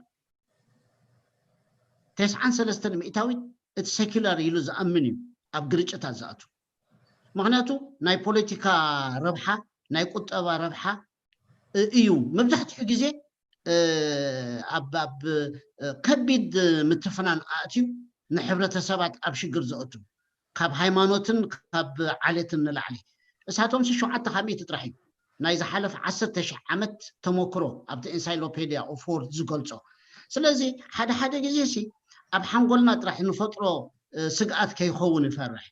ተስዓን ሰለስተን ሚእታዊት እቲ ሴኩላር ኢሉ ዝኣምን እዩ ኣብ ግርጭታት ዝኣቱ። ምክንያቱ ናይ ፖለቲካ ረብሓ ናይ ቁጠባ ረብሓ እዩ መብዛሕትኡ ግዜ ኣብ ኣብ ከቢድ ምትፍናን ኣእትዩ ንሕብረተሰባት ኣብ ሽግር ዘእቱ ካብ ሃይማኖትን ካብ ዓሌትን ንላዕሊ። እሳቶም ሲ ሸውዓተ ካብ ሚእቲ ጥራሕ እዩ ናይ ዝሓለፈ ዓሰርተ ሺሕ ዓመት ተመክሮ ኣብቲ encyclopedia of war ዝገልጾ። ስለዚ ሓደ ሓደ ግዜ ሲ ኣብ ሓንጎልና ጥራሕ ንፈጥሮ ስግኣት ከይኸውን ይፈርሕ።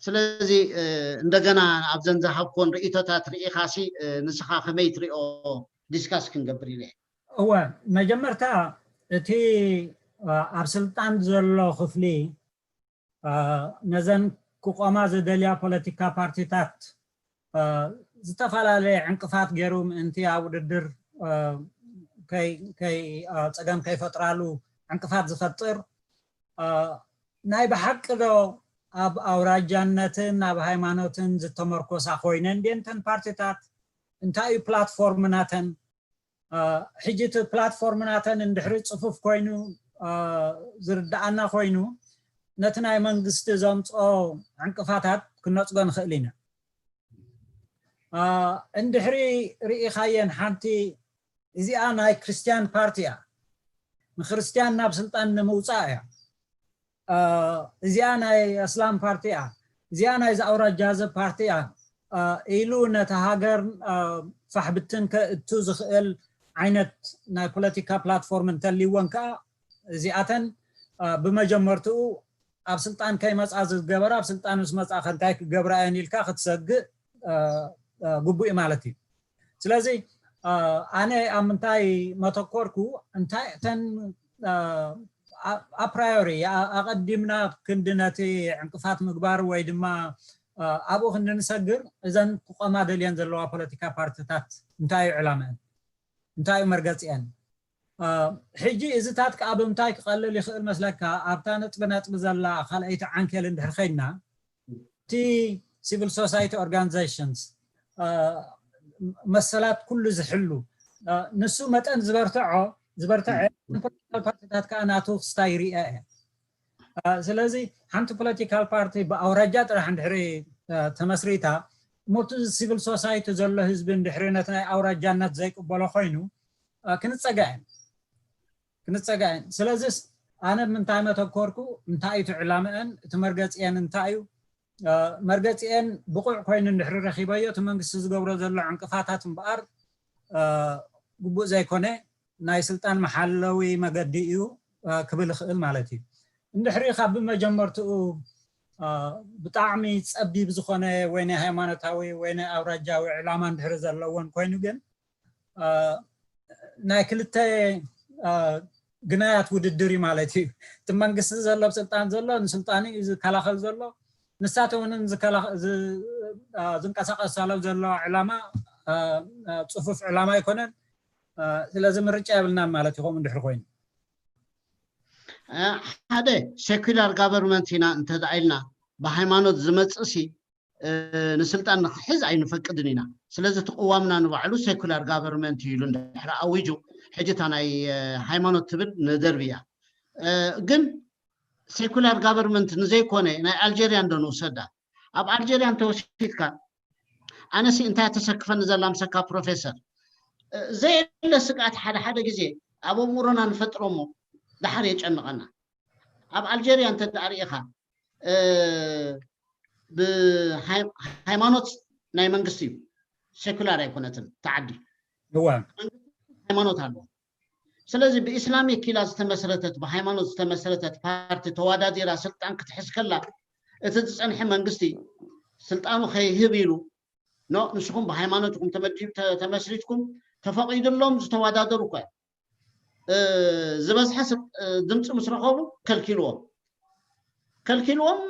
ስለዚ እንደገና ኣብዘን ዝሃብኮን ርእይቶታት ርኢኻሲ ንስኻ ከመይ ትሪኦ ዲስካስ ክንገብር ኢለ። እወ፣ መጀመርታ እቲ ኣብ ስልጣን ዘሎ ክፍሊ ነዘን ክቆማ ዝደልያ ፖለቲካ ፓርቲታት ዝተፈላለየ ዕንቅፋት ገይሩ ምእንቲ ኣብ ውድድር ፀገም ከይፈጥራሉ ዕንቅፋት ዝፈጥር ናይ ብሓቂ ዶ ኣብ ኣውራጃነትን ኣብ ሃይማኖትን ዝተመርኮሳ ኮይነን ድየን እተን ፓርቲታት? እንታይ እዩ ፕላትፎርም ናተን? ሕጂ እቲ ፕላትፎርም ናተን እንድሕሪ ፅፉፍ ኮይኑ ዝርድኣና ኮይኑ ነቲ ናይ መንግስቲ ዘምፅኦ ዕንቅፋታት ክነፅጎ ንኽእል ኢና። እንድሕሪ ርኢኻየን ሓንቲ እዚኣ ናይ ክርስትያን ፓርቲ እያ፣ ንክርስትያን ናብ ስልጣን ንምውፃእ እያ። እዚኣ ናይ እስላም ፓርቲ እያ፣ እዚኣ ናይ ዝኣውራጃዘ ፓርቲ እያ ኢሉ ነቲ ሃገር ፋሕብትን ከእቱ ዝኽእል ዓይነት ናይ ፖለቲካ ፕላትፎርም እንተልይወን ከዓ እዚኣተን ብመጀመርትኡ ኣብ ስልጣን ከይመፃ ዝገበራ ኣብ ስልጣን ምስ መፃ ከንታይ ክገብራ እየን ኢልካ ክትሰግእ ግቡእ ማለት እዩ። ስለዚ ኣነ ኣብ ምንታይ መተኮርኩ እንታይ እተን ኣፕራዮሪ ኣቐዲምና ክንዲ ነቲ ዕንቅፋት ምግባር ወይ ድማ ኣብኡ ክንዲ ንሰግር እዘን ክቆማ ደልየን ዘለዋ ፖለቲካ ፓርቲታት እንታይ እዩ ዕላመአን እንታይ እዩ መርገፂአን? ሕጂ እዚታት ከዓ ብምንታይ ክቐልል ይኽእል መስለካ ኣብታ ነጥቢ ነጥቢ ዘላ ካልኣይቲ ዓንኬል እንድሕር ከይድና እቲ civil society organizations መሰላት ኩሉ ዝሕሉ ንሱ መጠን ዝበርትዖ ዝበርትዐ ፖለቲካል ፓርቲታት ከዓ ናቱ ክስታይ ይርአ እየ። ስለዚ ሓንቲ ፖለቲካል ፓርቲ ብኣውራጃ ጥራሕ እንድሕሪ ተመስሪታ እሞቲ civil society ዘሎ ህዝቢ እንድሕሪ ነቲ ናይ ኣውራጃነት ዘይቅበሎ ኮይኑ ክንፀጋ እየን ክንፀጋ እየን። ስለዚስ ኣነ ምንታይ መተኮርኩ እንታይ እዩ እቲ ዕላመአን እቲ መርገፂአን እንታይ እዩ መርገፂአን ብቑዕ ኮይኑ እንድሕሪ ረኪበዮ እቲ መንግስቲ ዝገብሮ ዘሎ ዕንቅፋታት እምበኣር ግቡእ ዘይኮነ ናይ ስልጣን መሓለዊ መገዲ እዩ ክብል ይኽእል ማለት እዩ። እንድሕሪ ካብ ብመጀመርትኡ ብጣዕሚ ፀቢብ ዝኾነ ወይ ናይ ሃይማኖታዊ ወይ ናይ ኣውራጃዊ ዕላማ እንድሕሪ ዘለዎን ኮይኑ ግን ናይ ክልተ ግናያት ውድድር እዩ ማለት እዩ። እቲ መንግስቲ ዘሎ ስልጣን ዘሎ ንስልጣኑ እዩ ዝከላኸል ዘሎ ንሳተ እውን ዝንቀሳቀሳሎ ዘሎ ዕላማ ፅፉፍ ዕላማ ኣይኮነን። ስለዚ ምርጫ የብልናን ማለት እዩ ከምኡ እንድሕር ኮይኑ። ሓደ ሴኩላር ጋቨርንመንት ኢና እንተደኣ ኢልና ብሃይማኖት ዝመፅእ ሲ ንስልጣን ንክሕዝ ኣይንፈቅድን ኢና። ስለዚ እቲ ቅዋምና ንባዕሉ ሴኩላር ጋቨርንመንት እዩ ኢሉ እንድሕር ኣዊጁ ሕጂ እታ ናይ ሃይማኖት ትብል ንደርብያ ግን ሴኩላር ጋቨርንመንት ንዘይኮነ ናይ ኣልጀርያ እንዶ ንውሰዳ። ኣብ ኣልጀርያ እንተወሲድካ ኣነሲ እንታይ ተሰክፈኒ ዘላ ምሰካ ፕሮፌሰር፣ ዘየለ ስግኣት ሓደ ሓደ ግዜ ኣብ ኣእምሮና ንፈጥሮ እሞ ደሓር የጨንቐና። ኣብ ኣልጀርያ እንተ ደኣ ርኢኻ ብሃይማኖት ናይ መንግስቲ እዩ፣ ሴኩላር ኣይኮነትን ተዓዲ። እዋ ሃይማኖት ኣለዎ። ስለዚ ብኢስላሚክ ኪላ ዝተመስረተት ብሃይማኖት ዝተመስረተት ፓርቲ ተዋዳዲራ ስልጣን ክትሕዝ ከላ እቲ ዝፀንሐ መንግስቲ ስልጣኑ ከይህብ ኢሉ ኖ ንስኹም ብሃይማኖትኩም ተመዲብ ተመስሪትኩም ተፈቒድሎም ዝተዋዳደሩ እኳ ዝበዝሐ ድምፂ ምስ ረኸቡ ከልኪልዎም ከልኪልዎም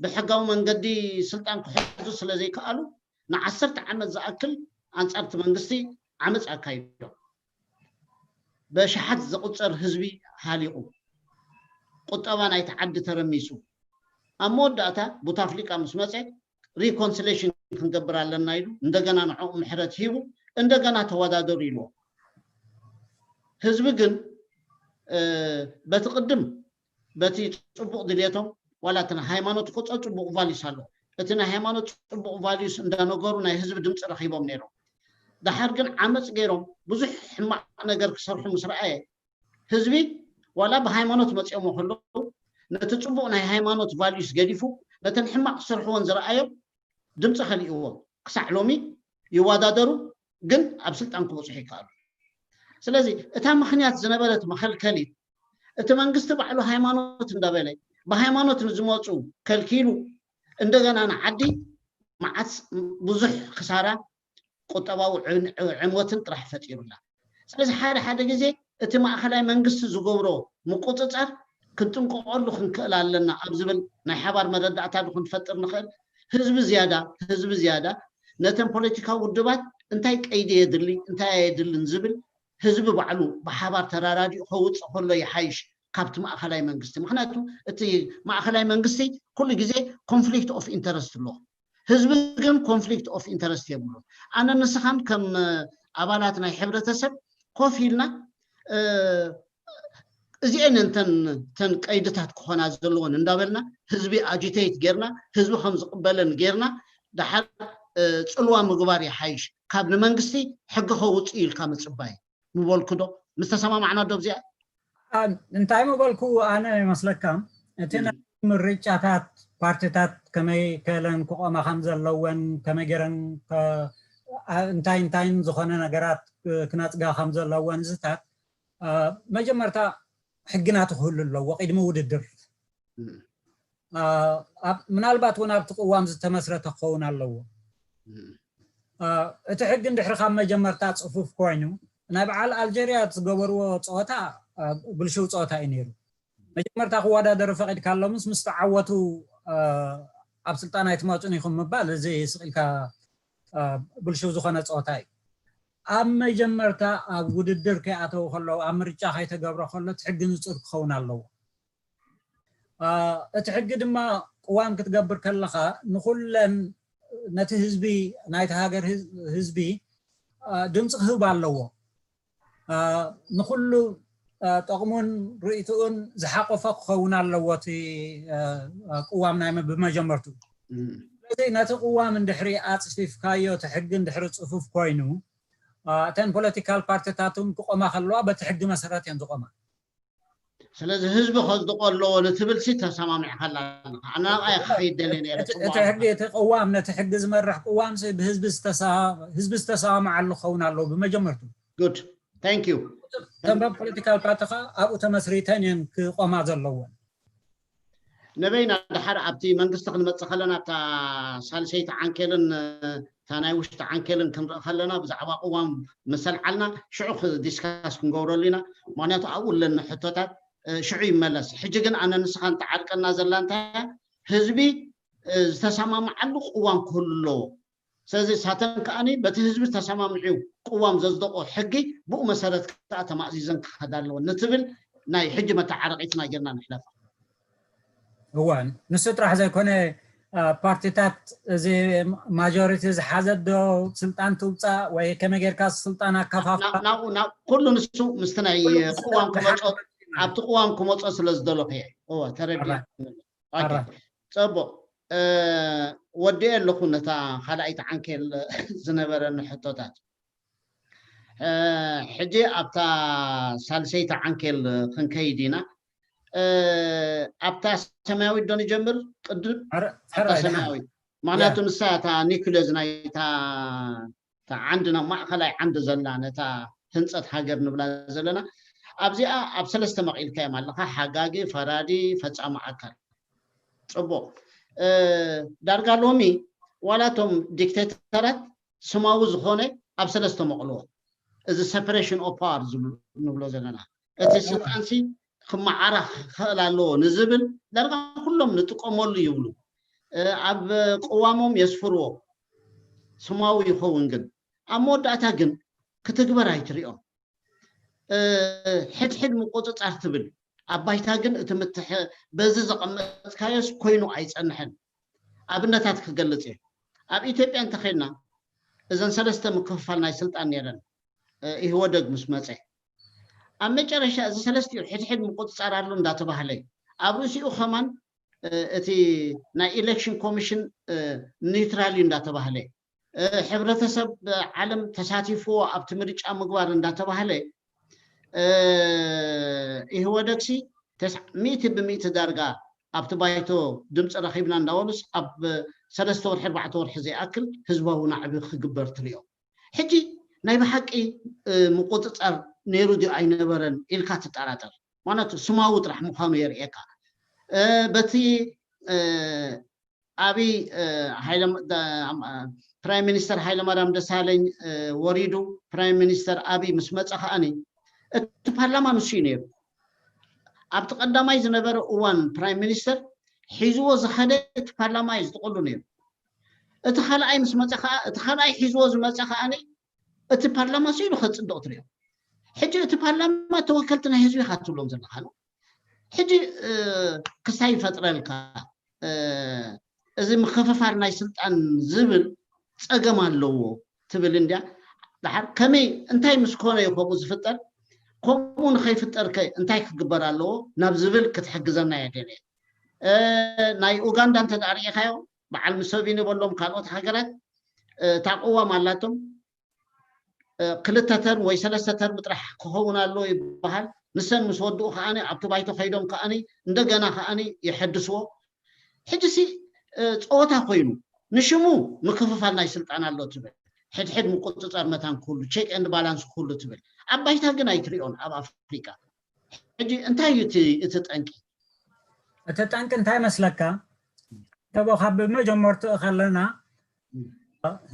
ብሕጋዊ መንገዲ ስልጣን ክሕዙ ስለ ዘይከኣሉ ንዓሰርተ ዓመት ዝኣክል ኣንፃርቲ መንግስቲ ዓመፅ ኣካይዶም። በሽሓት ዝቁፀር ህዝቢ ሃሊቑ፣ ቁጠባ ናይቲ ዓዲ ተረሚሱ። ኣብ መወዳእታ ቡታፍሊቃ ምስ መፀ ሪኮንስሌሽን ክንገብር ኣለና ኢሉ እንደገና ንዕኡ ምሕረት ሂቡ እንደገና ተወዳደሩ ኢልዎ። ህዝቢ ግን በቲ ቅድም በቲ ፅቡቕ ድልየቶም ዋላ እቲ ሃይማኖት እኮ ፀ ፅቡቕ ቫሊስ ኣሎ። እቲ ናይ ሃይማኖት ፅቡቕ ቫሊስ እንዳነገሩ ናይ ህዝቢ ድምፂ ረኪቦም ነይሮም። ደሓር ግን ዓመፅ ገይሮም ብዙሕ ሕማቕ ነገር ክሰርሑ ምስ ረኣየ ህዝቢ ዋላ ብሃይማኖት መፂኦሞ ከለዉ ነቲ ፅቡቕ ናይ ሃይማኖት ቫሊስ ገዲፉ ነተን ሕማቕ ዝሰርሕዎን ዝረኣዮም ድምፂ ከሊእዎም ክሳዕ ሎሚ ይወዳደሩ፣ ግን ኣብ ስልጣን ክበፅሑ ይከኣሉ። ስለዚ እታ ምክንያት ዝነበረት መኸልከሊት እቲ መንግስቲ ባዕሉ ሃይማኖት እንዳበለ ብሃይማኖት ንዝመፁ ከልኪሉ እንደገና ንዓዲ መዓት ብዙሕ ክሳራ ቁጠባዊ ዕንወትን ጥራሕ ፈጢሩላ። ስለዚ ሓደ ሓደ ግዜ እቲ ማእኸላይ መንግስቲ ዝገብሮ ምቁፅፃር ክንጥንቀቐሉ ክንክእል ኣለና ኣብ ዝብል ናይ ሓባር መረዳእታ ዶ ክንፈጥር ንኽእል። ህዝቢ ዝያዳ ህዝቢ ዝያዳ ነተን ፖለቲካዊ ውድባት እንታይ ቀይዲ የድሊ እንታይ ኣየድልን ዝብል ህዝቢ ባዕሉ ብሓባር ተራዳዲኡ ከውፅእ ከሎ ይሓይሽ ካብቲ ማእኸላይ መንግስቲ። ምክንያቱ እቲ ማእኸላይ መንግስቲ ኩሉ ግዜ ኮንፍሊክት ኦፍ ኢንተረስት ኣለዎ። ህዝቢ ግን ኮንፍሊክት ኦፍ ኢንተረስት የብሉን። ኣነ ንስኻን ከም ኣባላት ናይ ሕብረተሰብ ኮፍ ኢልና እዚአን እንተን ተን ቀይድታት ክኾና ዘለዎን እንዳበልና ህዝቢ ኣጂቴት ጌርና ህዝቢ ከም ዝቕበለን ጌርና ደሓር ፅልዋ ምግባር ይሓይሽ ካብ ንመንግስቲ ሕጊ ከውፅእ ኢልካ ምፅባይ ምበልኩ ዶ? ምስ ተሰማማዕና ዶ ኣብዚኣ? እንታይ ምበልኩ ኣነ ይመስለካ እቲ ናይ ምርጫታት ፓርቲታት ከመይ ከለን ክቆማ ከም ዘለወን ከመይ ገይረን እንታይ እንታይን ዝኾነ ነገራት ክነፅጋ ከም ዘለወን ዝታት መጀመርታ ሕግናት ክህሉ ኣለዎ ቅድሚ ውድድር ምናልባት እውን ኣብቲ ቅዋም ዝተመስረተ ክኸውን ኣለዎ እቲ ሕጊ እንድሕሪ ካብ መጀመርታ ፅፉፍ ኮይኑ ናይ በዓል ኣልጀርያ ዝገበርዎ ፀወታ ብልሽው ፀወታ እዩ ነይሩ መጀመርታ ክወዳደሩ ፈቂድካሎምስ ምስ ተዓወቱ ኣብ ስልጣን ኣይትመፁን ኢኹም ምባል እዚ ስቂልካ ብልሽው ዝኾነ ፀወታ እዩ ኣብ መጀመርታ ኣብ ውድድር ከይኣተው ከለዉ ኣብ ምርጫ ከይተገብረ ከሎ እቲ ሕጊ ንፁር ክኸውን ኣለዎ እቲ ሕጊ ድማ ቅዋም ክትገብር ከለኻ ንኩለን ነቲ ህዝቢ ናይቲ ሃገር ህዝቢ ድምፂ ክህብ ኣለዎ ንኩሉ ጠቕሙን ርእትኡን ዝሓቆፈ ክኸውን ኣለዎ እቲ ቅዋም ናይ ብመጀመርቱ ስለዚ ነቲ ቅዋም እንድሕሪ ኣፅፊፍካዮ እቲ ሕጊ እንድሕሪ ፅፉፍ ኮይኑ እተን ፖለቲካል ፓርቲታት እውን ክቆማ ከለዋ በቲ ሕጊ መሰረት እየን ዝቆማ ስለዚ ህዝቢ ከፅድቆ ኣለዎ ንትብል ሲ ተሰማሚዕካላ ኣለኻ ኣነ ናብኣ ክኸይድ ደልየ ነይረ እቲ ሕጊ እቲ ቅዋም ነቲ ሕጊ ዝመርሕ ቅዋም ሲ ብህዝቢ ዝተሰማማዓሉ ክኸውን ኣለዎ ብመጀመርቱ good thank you ተንበብ ፖለቲካል ፓርቲ ከዓ ኣብኡ ተመስሪተን እየን ክቆማ ዘለዎን ንበይና ድሓር ኣብቲ መንግስቲ ክንመፅእ ከለና እታ ሳልሰይቲ ዓንኬልን እታ ናይ ውሽጢ ዓንኬልን ክንርኢ ከለና ብዛዕባ ቅዋም ምስ ኣልዓልና ሽዑ ዲስካስ ክንገብረሉ ኢና ምክንያቱ ኣብኡ ኣለኒ ሕቶታት ሽዑ ይመለስ ሕጂ ግን ኣነ ንስኻ ንተዓርቀና ዘላ እንታይ ህዝቢ ዝተሰማምዓሉ ቅዋም ክህሉ ኣለዎ ስለዚ ሳተን ከዓኒ በቲ ህዝቢ ዝተሰማምዑ ቅዋም ዘፅደቆ ሕጊ ብኡ መሰረት ከዓ ተማእዚዘን ክኸዳ ኣለወን ንትብል ናይ ሕጂ መተዓረቂትና ጌርና ንሕለፋ እወ ንሱ ጥራሕ ዘይኮነ ፓርቲታት እዚ ማጆሪቲ ዝሓዘት ዶ ስልጣን ትውፃእ ወይ ከመይ ጌርካ ስልጣን ኣከፋፍላ ኩሉ ንሱ ምስቲ ናይ ቅዋም ክመፆ ኣብቲ ቅዋም ክመጾ ስለ ዝደለኹ እየ። እወ፣ ተረዲኣ። ኣራ። ኦኬ፣ ኣራ። ጽቡቕ። እ፣ ወዲኤ ኣለኹ ነታ ካልኣይቲ ዓንኬል ዝነበረኒ ሕቶታት። እ፣ ሕጂ ኣብታ ሳልሰይቲ ዓንኬል ክንከይድ ኢና። እ፣ ኣብታ ሰማያዊት ዶ ንጀምር? ቅድም ሕረ- ኣብታ ሕራይ፣ ደሓን። ሰማያዊት፣ ምክንያቱ ንሳ እታ ኒኩለዝ ናይታ እታ ዓንዲ፣ ናብ ማእኸላይ ዓንዲ ዘላ፣ ነታ ህንፀት ሃገር ንብላ ዘለና፣ ኣብዚኣ ኣብ ሰለስተ መቒልካዮም ኣለኻ፣ ሓጋጊ፣ ፈራዲ፣ ፈፃሚ ኣካል። ፅቡቕ። እ፣ ዳርጋ ሎሚ ዋላ እቶም ዲክቴተራት ስማዊ ዝኾነ ኣብ ሰለስተ መቕልዎ፣ እዚ ሰፐሬሽን ኦፍ ፓወር ዝብሉ ንብሎ ዘለና፣ እቲ እወ። ስልጣንሲ ክመዓራ ክኽእል ኣለዎ ንዝብል ዳርጋ ኩሎም ንጥቀመሉ ይብሉ። እ፣ ኣብ ቅዋሞም የስፍርዎ፣ ስማዊ ይኸውን፣ ግን ኣብ መወዳእታ ግን ክትግበር ኣይትሪኦም። እ፣ ሕድሕድ ምቁፅፃር ትብል፣ ኣብ ባይታ ግን እቲ ምትሕ በዚ ዘቐመጥካዮስ ኮይኑ ኣይፀንሕን። ኣብነታት ክገልፅ እየ። ኣብ ኢትዮጵያ እንተኸድና እዘን ሰለስተ ምክፍፋል ናይ ስልጣን ነይረን፣ እ፣ ኢህወደግ ምስ መፀ፣ ኣብ መጨረሻ እዚ ሰለስቲኡ ሕድሕድ ምቁፅፃር ኣሎ እንዳተባህለ፣ ኣብ ርእሲኡ ከማን፣ እ፣ እቲ ናይ ኢሌክሽን ኮሚሽን፣ እ፣ ኒውትራል እዩ እንዳተባህለ፣ እ፣ ሕብረተሰብ ዓለም ተሳቲፍዎ ኣብቲ ምርጫ ምግባር እንዳተባህለ፣ እ፣ ኢህወደግሲ ተስዓ ሚእቲ ብሚእቲ ዳርጋ ኣብቲ ባይቶ ድምፂ ረኺብና እንዳበሉስ ኣብ ሰለስተ ወርሒ ኣርባዕተ ወርሒ ዘይኣክል ህዝባዊ ናዕቢ ክግበር ትሪኦ። ሕጂ ናይ ብሓቂ፣ እ፣ ምቁፅፃር ነይሩ ድዩ ኣይነበረን ኢልካ ትጠራጠር። ማለቱ ስማዊ ጥራሕ ምዃኑ የርእየካ። እ፣ በቲ፣ እ፣ ኣብይ፣ እ፣ ሃይለ-፣ ደ-፣ ኣም-፣ እ፣ ፕራይም ሚኒስተር ሃይለማርያም ደሳለኝ፣ እ፣ ወሪዱ፣ ፕራይም ሚኒስተር ኣብይ ምስ መፀ ከኣኒ እቲ ፓርላማ ንሱ እዩ ነይሩ። ኣብቲ ቀዳማይ ዝነበረ እዋን ፕራይም ሚኒስተር ሒዝዎ ዝኸደ እቲ ፓርላማ እዩ ዝጥቕሉ ነይሩ። እቲ ካልኣይ ምስ መፀ ከዓ፣ እቲ ካልኣይ ሒዝዎ ዝመፀ ከኣኒ እቲ ፓርላማ ስኢሉ ከፅድቕ ትሪኦ። ሕጂ እቲ ፓርላማ ተወከልቲ ናይ ህዝቢ ኢኻ ትብሎም ዘለኻ ነው። ሕጂ፣ እ፣ ክስታይ ይፈጥረልካ፣ እ፣ እዚ ምክፍፋል ናይ ስልጣን ዝብል ፀገም ኣለዎ ትብል እንድያ። ደሓር ከመይ፣ እንታይ ምስ ኮነ እዩ ከምኡ ዝፍጠር? ከምኡ ንኸይፍጠር ከ እንታይ ክግበር ኣለዎ ናብ ዝብል ክትሕግዘና እየ ደልየ። እ፣ ናይ ኡጋንዳ እንተ ደኣ ርኢኻዮ፣ በዓል ሙሰቪኒ በሎም ካልኦት ሃገራት፣ እ፣ እታ ቅዋም ኣላቶም፣ እ፣ ክልተ ተርም ወይ ሰለስተ ተርም ጥራሕ ክኸውን ኣለዎ ይበሃል። ንሰን ምስ ወድኡ ከኣኒ ኣብቲ ባይቶ ከይዶም ከኣኒ እንደገና ከኣኒ የሐድስዎ። ሕጂ ሲ፣ እ፣ ፀወታ ኮይኑ ንሽሙ ምክፍፋል ናይ ስልጣን ኣሎ ትብል፣ ሕድሕድ ምቁፅፃር መታን ክህሉ፣ ቼክ ኤንድ ባላንስ ክህሉ ትብል፣ ኣብ ባይታ ግን ኣይትሪኦን ኣብ ኣፍሪቃ። ሕጂ እንታይ እዩ እቲ፣ እቲ ጠንቂ? እቲ ጠንቂ እንታይ መስለካ? ተቦ ካብ መጀመርትኡ ከለና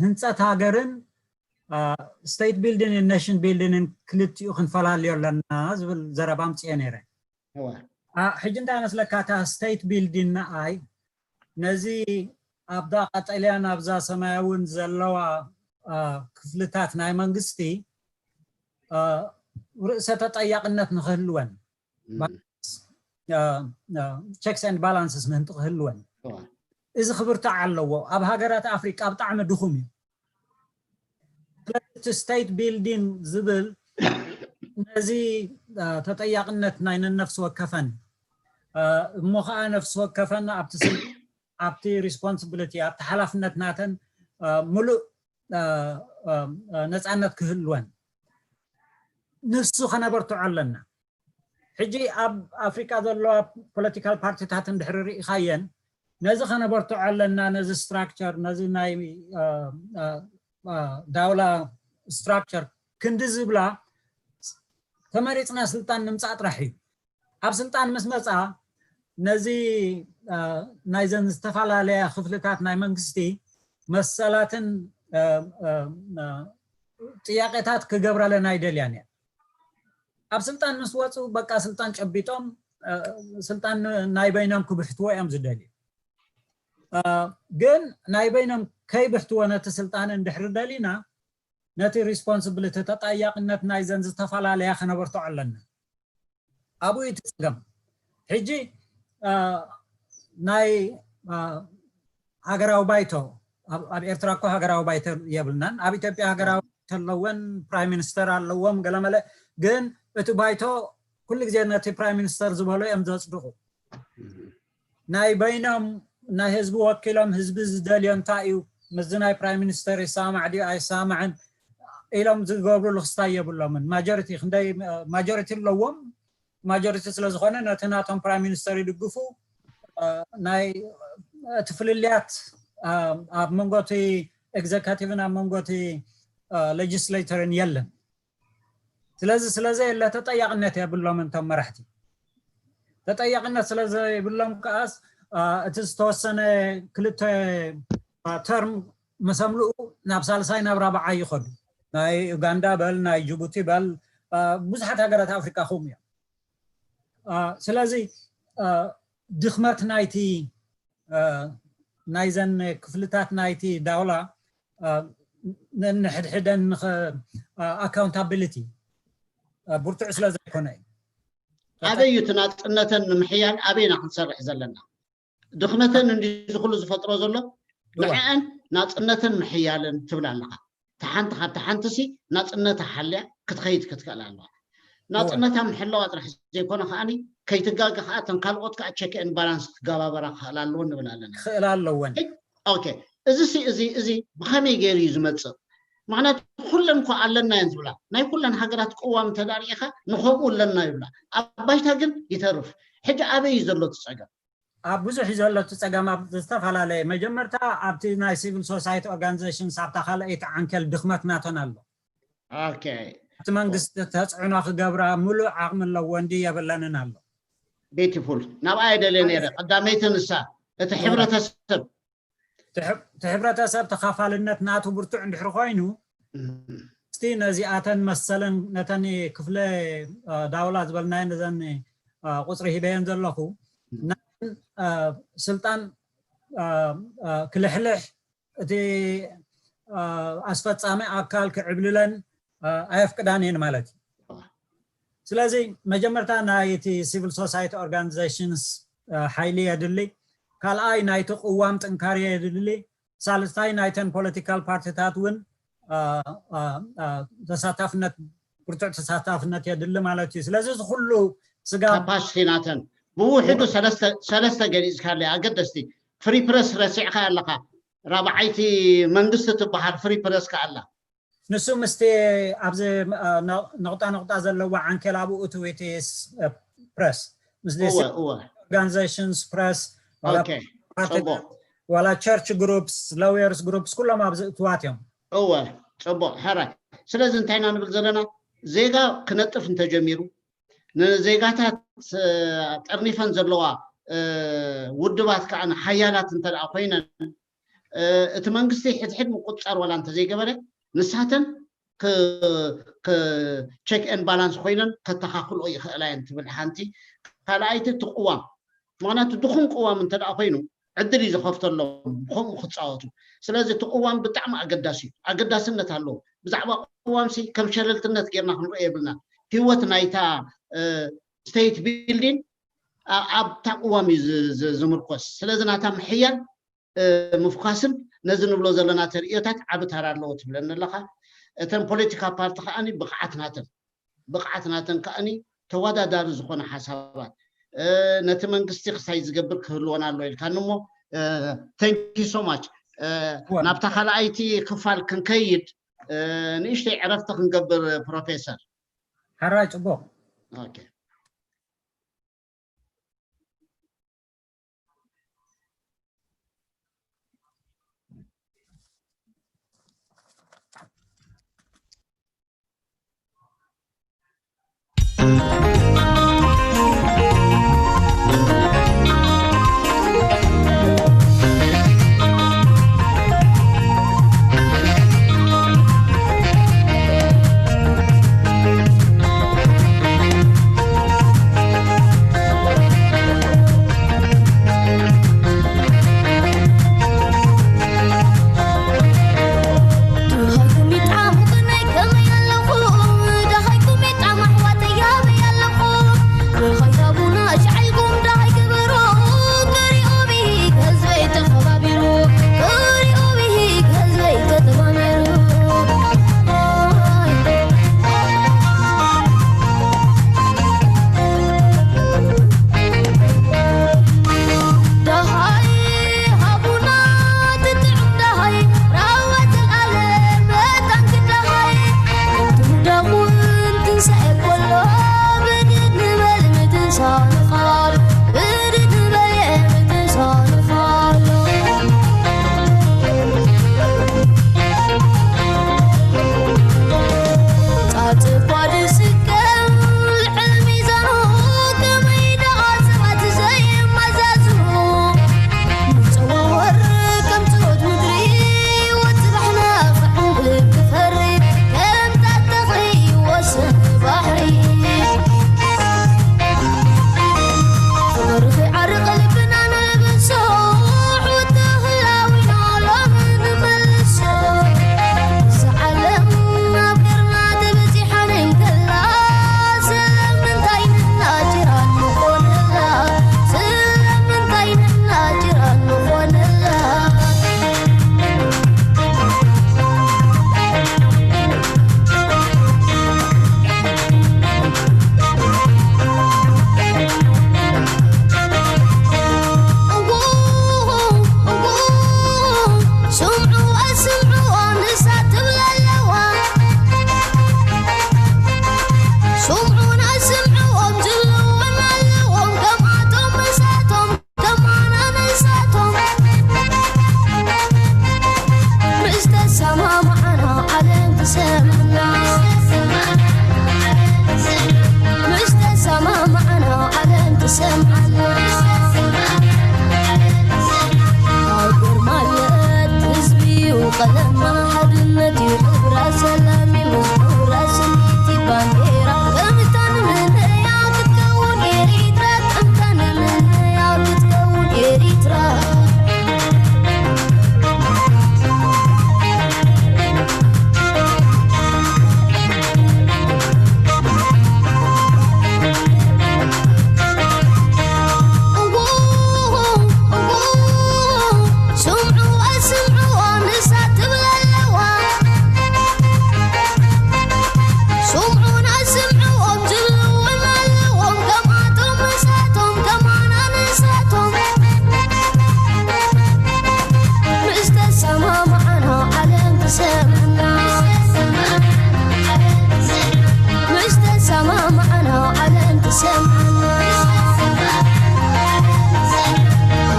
ህንፀት ሃገርን ስቴት ቢልዲንግን ኔሽን ቢልዲንግን ክልቲኡ ክንፈላልዮ ኣለና ዝብል ዘረባ ኣምፅኤ ነይረ። እወ። አ፣ ሕጂ እንታይ መስለካ? እታ ስቴት ቢልዲንግ ንኣይ ነዚ ኣብዛ ቀጠልያን ኣብዛ ሰማያውን ዘለዋ፣ አ፣ ክፍልታት ናይ መንግስቲ፣ አ፣ ርእሰ ተጠያቕነት ንክህልወን፣ እም፣ ቸክስ ኤንድ ባላንስስ ምህንጢ ክህልወን፣ እወ። እዚ ክብርታዕ ኣለዎ። ኣብ ሃገራት ኣፍሪቃ ብጣዕሚ ድኹም እዩ። ስለዚ እቲ ስቴት ቢልዲንግ ዝብል ነዚ፣ አ፣ ተጠያቕነት ናይ ነነፍሲ ወከፈን፣ አ፣ እሞ ከዓ ነፍሲ ወከፈን ኣብቲ ስል-፣ ኣብቲ ሪስፖንሲቢሊቲ፣ ኣብቲ ሓላፍነት ናተን፣ አ፣ ሙሉእ፣ አ፣ አ፣ አ፣ ነፃነት ክህልወን ንሱ ከነበርትዖ ኣለና። ሕጂ ኣብ ኣፍሪቃ ዘለዋ ፖለቲካል ፓርቲታት እንድሕሪ ርኢኻየን፣ ነዚ ከነበርትዖ ኣለና፣ ነዚ ስትራክቸር፣ ነዚ ናይ፣ አ፣ አ፣ አ፣ ዳውላ ስትራክቸር ክንዲ ዝብላ፣ ተመሪፅና ስልጣን ንምፃእ ጥራሕ እዩ። ኣብ ስልጣን ምስ መፃ ነዚ፣ አ፣ ናይዘን ዝተፈላለያ ክፍልታት ናይ መንግስቲ መሰላትን፣ አ፣ አ፣ አ፣ ጥያቄታት ክገብራለን ኣይደልያን እየን። ኣብ ስልጣን ምስ ወፁ በቃ ስልጣን ጨቢጦም፣ አ፣ ስልጣን ን-፣ ናይ በይኖም ክብሕትዎ እዮም ዝደልዩ። አ፣ ግን ናይ በይኖም ከይብሕትዎ ነቲ ስልጣን እንድሕሪ ደሊና፣ ነቲ ሪስፖንሲቢሊቲ፣ ተጠያቕነት ናይዘን ዝተፈላለያ ከነበርትዖ ኣለና። ኣብኡ እዩ እቲ ፀገም። ሕጂ፣ አ፣ ናይ፣ አ፣ ሃገራዊ ባይቶ፣ ኣብ፣ ኣብ ኤርትራ እኮ ሃገራዊ ባይቶ የብልናን። ኣብ ኢትዮጵያ ሃገራዊ ባይቶ ኣለወን፣ ፕራይም ሚኒስተር ኣለዎም፣ ገለመለ። ግን እቲ ባይቶ ኩሉ ግዜ ነቲ ፕራይም ሚኒስተር ዝበሎ እዮም ዘፅድቑ። ናይ በይኖም ናይ ህዝቢ ወኪሎም ህዝቢ ዝደልዮ እንታይ እዩ፣ ምስዚ ናይ ፕራይም ሚኒስተር ይሰማማዕ ድዩ ኣይሰማማዕን ኢሎም ዝገብርሉ ክስታይ የብሎምን። ማጆሪቲ ክንደይ ማጆሪቲ ኣለዎም። ማጆሪቲ ስለ ዝኾነ ነቲ ናቶም ፕራይም ሚኒስተር ይድግፉ። ናይ እቲ ፍልልያት ኣብ መንጎ እቲ ኤግዘካቲቭን ኣብ መንጎ እቲ ሌጅስሌተርን የለን። ስለዚ ስለዘየለ ተጠያቕነት የብሎም እንቶም መራሕቲ። ተጠያቕነት ስለ ዘይብሎም ከኣስ እቲ ዝተወሰነ ክልተ ተርም መሰምልኡ ናብ ሳልሳይ ናብ ራብዓይ ይኸዱ። ናይ ኡጋንዳ በል ናይ ጅቡቲ በል ብዙሓት ሃገራት ኣፍሪቃ ከምኡ እዮም። ስለዚ ድኽመት ናይቲ ናይዘን ክፍልታት ናይቲ ዳውላ ነንሕድሕደን ኣካውንታቢሊቲ ብርቱዕ ስለ ዘይኮነ እዩ። ኣበይ እዩ እቲ ናፅነተን ንምሕያል ኣበይና ክንሰርሕ ዘለና? ድኽመተን እንዲ ዝኩሉ ዝፈጥሮ ዘሎ ንዕአን ናፅነተን ምሕያልን ትብል ኣለኻ። ተሓንቲ ካብ ተሓንቲ ሲ ናፅነታ ሓልያ ክትኸይድ ክትክእል ኣለዋ። ናፅነታ ምሕለዋ ጥራሕ ዘይኮነ ከዓኒ ከይትጋገ ከዓ እተን ካልኦት ከዓ ቸክ ኤን ባላንስ ክገባበራ ክኽእል ኣለዎ ንብል ኣለና። ክኽእል ኣለወን። ኦኬ፣ እዚ ሲ እዚ እዚ ብኸመይ ገይሩ እዩ ዝመፅእ? ምክንያቱ ኩለን እኮ ኣለና እየን ዝብላ። ናይ ኩለን ሃገራት ቅዋም እንተዳርኢኻ ንኸምኡ ኣለና ይብላ። ኣብ ባይታ ግን ይተርፍ። ሕጂ ኣበይ እዩ ዘሎ እቲ ፀገም? ኣብ ብዙሕ እዩ ዘሎ እቲ ፀገም ኣብ ዝተፈላለየ መጀመርታ ኣብቲ ናይ ሲቪል ሶሳይቲ ኦርጋኒዜሽንስ ኣብታ ካልኣይቲ ዓንኬል ድኽመት ናተን ኣሎ። ኦኬ እቲ መንግስቲ ተፅዕኖ ክገብራ ሙሉእ ዓቕሚ ኣለዎ እንዲ የብለንን ኣሎ። ቤቲፉል ናብኣ የደልየ ነይረ። ቀዳመይቲ ንሳ እቲ ሕብረተሰብ እቲ ሕብረተሰብ ተኻፋልነት ናቱ ብርቱዕ እንድሕር ኮይኑ እስቲ ነዚኣተን መሰለን ነተን ክፍለ ዳውላ ዝበልናየን እዘን ቁፅሪ ሂበየን ዘለኹ ናይ ስልጣን ክልሕልሕ እቲ ኣስፈፃሚ ኣካል ክዕብልለን ኣየፍቅዳን እየን ማለት እዩ። ስለዚ መጀመርታ ናይ እቲ ሲቪል ሶሳይቲ ኦርጋኒዜሽንስ ሓይሊ የድሊ፣ ካልኣይ ናይቲ ቅዋም ጥንካሬ የድሊ፣ ሳልስታይ ናይተን ፖለቲካል ፓርቲታት እውን ተሳታፍነት ብርቱዕ ተሳታፍነት የድሊ ማለት እዩ። ስለዚ እዚ ኩሉ ስጋ ካፓሲቲ ናተን ብውሕዱ ሰለስተ ገሊፅካለይ ኣገደስቲ ፍሪ ፕረስ ረሲዕካ ኣለካ። ራብዓይቲ መንግስቲ ትበሃል ፍሪ ፕረስ ከኣላ ንሱ ምስቲ ኣብዚ ነቑጣ ነቑጣ ዘለዎ ዓንኬል ኣብኡ እቲ ዊቲስ ፕረስ ምስ እወ እወ ኦርጋኒዜሽንስ ፕረስ ኦኬ ጽቡቕ ዋላ ቸርች ግሩፕስ ላውየርስ ግሩፕስ ኩሎም ኣብዚ እትዋት እዮም። እወ ጽቡቕ ሕራይ። ስለዚ እንታይ ኢና ንብል ዘለና? ዜጋ ክነጥፍ እንተጀሚሩ ንዜጋታት ጠርኒፈን ዘለዋ ውድባት ከዓ ሓያላት እንተ ኮይነን እቲ መንግስቲ ሕድሕድ ምቁፅፃር ዋላ እንተዘይገበረ ንሳተን ቸክ ኤን ባላንስ ኮይነን ከተኻክልኦ ይኽእላ እየን ትብል ሓንቲ። ካልኣይቲ እቲ ቅዋም ምክንያቱ ድኹም ቅዋም እንተ ኮይኑ ዕድል እዩ ዝኸፍተሎም ከምኡ ክፃወቱ። ስለዚ እቲ ቅዋም ብጣዕሚ ኣገዳሲ እዩ፣ ኣገዳስነት ኣለዎ። ብዛዕባ ቅዋም ሲ ከም ሸለልትነት ጌርና ክንሪኦ የብልና። ህይወት ናይታ ስቴት ቢልዲን ኣብታ ቅዋም እዩ ዝምርኮስ። ስለዚ ናታ ምሕያል ምፍኳስን ነዚ ንብሎ ዘለና ተርእዮታት ዓቢ ተራ ኣለዎ ትብለኒ ኣለኻ። እተን ፖለቲካ ፓርቲ ከዓኒ ብቕዓት ናተን ብቕዓት ናተን ከዓኒ ተወዳዳሪ ዝኾነ ሓሳባት ነቲ መንግስቲ ክሳይ ዝገብር ክህልወና ኣሎ ኢልካኒ እሞ thank you so much ናብታ ካልኣይቲ ክፋል ክንከይድ ንእሽተይ ዕረፍቲ ክንገብር ፕሮፌሰር ሓራይ ፅቡቅ ሰ ኮሎ ብድድ ንበል ምትንሳንኻሎ፣ ብድድ ንበል ምትንሳንኻሎ። ጻጽ እኳ ድስከም ልዕል ሚዛኑ፣ ከመይ ደኣ ሰባት ዘይመዛዝኑ። ንጽዋወር ከም ጽሩት ምድሪ፣ ወጽባሕና ክዕንብብ ክፈሪ፣ ከም ጣት ተኽሊ ወሰን ባሕሪ። ፍቕሪ ክዓርቕ ልብና ነልብሶ፣ ሕውትኽላዊና ሎሚ ንመልሶ። እዛ ዓለም ኣብ ገርና ተበጺሓ እንከላ፣ ስለምንታይ ንሕና ጅራን ንኾነላ? ስለምንታይ ንሕና ጅራን ንኾነላ? ስምዑ ኣስምዕዎም ንሳ ትብል ኣለዋ። ስምዑን ኣስምዕዎም ዝብልዎም ኣለዎም ከምኣቶም ምሳቶም። ከማና ንሳቶም ምስ ተሰማማዕና ዓለም ትሰምዓና። ምስ ተሰማማዕና ዓለም ትሰምዓና። ሃገር ማለት ህዝቢ እዩ ቀለማ፣ ሓድነት እዩ ሕብራ፣ ሰላም እዩ መዝሙራ፣ ስኒት እዩ ባንዴራ። ከምታ ንምንያ ክትከውን ኤሪትራ፣ ከምታ ንምንያ ክትከውን ኤሪትራ። ስምዑ ኣስምዕዎም ንሳ ትብል ኣለዋ። ስምዑን ኣስምዕዎም ዝብልዎም ኣለዎም ከምኣቶም ምሳቶም ከማና ንሳቶም። ምስ ተሰማማዕና ዓለም ትሰምዓና። ምስ ተሰማማዕና ዓለም ትሰምዓና።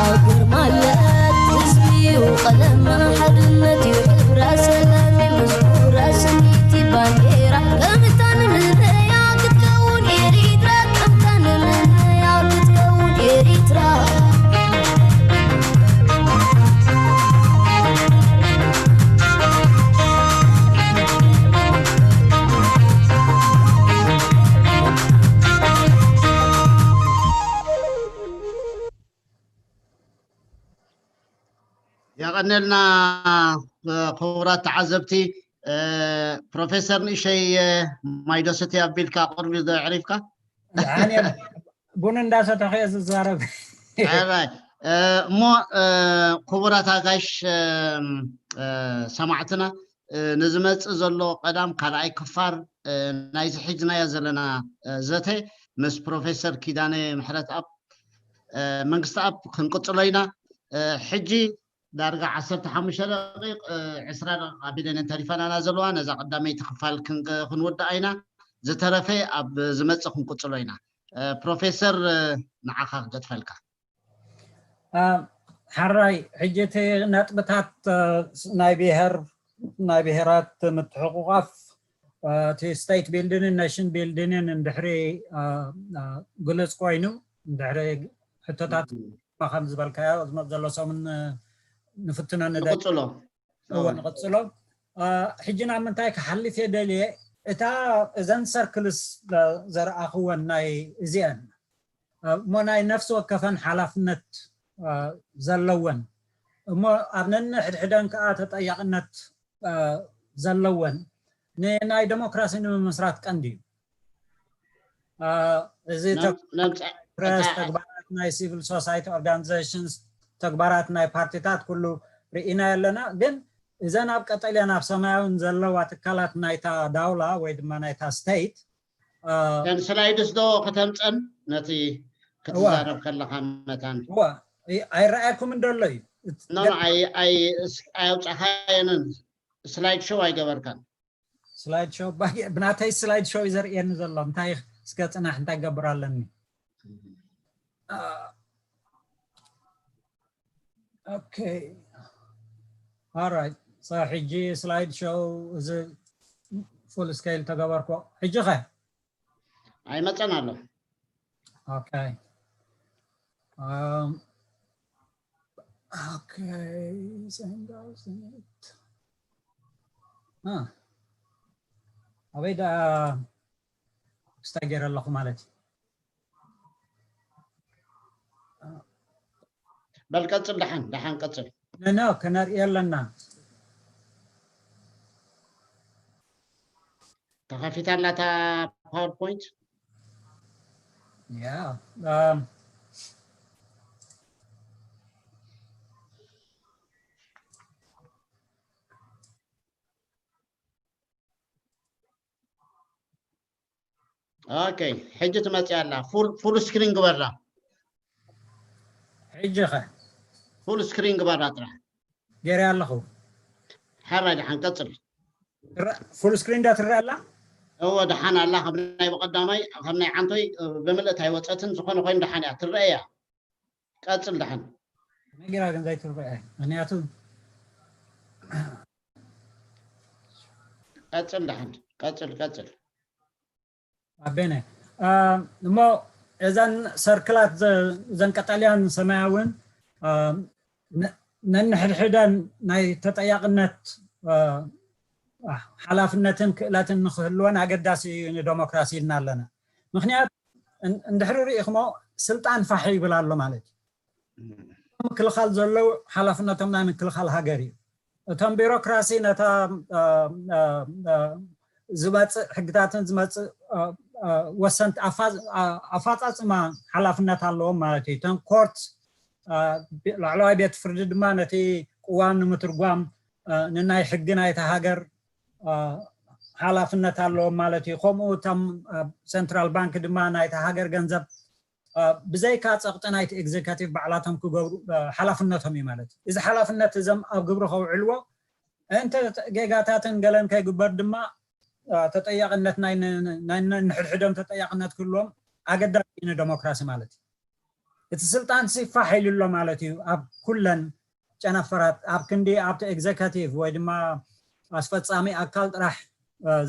ሃገር ማለት ህዝቢ እዩ ቀለማ፣ ሓድነት እዩ ሕብራ፣ ሰላም እዩ መዝሙራ፣ ስኒት እዩ ባንዴራ። ከምታ ንምንያ ክትከውን ኤሪትራ፣ ከምታ ንምንያ ክትከውን ኤሪትራ። የቐነልና ክቡራት ተዓዘብቲ። ፕሮፌሰር ንእሸይ ማይዶሰቲ ኣቢልካ ቁርቢ ዶ ዕሪፍካ? ቡን እንዳሰተኸ ዝዛረብ። እሞ ክቡራት ኣጋሽ ሰማዕትና፣ ንዝመፅእ ዘሎ ቀዳም ካልኣይ ክፋል ናይዚ ሒዝናዮ ዘለና ዘተ ምስ ፕሮፌሰር ኪዳነ ምሕረተኣብ መንግስተኣብ ክንቅፅሎ ኢና። ሕጂ ዳርጋ ዓሰርተ ሓሙሽተ ደቂቕ፣ ዕስራ ደቂቕ ኣቢለን እየን ተሪፈናና ዘለዋ። ነዛ ቀዳመይቲ ክፋል ክንወድኣ ኢና። ዝተረፈ ኣብ ዝመፅእ ክንቅፅሎ ኢና። ፕሮፌሰር፣ ንዓኻ ክገድፈልካ። ሓራይ ሕጂ እቲ ነጥብታት ናይ ብሄር ናይ ብሄራት ምትሕቑቓፍ እቲ state building ን nation building ን እንድሕሪ ግልፅ ኮይኑ እንድሕሪ ሕቶታት ከም ዝበልካዮ ዝመፅ ዘሎ ሰሙን ንፍትኖ ንደ ንቕፅሎ እወ ንቕፅሎ። ሕጂ ናብ ምንታይ ክሓልፍ እየ ደልየ እታ እዘን circles ዘርኣኽወን ናይ እዚአን እሞ ናይ ነፍሲ ወከፈን ሓላፍነት ዘለወን እሞ ኣብ ነንሕድሕደን ከዓ ተጠያቕነት ዘለወን ንናይ ዴሞክራሲ ንምምስራት ቀንዲ እዩ። እዚ ፕረስ ተግባራት ናይ civil society organizations ተግባራት ናይ ፓርቲታት ኩሉ ርኢና ኣለና። ግን እዘን ኣብ ቀጠልያን ኣብ ሰማያውን ዘለዋ ትካላት ናይታ ዳውላ ወይ ድማ ናይታ state እተን ስላይድስ ዶ ከተምፀን ነቲ ክትዛረብ ከለኻ መታን እዋ ኣይረኣየኩም እንደሎ እዩ ኣይኣውፃኻየንን ስላይድ ሾው ኣይገበርካን ስላይድ ሾው ብናተይ ስላይድ ሾው እዩ ዘርእየኒ ዘሎ። እንታይ እስከ ጽናሕ እንታይ ገብር ኣለኒ? ኦኬ። ኦራይት። ሕጂ ስላይድ ሾው እዚ ፉል ስኬል ተገበርኮ። ሕጂ ኸ? ኣይመፀን ኣሎ። ኦኬ። Um, okay, send out it. Ah. ኣበይ ዳ ስታይ ገይረ ኣለኹ ማለት እዩ። በል ቀፅል፣ ደሓን ደሓን ቀፅል። ኖ፣ ኖ፣ ከነርኢ ኣለና። ተኸፊታ ኣላታ ፓወርፖይንት። Yeah. Um, ኦኬ፣ ሕጂ ትመፅእ ኣላ። ፉል ስክሪን ግበራ። ሕጂ ኸ? ፉል ስክሪን ግበራ ጥራሕ። ገይረ ኣለኹ። ሕራይ፣ ደሓን ቀፅል። ፉል ስክሪን ዳ ትረአ ኣላ? እወ፣ ደሓን ኣላ። ካብ ናይ ብቐዳማይ፣ ካብ ናይ ዓንቶይ ብምልእት ኣይወፀትን። ዝኾነ ኮይኑ ደሓን እያ፣ ትረአ እያ። ቀፅል ደሓን። ነጊራ ግን ዘይትረአ፣ ምክንያቱ ቀፅል ደሓን፣ ቀፅል ቀፅል። ኣቤነ። እሞ እዘን ሰርክላት፣ እዘን ቀጠልያን ሰማያውን ነንሕድሕደን ናይ ተጠያቕነት ሓላፍነትን ክእለትን ንክህልወን ኣገዳሲ እዩ ንደሞክራሲ ኢልና ኣለና። ምክንያቱ እንድሕሪ ርኢኽሞ ስልጣን ፋሕ ይብል ኣሎ ማለት እዩ። ምክልኻል ዘለዉ ሓላፍነቶም ናይ ምክልኻል ሃገር እዩ። እቶም ቢሮክራሲ ነታ ዝመፅእ ሕግታትን ዝመፅእ ወሰንቲ ኣፋፃፅማ ሓላፍነት ኣለዎም ማለት እዩ። እቶም ኮርት፣ ላዕለዋይ ቤት ፍርዲ ድማ ነቲ ቅዋም ንምትርጓም ንናይ ሕጊ ናይታ ሃገር ሓላፍነት ኣለዎም ማለት እዩ። ከምኡ እቶም ሴንትራል ባንክ ድማ ናይታ ሃገር ገንዘብ ብዘይካ ፀቕጢ ናይቲ ኤግዜካቲቭ ባዕላቶም ክገብሩ ሓላፍነቶም እዩ ማለት እዩ። እዚ ሓላፍነት እዞም ኣብ ግብሪ ከውዕልዎ፣ እንተ ጌጋታትን ገለን ከይግበር ድማ ተጠያቕነት ናይ ንሕድሕዶም ተጠያቕነት ክህልዎም ኣገዳሲ እዩ ንደሞክራሲ ማለት እዩ። እቲ ስልጣን ሲ ፋሕ ኢሉ ኣሎ ማለት እዩ። ኣብ ኩለን ጨናፈራት ኣብ ክንዲ ኣብቲ ኤግዜካቲቭ ወይ ድማ ኣስፈፃሚ ኣካል ጥራሕ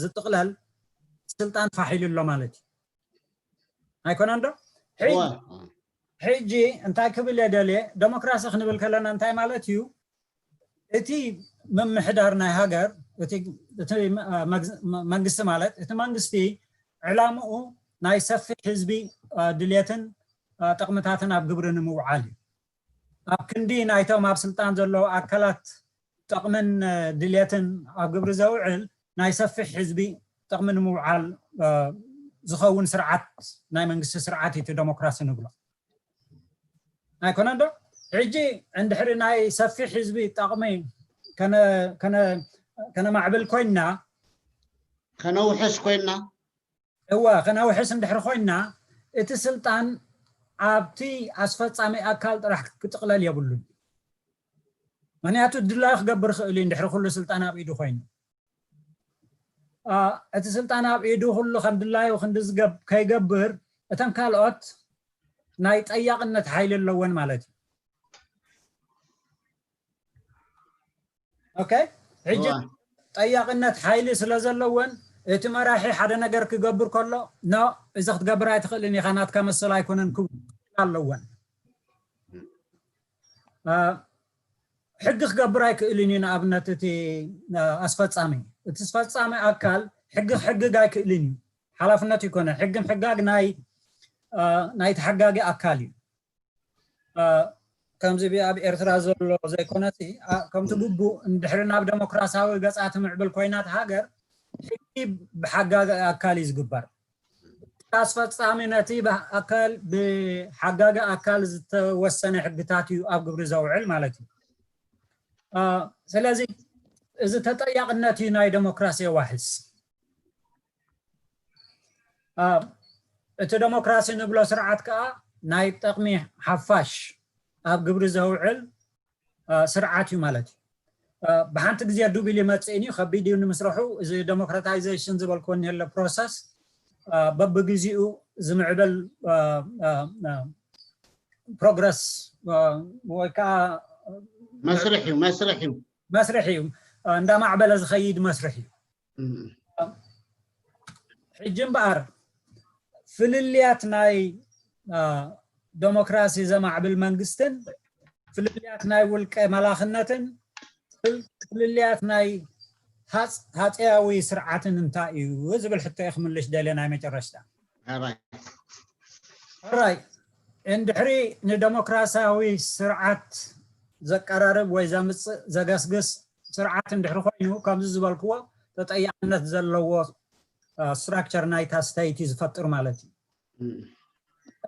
ዝጥቕለል ስልጣን ፋሕ ኢሉ ኣሎ ማለት እዩ። ኣይኮነን ዶ? ሕጂ እንታይ ክብል እየ ደልየ፣ ደሞክራሲ ክንብል ከለና እንታይ ማለት እዩ? እቲ ምምሕዳር ናይ ሃገር፣ እቲ መንግስቲ ማለት፣ እቲ መንግስቲ ዕላምኡ ናይ ሰፊሕ ህዝቢ ድሌትን ጥቕምታትን ኣብ ግብሪ ንምውዓል እዩ። ኣብ ክንዲ ናይቶም ኣብ ስልጣን ዘለዉ ኣካላት ጥቕምን ድሌትን ኣብ ግብሪ ዘውዕል ናይ ሰፊሕ ህዝቢ ጥቕሚ ንምውዓል ዝኸውን ስርዓት ናይ መንግስቲ ስርዓት እዩ ደሞክራሲ ንብሎ። ኣይኮነን ዶ? ሕጂ እንድሕሪ ናይ ሰፊሕ ህዝቢ ጥቕሚ ከነማዕብል ኮይንና፣ ከነውሕስ ኮይንና፣ እወ፣ ከነውሕስ እንድሕሪ ኮይንና፣ እቲ ስልጣን ኣብቲ ኣስፈፃሚ ኣካል ጥራሕ ክጥቕለል የብሉን። ምክንያቱ ድላዩ ክገብር ክእል እዩ እንድሕሪ ኩሉ ስልጣን ኣብ ኢዱ ኮይኑ። እቲ ስልጣን ኣብ ኢዱ ኩሉ ከም ድላዩ ክንዲ ከይገብር፣ እተን ካልኦት ናይ ጠያቕነት ሓይሊ ኣለወን ማለት እዩ። ኦኬ፣ ሕጂ ጠያቕነት ሓይሊ ስለ ዘለወን፣ እቲ መራሒ ሓደ ነገር ክገብር ከሎ፣ ኖ፣ እዚ ክትገብር ኣይትኽእልን ኢኻ፣ ናትካ መሰል ኣይኮነን ክብሉ ኣለወን። ሕጊ ክገብር ኣይክእልን እዩ። ንኣብነት እቲ ኣስፈፃሚ፣ እቲ ኣስፈፃሚ ኣካል ሕጊ ክሕግግ ኣይክእልን እዩ። ሓላፍነቱ ይኮነ። ሕጊ ምሕጋግ ናይ ናይቲ ሓጋጊ ኣካል እዩ። ከምዚ ኣብ ኤርትራ ዘሎ ዘይኮነሲ፣ ከምቲ ግቡእ እንድሕሪ ናብ ደሞክራሲያዊ ገፃ ትምዕብል ኮይና እቲ ሃገር፣ ሕጊ ብሓጋጊ ኣካል እዩ ዝግበር። ኣስፈፃሚ ነቲ ኣካል ብሓጋጊ ኣካል ዝተወሰነ ሕግታት እዩ ኣብ ግብሪ ዘውዕል ማለት እዩ። ስለዚ እዚ ተጠያቕነት እዩ ናይ ደሞክራሲ የዋሕስ። እቲ ደሞክራሲ ንብሎ ስርዓት ከዓ ናይ ጥቕሚ ሓፋሽ ኣብ ግብሪ ዘውዕል ስርዓት እዩ ማለት እዩ። ብሓንቲ ግዜ ዱብ ኢሉ ይመፅእን እዩ፣ ከቢድ እዩ ንምስርሑ። እዚ ዴሞክራታይዜሽን ዝበልክዎ ዘሎ ፕሮሰስ በብግዜኡ ዝምዕብል ፕሮግረስ ወይ ከዓ መስርሕ እዩ መስርሕ እዩ መስርሕ እዩ። እንዳማዕበለ ዝኸይድ መስርሕ እዩ። ሕጂ እምበኣር ፍልልያት ናይ ዴሞክራሲ ዘማዕብል መንግስትን ፍልልያት ናይ ውልቀ መላኽነትን ፍልልያት ናይ ሃፀያዊ ስርዓትን እንታይ እዩ ዝብል ሕቶ ክምልሽ ደልየ ናይ መጨረሽታ። ሕራይ እንድሕሪ ንደሞክራሲያዊ ስርዓት ዘቀራርብ ወይ ዘምፅእ ዘገስግስ ስርዓት እንድሕሪ ኮይኑ ከምዚ ዝበልክዎ ተጠያቅነት ዘለዎ ስትራክቸር ናይታ ስተይቲ ዝፈጥር ማለት እዩ።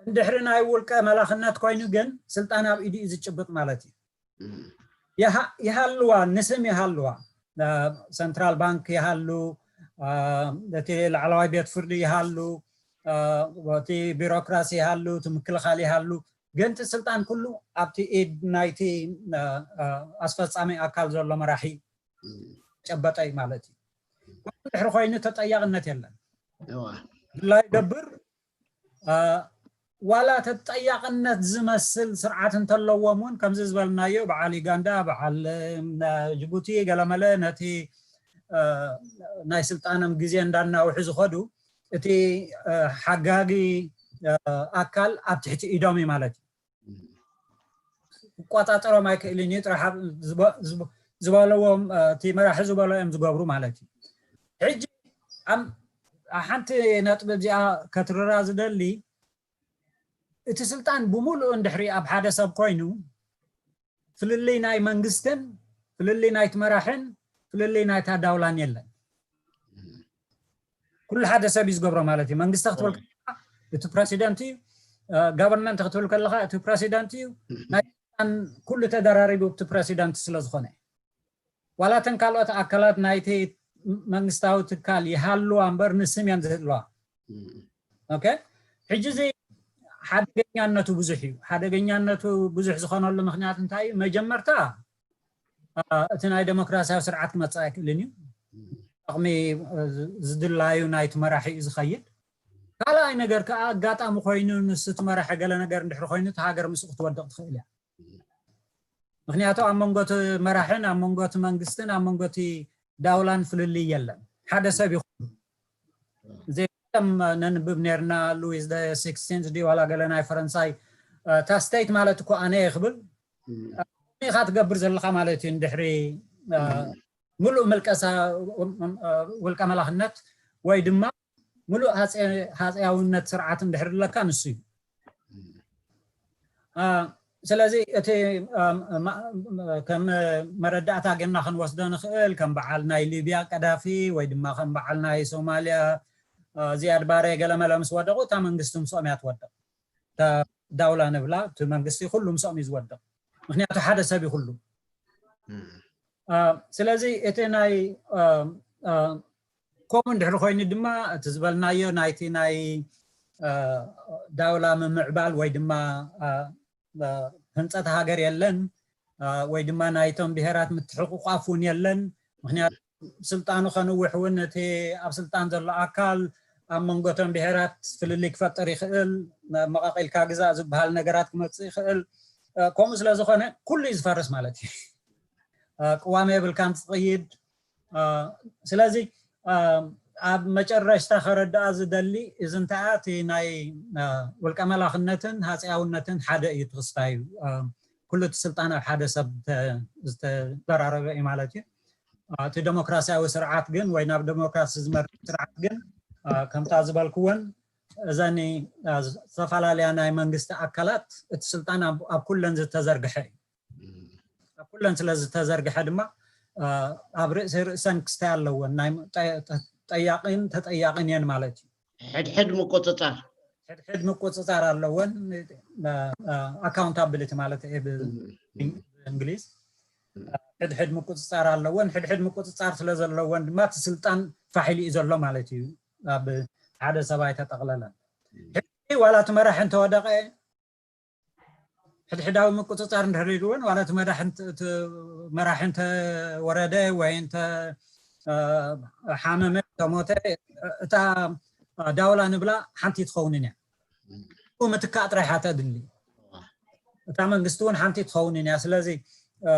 እንድሕሪ ናይ ውልቀ መላኽነት ኮይኑ ግን ስልጣን ኣብ ኢዱ እዩ ዝጭብጥ ማለት እዩ። ይሃልዋ፣ ንስም ይሃልዋ፣ ሰንትራል ባንክ ይሃሉ፣ እቲ ላዕለዋይ ቤት ፍርዲ ይሃሉ፣ እቲ ቢሮክራሲ ይሃሉ፣ እቲ ምክልኻል ይሃሉ፣ ግን እቲ ስልጣን ኩሉ ኣብቲ ኢድ ናይቲ ኣስፈፃሚ ኣካል ዘሎ መራሒ ጨበጠ እዩ ማለት እዩ። ድሕሪ ኮይኑ ተጠያቅነት የለን። ድላ ይገብር ዋላ ተጠያቅነት ዝመስል ስርዓት እንተለዎም እውን ከምዚ ዝበልናዮ በዓል ዩጋንዳ፣ በዓል ጅቡቲ ገለመለ ነቲ ናይ ስልጣኖም ግዜ እንዳናውሑ ዝኸዱ እቲ ሓጋጊ ኣካል ኣብ ትሕቲ ኢዶም እዩ ማለት እዩ። ክቆፃፀሮም ኣይክእልን እዩ። ጥራሕ ዝበለዎም እቲ መራሒ ዝበሎ እዮም ዝገብሩ ማለት እዩ። ሕጂ ሓንቲ ነጥቢ እዚኣ ከትርራ ዝደሊ እቲ ስልጣን ብምሉእ እንድሕሪ ኣብ ሓደ ሰብ ኮይኑ ፍልልይ ናይ መንግስትን ፍልልይ ናይቲ መራሕን ፍልልይ ናይታ ዳውላን የለን። ኩሉ ሓደ ሰብ እዩ ዝገብሮ ማለት እዩ። መንግስቲ ክትብል እቲ ፕረሲደንት እዩ፣ ጋቨርንመንት ክትብል ከለካ እቲ ፕረሲደንት እዩ። ናይ ኩሉ ተደራሪቡ እቲ ፕረሲደንት ስለ ዝኾነ ዋላ እተን ካልኦት ኣካላት ናይቲ መንግስታዊ ትካል ይሃልዋ እምበር ንስም እየን ዝህልዋ። ኦኬ፣ ሕጂ እዚ ሓደገኛነቱ ብዙሕ እዩ። ሓደገኛነቱ ብዙሕ ዝኾነሉ ምክንያት እንታይ እዩ? መጀመርታ እቲ ናይ ዴሞክራሲያዊ ስርዓት ክመፅእ ኣይክእልን እዩ። ዓቕሚ ዝድላዩ ናይቲ መራሒ እዩ ዝኸይድ። ካልኣይ ነገር ከዓ ኣጋጣሚ ኮይኑ ንሱ እቲ መራሒ ገለ ነገር እንድሕሪ ኮይኑ እቲ ሃገር ምስኡ ክትወድቕ ትኽእል እያ። ምክንያቱ ኣብ መንጎ እቲ መራሕን ኣብ መንጎ እቲ መንግስትን ኣብ መንጎ እቲ ዳውላን ፍልልይ የለን። ሓደ ሰብ ይኹን ዘይም ነንብብ ነርና ሉዊስ ደ ሲክስቲንት ድዩ ዋላ ገለ ናይ ፈረንሳይ እታ ስቴት ማለት እኮ ኣነ እየ ክብል ኢኻ ትገብር ዘለካ ማለት እዩ። እንድሕሪ ሙሉእ ምልቀሳ ውልቀ መላኽነት ወይ ድማ ሙሉእ ሃፀያውነት ስርዓት እንድሕር ኣለካ ንሱ እዩ። ስለዚ እቲ ከም መረዳእታ ጌርና ክንወስዶ ንኽእል ከም በዓል ናይ ሊብያ ቀዳፊ ወይ ድማ ከም በዓል ናይ ሶማልያ ዚያድ ባሬ ገለመለ ምስ ወደቑ እታ መንግስቲ ምስኦም እያ ትወድቕ። እታ ዳውላ ንብላ እቲ መንግስቲ ኩሉ ምስኦም እዩ ዝወድቕ። ምክንያቱ ሓደ ሰብ እዩ ኩሉ። ስለዚ እቲ ናይ ከምኡ እንድሕሪ ኮይኑ ድማ እቲ ዝበልናዮ ናይቲ ናይ ዳውላ ምምዕባል ወይ ድማ ህንፀት ሃገር የለን ወይ ድማ ናይቶም ብሄራት ምትሕቁቋፍ እውን የለን። ምክንያቱ ስልጣኑ ከንውሕ እውን እቲ ኣብ ስልጣን ዘሎ ኣካል ኣብ መንጎቶም ብሄራት ፍልልይ ክፈጥር ይኽእል። መቃቂልካ ግዛእ ዝበሃል ነገራት ክመፅእ ይኽእል። ከምኡ ስለዝኾነ ኩሉ እዩ ዝፈርስ ማለት እዩ። ቅዋም የብልካን ትቕይድ። ስለዚ ኣብ መጨረሽታ ከረድኣ ዝደሊ እዚ እንተኣ እቲ ናይ ውልቀ መላኽነትን ሃፀያውነትን ሓደ እዩ ትኽስታ እዩ። ኩሉ እቲ ስልጣን ኣብ ሓደ ሰብ ዝተደራረበ እዩ ማለት እዩ። እቲ ዴሞክራሲያዊ ስርዓት ግን ወይ ናብ ዴሞክራሲ ዝመርሕ ስርዓት ግን ከምታ ዝበልክወን እዘን ዝተፈላለያ ናይ መንግስቲ ኣካላት እቲ ስልጣን ኣብ ኩለን ዝተዘርግሐ እዩ። ኣብ ኩለን ስለ ዝተዘርግሐ ድማ ኣብ ርእሲ ርእሰን ክስታይ ኣለወን። ናይ ጠያቂን ተጠያቂን እየን ማለት እዩ። ሕድሕድ ምቁፅፃር ሕድሕድ ምቁፅፃር ኣለወን። ኣካውንታብሊቲ ማለት ብእንግሊዝ ሕድሕድ ምቁፅፃር ኣለወን። ሕድሕድ ምቁፅፃር ስለ ዘለወን ድማ እቲ ስልጣን ፋሕ ኢሉ እዩ ዘሎ ማለት እዩ። ኣብ ሓደ ሰብ ኣይተጠቕለለን። ሕጂ ዋላ እቲ መራሒ እንተወደቐ ሕድሕዳዊ ምቁፅፃር እንድሕር ኢሉ እውን ዋላ እቲ መዳሕ እንተ- እቲ መራሒ እንተ ወረደ ወይ እንተ እ፣ ሓመመ እንተ ሞተ እታ ዳውላ ንብላ ሓንቲ ትኸውንን እያ። ምትካእ ጥራይ ሓተ ድሊ እታ መንግስቲ እውን ሓንቲ ትኸውንን እያ። ስለዚ እ፣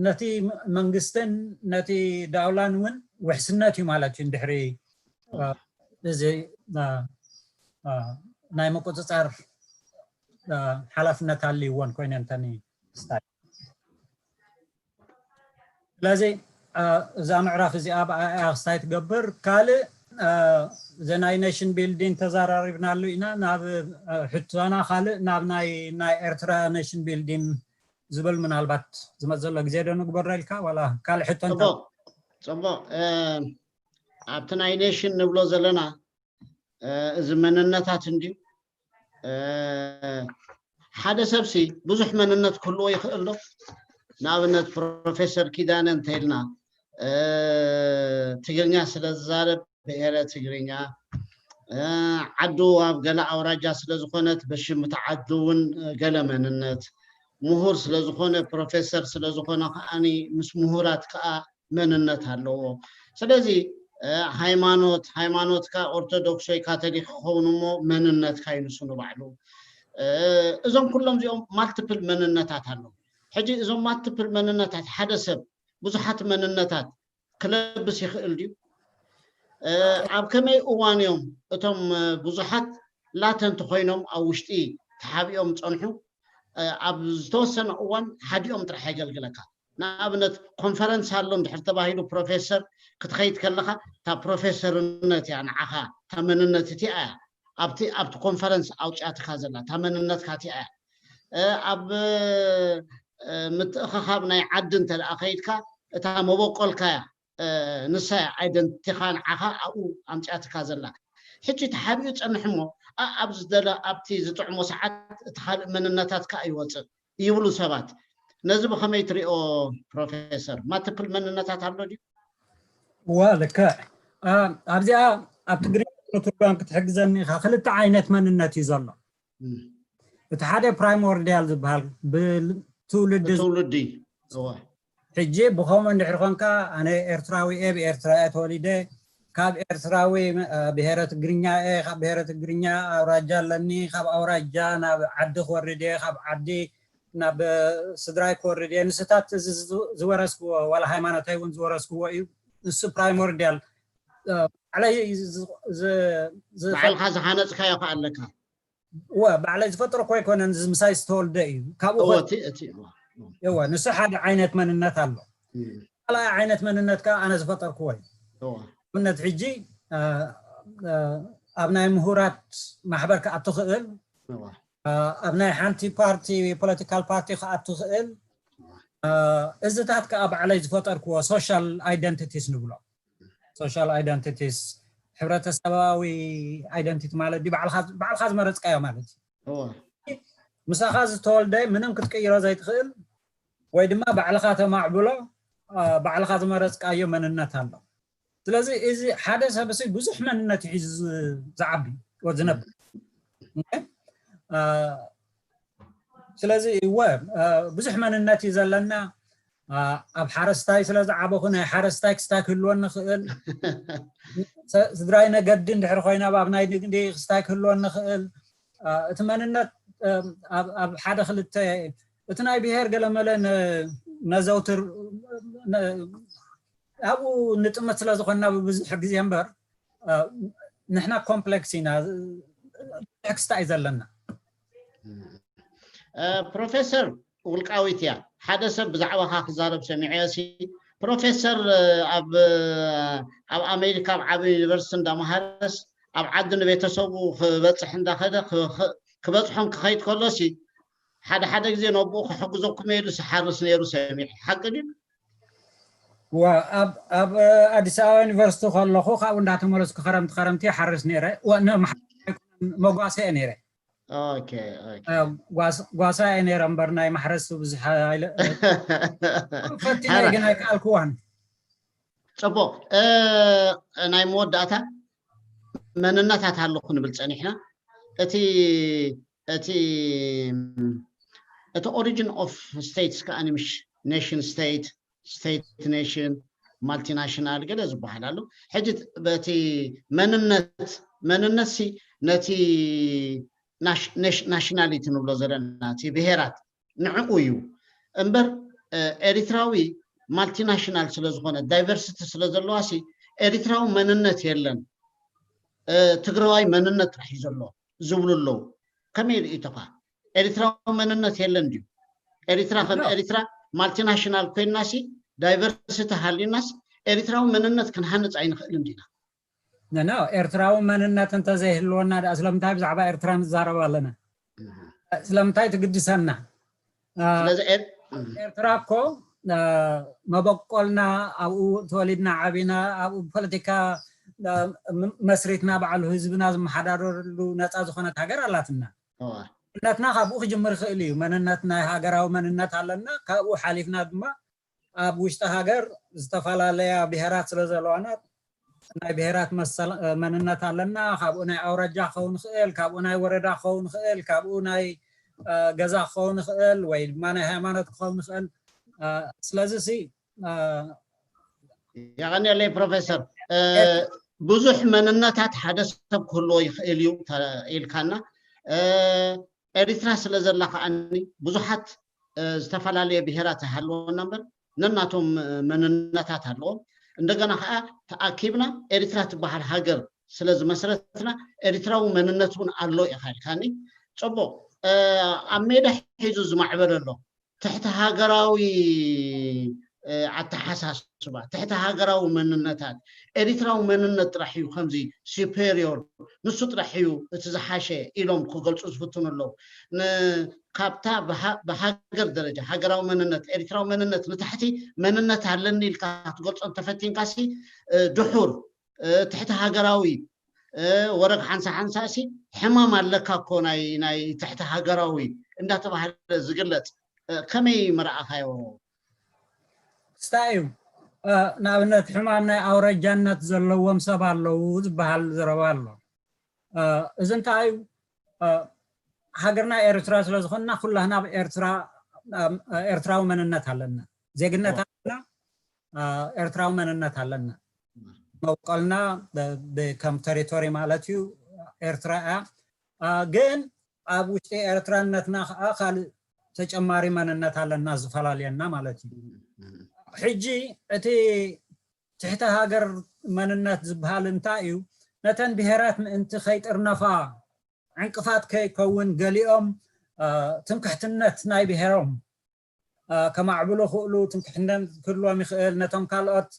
ነቲ መንግስትን ነቲ ዳውላን እውን ውሕስነት እዩ ማለት እዩ። እንድሕሪ እ፣ እዚ እ፣ እ፣ ናይ ምቁፅፃር እ፣ ሓላፍነት ኣልይዎን ኮይነ እንተኒ ስታይ ስለዚ እ፣ እዛ ምዕራፍ እዚኣ ብኣያ ክስታይ ትገብር። ካልእ እ፣ እዚ ናይ ኔሽን ቢልዲንግ ተዘራሪብናሉ ኢና። ናብ እ፣ ሕቶና ካልእ ናብ ናይ ናይ ኤርትራ ኔሽን ቢልዲንግ ዝብል ምናልባት ዝመፅ ዘሎ ግዜ ዶ ንግበሮ ኢልካ ዋላ ካልእ ሕቶ እንተ- ፅቡቅ ፅቡቅ እ፣ ኣብቲ ናይ ኔሽን ንብሎ ዘለና እ፣ እዚ መንነታት እንድዩ እ፣ ሓደ ሰብሲ ብዙሕ መንነት ክህልዎ ይኽእል ዶ? ንኣብነት ፕሮፌሰር ኪዳነ እንተኢልና እ፣ ትግርኛ ስለ ዝዛረብ ብሄረ ትግርኛ እ፣ ዓዱ ኣብ ገለ ኣውራጃ ስለ ዝኾነት በሽም እቲ ዓዱ እውን እ፣ ገለ መንነት ምሁር ስለ ዝኾነ ፕሮፌሰር ስለ ዝኾነ ከዓኒ ምስ ምሁራት ከዓ መንነት ኣለዎ። ስለዚ እ፣ ሃይማኖት ሃይማኖትካ ኦርቶዶክስ ወይ ካቶሊክ ክኸውን እሞ መንነትካ ይንሱ ንባዕሉ። እ፣ እዞም ኩሎም እዚኦም ማልትፕል መንነታት ኣለዉ። ሕጂ እዞም ማልትፕል መንነታት ሓደ ሰብ ብዙሓት መንነታት ክለብስ ይኽእል ድዩ? እ፣ ኣብ ከመይ እዋን እዮም እቶም እ፣ ብዙሓት ላተንቲ ኮይኖም ኣብ ውሽጢ ተሓቢኦም ፀንሑ? እ፣ ኣብ ዝተወሰነ እዋን ሓዲኦም ጥራሕ የገልግለካ። ንኣብነት ኮንፈረንስ ኣሎ እንድሕር ተባሂሉ ፕሮፌሰር ክትኸይድ ከለኻ እታ ፕሮፌሰርነት እያ ንዓኻ እታ መንነት እቲኣ እያ ኣብቲ ኣብቲ ኮንፈረንስ ኣውፅኣትካ ዘላ እታ መንነትካ እቲኣ እያ እ፣ ኣብ እ፣ ምትእኽኻብ ናይ ዓዲ እንተ ደኣ ከይድካ እታ መበቆልካ እያ እ፣ ንሳ እያ ኣይደንቲቲኻ ንዓኻ ኣብኡ ኣምፅኣትካ ዘላ ሕጂ ተሓቢኡ ፀንሕ እሞ ኣ- ኣብ ዝደለ ኣብቲ ዝጥዕሞ ሰዓት እቲ ካልእ መንነታትካ ይወፅእ ይብሉ ሰባት። ነዚ ብኸመይ ትሪኦ ፕሮፌሰር? ማትፕል መንነታት ኣሎ ድዩ? እወ ልክዕ። እ፣ ኣብዚኣ ኣብ ትግርኛ ንትርጓም ክትሕግዘኒ ኢኻ። ክልተ ዓይነት መንነት እዩ ዘሎ። እም፣ እቲ ሓደ ፕራይሞርዲያል ዝበሃል ብትውልዲ ብትውልዲ እወ ሕጂ ብኸምኡ እንድሕር ኮንካ ኣነ ኤርትራዊ እየ፣ ብኤርትራ እየ ተወሊደ፣ ካብ ኤርትራዊ እ፣ ብሄረ ትግርኛ እየ፣ ካብ ብሄረ ትግርኛ ኣውራጃ ኣለኒ፣ ካብ ኣውራጃ ናብ ዓዲ ክወርድ እየ፣ ካብ ዓዲ ናብ ስድራይ ክወርድ እየ። ንስታት እዚ ዝወረስክዎ ዋላ ሃይማኖተይ እውን ዝወረስክዎ እዩ። ንሱ ፕራይሞርዲያል ባዕለይ ባዕልካ ዝሃነፅካዮ ከዓ ኣለካ። እወ ባዕለይ ዝፈጠርኩ ኣይኮነን፣ እዚ ምሳይ ዝተወልደ እዩ። ካብኡ እወ እቲ እቲ እወ እወ ንሱ ሓደ ዓይነት መንነት ኣሎ። ካልኣይ ዓይነት መንነት ከዓ ኣነ ዝፈጠርክዎ እዩ። እወ ኣብነት ሕጂ እ፣ እ፣ ኣብ ናይ ምሁራት ማሕበር ክኣቱ ክእል እወ እ፣ ኣብ ናይ ሓንቲ ፓርቲ ፖለቲካል ፓርቲ ክኣቱ ክእል እ፣ እዚታት ከዓ ባዕለይ ዝፈጠርክዎ ሶሻል ኣይደንቲቲስ ንብሎ። ሶሻል ኣይደንቲቲስ ሕብረተሰባዊ ኣይደንቲቲ ማለት ድዩ? ባዕልካ ባዕልካ ዝመረፅካዮ ማለት እዩ። እወ ምሳኻ ዝተወልደ ምንም ክትቅይሮ ዘይትኽእል ወይ ድማ ባዕልኻ ተማዕብሎ እ፣ ባዕልኻ ዝመረፅካዮ መንነት ኣሎ። ስለዚ እዚ ሓደ ሰብ እዚ ብዙሕ መንነት እዩ ሒዙ ዝ- ዝዓቢ ወይ ዝነብር። እ፣ ስለዚ እወ እ፣ ብዙሕ መንነት እዩ ዘለና። እ፣ ኣብ ሓረስታይ ስለ ዝዓበኹ ናይ ሓረስታይ ክስታይ ክህልወኒ ይኽእል። ስ- ስድራይ ነገዲ እንድሕር ኮይና ኣብ ናይ ንግዲ ክስታይ ክህልወኒ ይኽእል። እ፣ እቲ መንነት እ፣ ኣብ ኣብ ሓደ ክልተ እቲ ናይ ብሄር ገለመለ ን- ነዘውትር ን- ኣብኡ ንጥመት ስለ ዝኾንና ብብዙሕ ግዜ እምበር እ፣ ንሕና ኮምፕሌክስ ኢና። ብዙሕ ክስታይ እዩ ዘለና። እ፣ ፕሮፌሰር ውልቃዊት እያ። ሓደ ሰብ ብዛዕባኻ ክዛረብ ሰሚዐ ሲ ፕሮፌሰር እ፣ ኣብ እ፣ ኣብ ኣሜሪካ ኣብ ዓቢ ዩኒቨርሲቲ እንዳመሃረስ ኣብ ዓዲ ንቤተሰቡ ክበፅሕ እንዳኸደ ክ- ክ- ክበፅሖም ክኸይድ ከሎ ሲ ሓደ ሓደ ግዜ ነብኡ ክሕግዘኩም ኢሉ ዝሓርስ ነይሩ ሰሚዐ። ሓቂ ድዩ? ዋ ኣብ ኣብ ኣዲስ ኣበባ ዩኒቨርሲቲ ከለኹ ካብኡ እንዳተመለስኩ ከረምቲ ከረምቲ ይሓርስ ነይረ። ዋ- ነ- መሓ- መጓሰ እየ ነይረ። ኦኬ ኦኬ። እ፣ ጓስ- ጓሳ እየ ነይረ እምበር ናይ ማሕረስ ብዙሕ ኣይለ- ፈቲነ ሓራ ግን ኣይከኣልክዋን። ፅቡቅ እ፣ ናይ መወዳእታ መንነታት ኣለኹ ንብል ፀኒሕና። እቲ እቲ እቲ origin of states ከኣ ምሽ nation state state nation multinational ገለ ዝበሃል ኣሎ። ሕጂ በቲ መንነት መንነት ሲ ነቲ nationality ንብሎ ዘለና እቲ ብሄራት ንዕኡ እዩ እምበር ኤሪትራዊ multinational ስለ ዝኾነ diversity ስለ ዘለዋ ሲ ኤሪትራዊ መንነት የለን ትግራዋይ መንነት ጥራሕ እዩ ዘሎ ዝብሉ ኣለዉ። ከመይ ርእይቶኻ? ኤሪትራዊ መንነት የለን ድዩ? ኤሪትራ ከም ኤሪትራ multinational ኮይናሲ diversity ሃልዩናስ ኤሪትራዊ መንነት ክንሃንፅ ኣይንኽእልን ዲና? ኖ ኤርትራዊ መንነት እንተዘይህልወና ደኣ ስለምንታይ ብዛዕባ ኤርትራ ንዛረብ ኣለና? ስለምንታይ ትግድሰና? ስለዚ ኤርትራ እኮ መበቆልና ኣብኡ ተወሊድና ዓቢና ኣብኡ ፖለቲካ መስሪትና ባዕሉ ህዝብና ዝመሓዳደረሉ ነፃ ዝኾነት ሃገር ኣላትና። መንነትና ካብኡ ክጅምር ይኽእል እዩ። መንነት ናይ ሃገራዊ መንነት ኣለና። ካብኡ ሓሊፍና ድማ ኣብ ውሽጢ ሃገር ዝተፈላለያ ብሄራት ስለ ዘለዋና ናይ ብሄራት መንነት ኣለና። ካብኡ ናይ ኣውራጃ ክኸውን ይኽእል፣ ካብኡ ናይ ወረዳ ክኸውን ይኽእል፣ ካብኡ ናይ ገዛ ክኸውን ይኽእል ወይ ድማ ናይ ሃይማኖት ክኸውን ይኽእል። ስለዚ ሲ የቐንየለይ ፕሮፌሰር። ብዙሕ መንነታት ሓደ ሰብ ክህልዎ ይኽእል እዩ ኢልካና። ኤሪትራ ስለ ዘላ ከዓኒ ብዙሓት ዝተፈላለየ ብሄራት ኣይሃለወና እምበር ነናቶም መንነታት ኣለዎም። እንደገና ከዓ ተኣኪብና ኤሪትራ ትበሃል ሃገር ስለ ዝመስረትና ኤሪትራዊ መንነት እውን ኣሎ ኢኻ ኢልካኒ። ፅቡቅ ኣብ ሜዳ ሒዙ ዝማዕበለ ኣሎ ትሕቲ ሃገራዊ ኣተሓሳስባ ትሕቲ ሃገራዊ መንነታት ኤሪትራዊ መንነት ጥራሕ እዩ ከምዚ superior ንሱ ጥራሕ እዩ እቲ ዝሓሸ ኢሎም ክገልፁ ዝፍትኑ ኣለዉ። ካብታ ብሃገር ደረጃ ሃገራዊ መንነት ኤሪትራዊ መንነት ንታሕቲ መንነት ኣለኒ ኢልካ ክትገልፆ እንተፈቲንካሲ ድሑር ትሕቲ ሃገራዊ ወረግ ሓንሳ ሓንሳ ሲ ሕማም ኣለካ እኮ ናይ ናይ ትሕቲ ሃገራዊ እንዳተባሃለ ዝግለፅ ከመይ ምረኣኻዮ? ክስታይ እዩ። ንኣብነት ሕማም ናይ ኣውረጃነት ዘለዎም ሰብ ኣለዉ ዝበሃል ዘረባ ኣሎ። እዚ እንታይ እዩ? ሃገርና ኤርትራ ስለ ዝኾንና ኩላህና ኤርትራዊ መንነት ኣለና፣ ዜግነት ኣለና፣ ኤርትራዊ መንነት ኣለና። መብቆልና ከም ቴሪቶሪ ማለት እዩ ኤርትራ እያ። ግን ኣብ ውሽጢ ኤርትራነትና ከዓ ካልእ ተጨማሪ መንነት ኣለና ዝፈላልየና ማለት እዩ። ሕጂ እቲ ትሕቲ ሃገር መንነት ዝበሃል እንታይ እዩ? ነተን ብሄራት ምእንቲ ከይጥርነፋ ዕንቅፋት ከይከውን ገሊኦም ትምክሕትነት ናይ ብሄሮም ከማዕብሉ ክእሉ ትምክሕነት ክህልዎም ይኽእል። ነቶም ካልኦት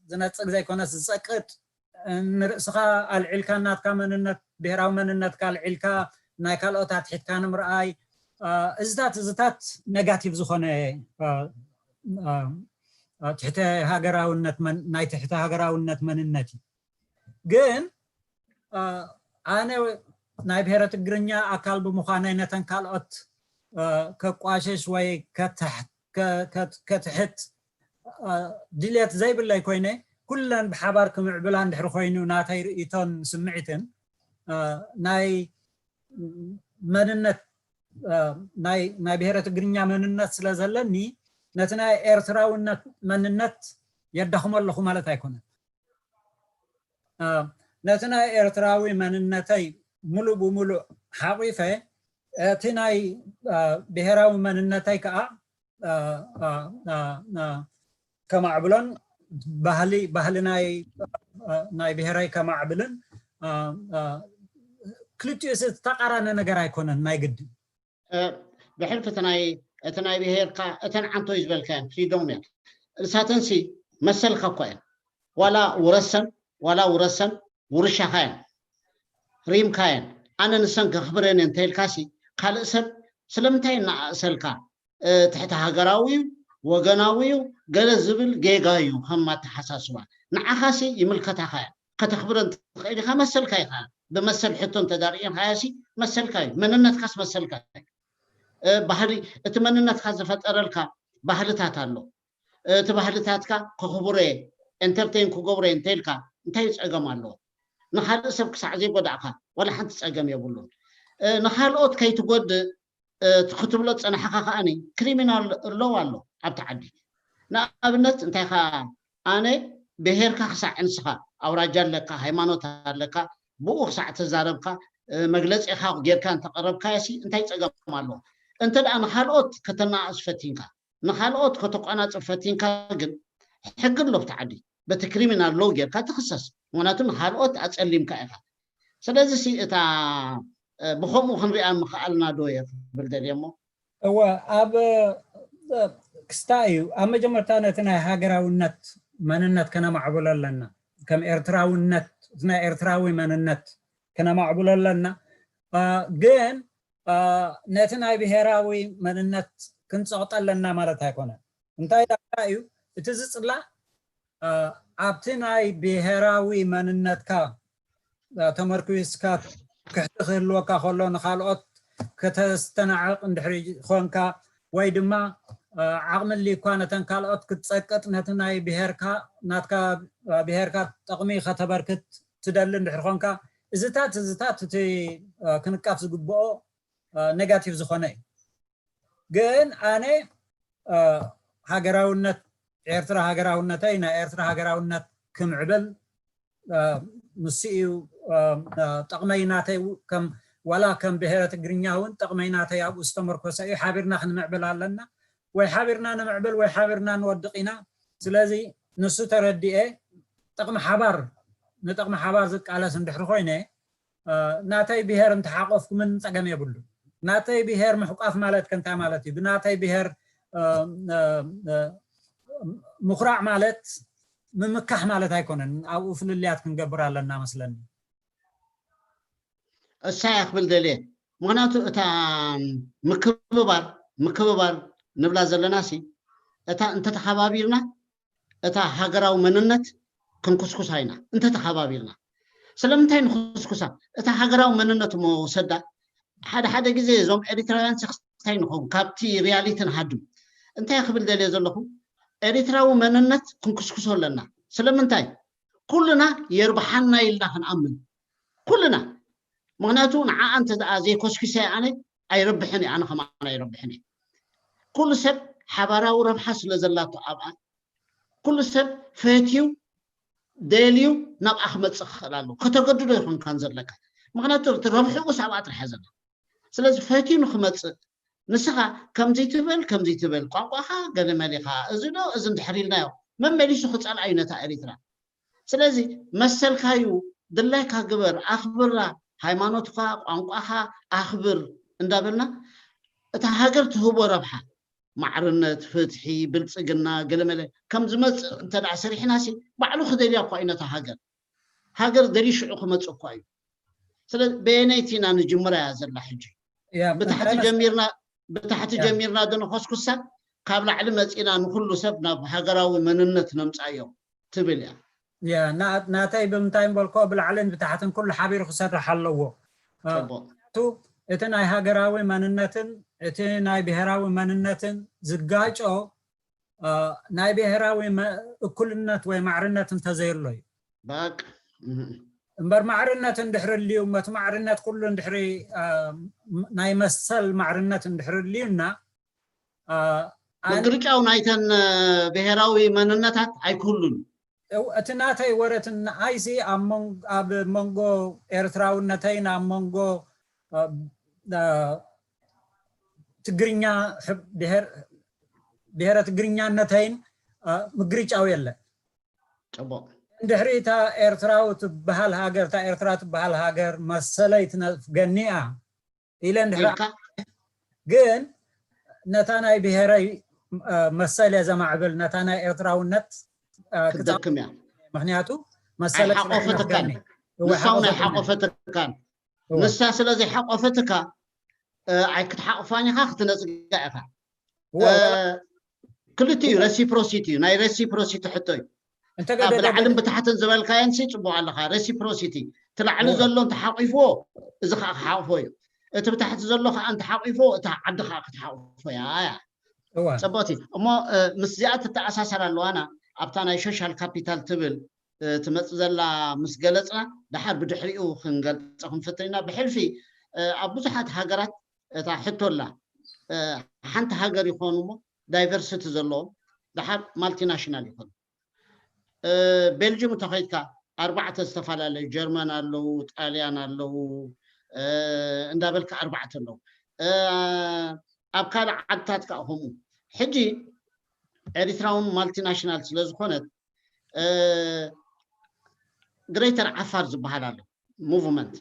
ዝነፅግ ዘይኮነስ ዝፀቅጥ ንርእስኻ ኣልዒልካ ናትካ መንነት ብሄራዊ መንነትካ ኣልዒልካ ናይ ካልኦት ኣትሒትካ ንምርኣይ እዚታት እዚታት negative ዝኾነ ትሕተ ሃገራውነት ናይ ትሕተ ሃገራውነት መንነት እዩ። ግን ኣነ ናይ ብሄረ ትግርኛ ኣካል ብምዃነይ ነተን ካልኦት ከቋሽሽ ወይ ከትሕት ድልየት ዘይብለይ ኮይነ ኩለን ብሓባር ክምዕብላ እንድሕር ኮይኑ ናተይ ርእይቶን ስምዒትን ናይ መንነት ናይ ብሄረ ትግርኛ መንነት ስለ ዘለኒ ነቲ ናይ ኤርትራውነት መንነት የዳኽሞ ኣለኹ ማለት ኣይኮነን። ነቲ ናይ ኤርትራዊ መንነተይ ሙሉእ ብሙሉእ ሓቂፈ እቲ ናይ ብሄራዊ መንነተይ ከዓ ከማዕብሎን ባህሊ ባህሊ ናይ ናይ ብሄረይ ከማዕብልን ክልቲኡ ተቃራኒ ነገር ኣይኮነን ናይ ግድን። ብሕልፊ እቲ ናይ እቲ ናይ ብሄርካ እተን ዓንቶይ ዝበልካየን ፍሪዶም እያ ንሳተንሲ መሰልካ እኳ እየን ዋላ ውረሰን ዋላ ውረሰን ውርሻኻ እየን ሪምካ እየን ኣነ ንሰን ከኽብረን እየ እንተኢልካሲ ካልእ ሰብ ስለምንታይ እናኣእሰልካ ትሕቲ ሃገራዊ እዩ ወገናዊ እዩ ገለ ዝብል ጌጋ እዩ ከም ኣተሓሳስባ ንዓኻሲ ይምልከታኻ እያ ከተኽብረን ትኽእል ኢኻ መሰልካ ኢኻ ብመሰል ሕቶ እንተዳርእየን ሃያሲ መሰልካ እዩ መንነትካስ መሰልካ እዩ ባህሊ እቲ መንነትካ ዝፈጠረልካ ባህልታት ኣሎ እቲ ባህልታትካ ከኽብሮ እየ entertain ክገብሮ እየ እንተኢልካ እንታይ ጸገም ኣለዎ ንኻልእ ሰብ ክሳዕ ዘይጎዳእካ ዋላ ሓንቲ ጸገም የብሉን እ፣ ንኻልኦት ከይትጎድእ፣ እ፣ ክትብሎ ዝጸናሕካ ከኣኒ ክሪሚናል ሎው ኣሎ ኣብቲ ዓዲ። ንኣብነት እንታይ ኻ፣ ኣነ ብሄርካ ክሳዕ እንስኻ ኣውራጃ ኣለካ፣ ሃይማኖት ኣለካ፣ ብኡ ክሳዕ ተዛረብካ፣ እ፣ መግለጺኻ ጌርካ እንተቐረብካዮ ሲ እንታይ ጸገም ኣለዎ? እንተ ደኣ ንኻልኦት ከተነኣእስ ፈቲንካ፣ ንኻልኦት ከተቋናጽብ ፈቲንካ ግን ሕጊ ኣሎ ኣብቲ ዓዲ። በቲ ክሪሚናል ሎው ጌርካ ትኽሰስ። ምኽንያቱ ንኻልኦት ኣጸሊምካ ኢኻ። ስለዚ ሲ እታ፣ እ፣ ብኸምኡ ክንሪኣ ምኽኣልና ዶ እየ ክብል ደልየ እሞ። እወ፣ ኣብ፣ እ፣ ክስታይ እዩ። ኣብ መጀመርታ ነቲ ናይ ሃገራውነት መንነት ከነማዕብሎ ኣለና። ከም ኤርትራውነት፣ እቲ ናይ ኤርትራዊ መንነት ከነማዕብሎ ኣለና። እ፣ ግን፣ እ፣ ነቲ ናይ ብሄራዊ መንነት ክንጸቕጦ ኣለና ማለት ኣይኮነን። እንታይ ዳኣ እዩ? እቲ ዝጽላእ፣ እ፣ ኣብቲ ናይ ብሄራዊ መንነትካ፣ እ፣ ተመርኲስካ ክሕቲ ክህልወካ ከሎ ንኻልኦት ከተስተናዕቕ እንድሕሪ ኾንካ፣ ወይ ድማ፣ እ፣ ዓቕሚ ኣልዩካ ነተን ካልኦት ክትጸቅጥ፣ ነቲ ናይ ብሄርካ፣ ናትካ፣ እ፣ ብሄርካ ጠቕሚ ከተበርክት ትደሊ እንድሕሪ ኾንካ፣ እዚታት፣ እዚታት እቲ፣ እ፣ ክንቃፍ ዝግብኦ፣ እ፣ ኔጋቲቭ ዝኾነ እዩ። ግን ኣነ፣ እ፣ ሃገራውነት ኤርትራ፣ ሃገራውነተይ፣ ናይ ኤርትራ ሃገራውነት ክምዕብል፣ እ፣ ንሱ እዩ፣ እ፣ እ፣ ጠቕመይ ናተይ። ከም፣ ዋላ ከም ብሄረ ትግርኛ እውን ጠቕመይ ናተይ ኣብኡ ዝተመርኮሰ እዩ። ሓቢርና ክንምዕብል ኣለና። ወይ ሓቢርና ንምዕብል ወይ ሓቢርና ንወድቕ ኢና። ስለዚ ንሱ ተረዲኤ ጥቕሚ ሓባር፣ ንጥቕሚ ሓባር ዝቃለስ እንድሕሪ ኮይነ፣ እ፣ ናተይ ብሄር እንተሓቆፍኩምን ጸገም የብሉ። ናተይ ብሄር ምሕቋፍ ማለት ከ እንታይ ማለት እዩ? ብናተይ ብሄር፣ እ፣ እ፣ እ፣ ምኹራዕ ማለት ምምካሕ ማለት ኣይኮነን። ኣብኡ ፍልልያት ክንገብር ኣለና መስለኒ። እሳ እያ ክብል ደልየ። ምኽንያቱ እታ ምክብባር፣ ምክብባር ንብላ ዘለና ሲ፣ እታ እንተተሓባቢርና፣ እታ ሃገራዊ መንነት ክንኩስኩሳ ኢና፣ እንተተሓባቢርና። ስለምንታይ ንኹስኩሳ? እታ ሃገራዊ መንነት እሞ ወሰዳ፣ ሓደ ሓደ ግዜ እዞም ኤሪትራውያን ሲ ክስታይ ንኸውን፣ ካብቲ ሪያሊቲ ንሃድም። እንታይ ክብል ደልየ ዘለኹ? ኤሪትራዊ መንነት ክንኩስኩሶ ኣለና። ስለምንታይ? ኩልና የርብሓና ኢልና ክንኣምን። ኩልና። ምኽንያቱ ንዓኣ እንተ ደኣ ዘይኮስኩሰ ኣነ ኣይረብሕን እየ፣ ኣነ ከማን ኣይረብሕን እየ። ኩሉ ሰብ ሓባራዊ ረብሓ ስለ ዘላቶ ኣብኣ፣ ኩሉ ሰብ ፈትዩ፣ ደልዩ ናብኣ ክመጽእ ክኽእል ኣለዎ። ከተገድዶ ኣይኮንካን ዘለካ። ምኽንያቱ እቲ ረብሕኡስ ኣብኣ ጥራሕ እያ ዘላ። ስለዚ ፈትዩ ንኽመጽእ፣ ንስኻ ከምዚ ትበል፣ ከምዚ ትበል፣ ቋንቋኻ ገለመሊኻ፣ እዚ ዶ፣ እዚ እንድሕር ኢልናዮ፣ መመሊሱ ክጸልኣ እዩ ነታ ኤሪትራ። ስለዚ መሰልካዩ፣ ድላይካ ግበር፣ ኣኽብራ፣ ሃይማኖትካ፣ ቋንቋኻ ኣኽብር እንዳበልና፣ እታ ሃገር ትህቦ ረብሓ፣ ማዕርነት፣ ፍትሒ፣ ብልጽግና፣ ገለመለ ከም ዝመጽእ እንተ ደኣ ሰሪሕና ሲ፣ ባዕሉ ክደልያ እኳ እዩ ነታ ሃገር። ሃገር ደልዩ ሽዑ ክመጽእ እኳ እዩ። ስለዚ በየነይቲ ኢና ንጅምራ እያ ዘላ ሕጂ? ያ፣ ብታሕቲ እንታይ መስ- ጀሚርና፣ ብታሕቲ ያ። ጀሚርና ዶ ንኾስኩሳ፣ ካብ ላዕሊ መጺና ንኹሉ ሰብ ናብ ሃገራዊ መንነት ነምጻዮ ትብል እያ። ያ፣ ና-፣ ናተይ ብምንታይ እምበልኮ፣ ብላዕልን ብታሕትን ኩሉ ሓቢሩ ክሰርሕ ኣለዎ። እ፣ ጽቡቕ። ምኽንያቱ እቲ ናይ ሃገራዊ መንነትን እቲ ናይ ብሄራዊ መንነትን ዝጋጮ፣ እ፣ ናይ ብሄራዊ መ-፣ እኩልነት ወይ ማዕርነት እንተዘየሎ እዩ። በቃ። እህ። እምበር ማዕርነት እንድሕሪ ልዩ፣ መቲ ማዕርነት ኩሉ እንድሕሪ፣ እ፣ ናይ መሰል ማዕርነት እንድሕሪ ልዩና፣ እ፣ ኣነ መግርጫው ናይተን፣ እ፣ ብሄራዊ መንነታት ኣይክህሉን። እው፣ እቲ ናተይ ወረ እቲ ንዓይሲ ኣብ መን-፣ ኣብ መንጎ ኤርትራውነተይን ኣብ መንጎ፣ እ፣ እ፣ ትግርኛ፣ ሕ-፣ ብሄር፣ ብሄረ ትግርኛነተይን፣ እ፣ ምግርጫው የለን። ጽቡቕ። እንድሕሪ እታ ኤርትራዊ ትበሃል ሃገር፣ እታ ኤርትራ ትበሃል ሃገር መሰለይ ትነፍገኒ እያ ኢለ እንድሕሪ ኢልካ? ግን ነታ ናይ ብሄረይ፣ እ፣ መሰል እየ ዘማዕብል፣ ነታ ናይ ኤርትራውነት፣ እ፣ ክትደክም እያ። ምኽንያቱ መሰለይ ስለ ኣይሓቆፈትካን። ትነፍገኒ። እወ፣ ንሳ እውን ሓቆፈትኒ። ኣይሓቆፈትካን። እወ። ንሳ ስለ ዘይሓቆፈትካ፣ እ፣ ኣይክትሓቕፋን ኢኻ፣ ክትነጽጋ ኢኻ። እወ፣ እ፣ ወላ ክልቲኡ እዩ፣ ረሲፕሮሲቲ እዩ፣ ናይ ረሲፕሮሲቲ ሕቶ እዩ። እንተ እታ ገደደ ብላዕልን ብታሕትን ዝበልካየን ሲ ጽቡቕ ኣለኻ። ረሲፕሮሲቲ፣ እቲ ላዕሊ እወ። ዘሎ እንተሓቂፍዎ፣ እዚ ኸኣ ክሓቕፎ እዩ። እቲ ብታሕቲ ዘሎ ኸኣ እንተሓቂፍዎ፣ እታ ዓዲ ኸኣ ክትሓቕፎ እያ፣ እያ። እወ። ጽቡቕቲ። እሞ፣ እ፣ ምስዚኣ ትተኣሳሰር ኣለዋና፣ ኣብታ ናይ ሶሻል ካፒታል ትብል፣ እ፣ ትመጽእ ዘላ ምስ ገለጽና፣ ደሓር ብድሕሪኡ ክንገልጾ ክንፍትን ኢና። ብሕልፊ፣ ኣብ ብዙሓት ሃገራት እታ ሕቶ ኣላ። ሓንቲ ሃገር ይኾኑ እሞ ዳይቨርሲቲ ዘለዎም ደሓር ማልቲናሽናል ይኾኑ። ቤልጅም እንተኸይድካ ኣርባዕተ ዝተፈላለዩ፣ ጀርመን ኣለዉ፣ ጣልያን ኣለዉ፣ እንዳበልካ ኣርባዕተ ኣለዉ። ኣብ ካልእ ዓድታት ከዓ ከምኡ። ሕጂ ኤሪትራ እውን ማልቲናሽናል ስለ ዝኾነት ግሬተር ዓፋር ዝበሃል ኣሎ ሙቭመንት።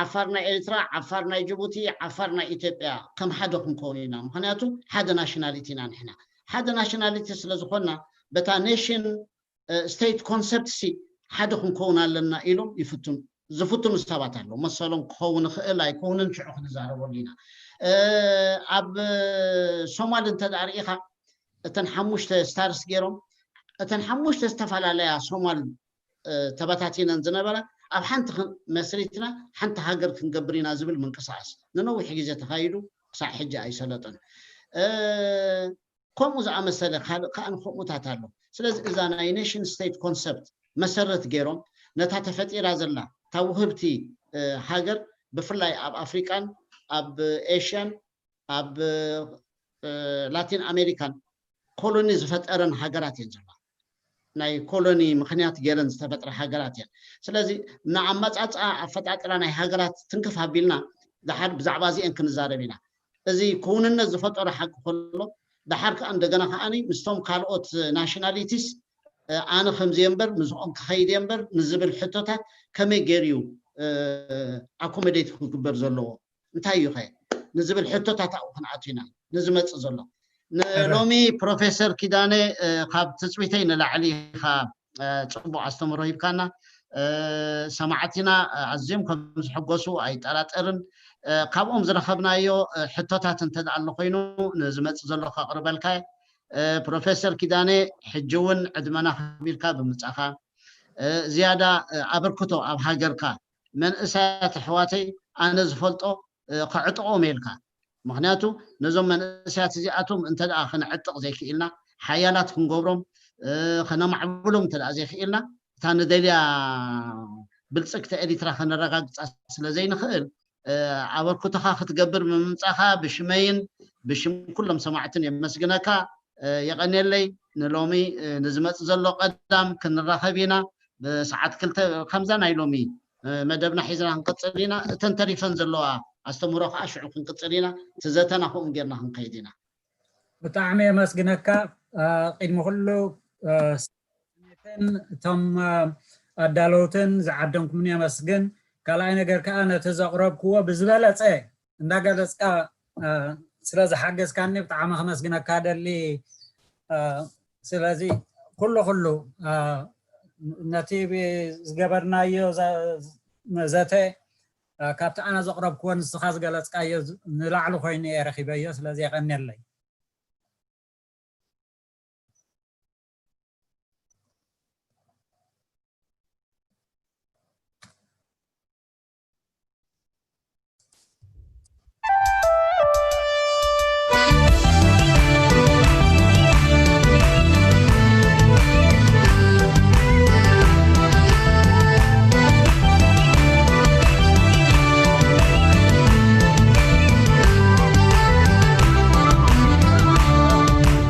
ዓፋር ናይ ኤሪትራ፣ ዓፋር ናይ ጅቡቲ፣ ዓፋር ናይ ኢትዮጵያ ከም ሓደ ክንከውን ኢና። ምክንያቱ ሓደ ናሽናሊቲ ኢና ንሕና። ሓደ ናሽናሊቲ ስለ ዝኾንና በታ ኔሽን ስቴት ኮንሰፕት ሲ ሓደ ክንከውን ኣለና ኢሎም ይፍትኑ ዝፍትኑ ሰባት ኣለዉ። መሰሎም ክኸውን ይኽእል ኣይከውንን ሽዑ ክንዛረበሉ ኢና። ኣብ ሶማል እንተ ደኣ ርኢኻ እተን ሓሙሽተ ስታርስ ገይሮም እተን ሓሙሽተ ዝተፈላለያ ሶማል ተበታቲነን ዝነበራ ኣብ ሓንቲ መስሪትና ሓንቲ ሃገር ክንገብር ኢና ዝብል ምንቅስቃስ ንነዊሕ ግዜ ተኻይዱ ክሳዕ ሕጂ ኣይሰለጠን። ከምኡ ዝኣመሰለ ካልእ ከኣ ከምኡታት ኣሎ። ስለዚ እዛ ናይ ኔሽን ስቴት ኮንሰፕት መሰረት ገይሮም ነታ ተፈጢራ ዘላ እታ ውህብቲ ሃገር ብፍላይ ኣብ ኣፍሪቃን ኣብ ኤሽያን ኣብ ላቲን ኣሜሪካን ኮሎኒ ዝፈጠረን ሃገራት እየን ዘለዋ። ናይ ኮሎኒ ምክንያት ገይረን ዝተፈጥረ ሃገራት እየን። ስለዚ ንኣመፃፅኣ ኣፈጣጥራ ናይ ሃገራት ትንክፍ ኣቢልና ደሓር ብዛዕባ እዚአን ክንዛረብ ኢና። እዚ ክውንነት ዝፈጠሮ ሓቂ ከሎ ደሓር ከዓ እንደገና ከዓኒ ምስቶም ካልኦት ናሽናሊቲስ ኣነ ከምዚ እምበር ምስኦም ክኸይድ እምበር ንዝብል ሕቶታት ከመይ ገይሩ እዩ ኣኮሞዴት ክግበር ዘለዎ? እንታይ እዩ ኸ ንዝብል ሕቶታት ኣብኡ ክንኣቱ ኢና ንዝመፅእ ዘሎ። ንሎሚ ፕሮፌሰር ኪዳነ ካብ ትፅቢተይ ንላዕሊ ኢኻ ፅቡቅ ኣስተምህሮ ሂብካና። ሰማዕቲና ኣዝዮም ከም ዝሕጎሱ ኣይጠራጠርን። ካብኦም ዝረኸብናዮ ሕቶታት እንተ ኣሎ ኮይኑ ንዝመፅእ ዘሎ ከቕርበልካ። ፕሮፌሰር ኪዳነ ሕጂ እውን ዕድመና ከቢርካ ብምምፃእካ ዝያዳ ኣበርክቶ ኣብ ሃገርካ መንእሰያት ኣሕዋተይ ኣነ ዝፈልጦ ከዕጥቖም ኢልካ። ምክንያቱ ነዞም መንእሰያት እዚኣቶም እንተ ደኣ ክንዕጥቕ ዘይክኢልና፣ ሓያላት ክንገብሮም፣ ከነማዕብሎም እንተ ደኣ ዘይክኢልና፣ እታ ንደልያ ብልጽግቲ ኤሪትራ ከነረጋግጻ ስለ ዘይንኽእል፣ ኣበርክቶኻ ክትገብር ብምምጻኻ ብሽመይን ብሽም ኩሎም ሰማዕትን የመስግነካ። የቐንየለይ። ንሎሚ ንዝመጽእ ዘሎ ቀዳም ክንራኸብ ኢና። ብሰዓት ክልተ ከምዛ ናይ ሎሚ መደብና ሒዝና ክንቅጽል ኢና። እተን ተሪፈን ዘለዋ ኣስተምህሮ ከዓ ሽዑ ክንቅጽል ኢና። እቲ ዘተና ከምኡ ጌርና ክንከይድ ኢና። ብጣዕሚ የመስግነካ። ቅድሚ ኩሉ እቶም ኣዳለውትን ዝዓደምኩምን የመስግን። ካልኣይ ነገር ከዓ ነቲ ዘቕረብክዎ ብዝበለፀ እንዳገለፅካ ስለ ዝሓገዝካኒ ብጣዕሚ ከመስግነካ ደሊ። ስለዚ ኩሉ ኩሉ ነቲ ዝገበርናዮ ዘተ ካብቲ ኣነ ዘቕረብክዎ ንስኻ ዝገለፅካዮ ንላዕሊ ኮይኑ እየ ረኺበዮ። ስለዚ የቐንየለይ።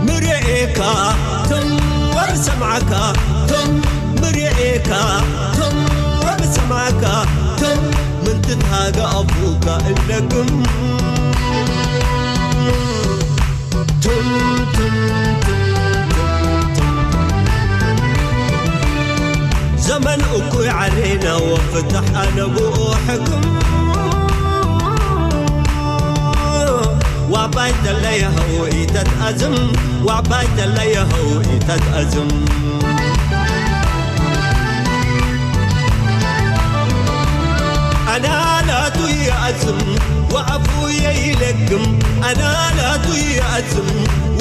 ምርኤካ ቶም ወር ሰምዓካ ቶም ምርኤካ ቶም ወር ሰምዓካ ቶም ምንትት ሃገ ኣፉካ እለግም ቱም ቱም ቱም ቱም ቱም ዘመን እኩይ ዓሌና ወፍትሕ ኣነ ብኡ ሕክም ዋባይ ተለየ ህውኢተት ኣዝም ዋባይ ተለየ ህውኢተት ኣዝም ኣናላቱ ይኣዝም ወኣፉ የይለግም ኣናላቱ ይኣዝም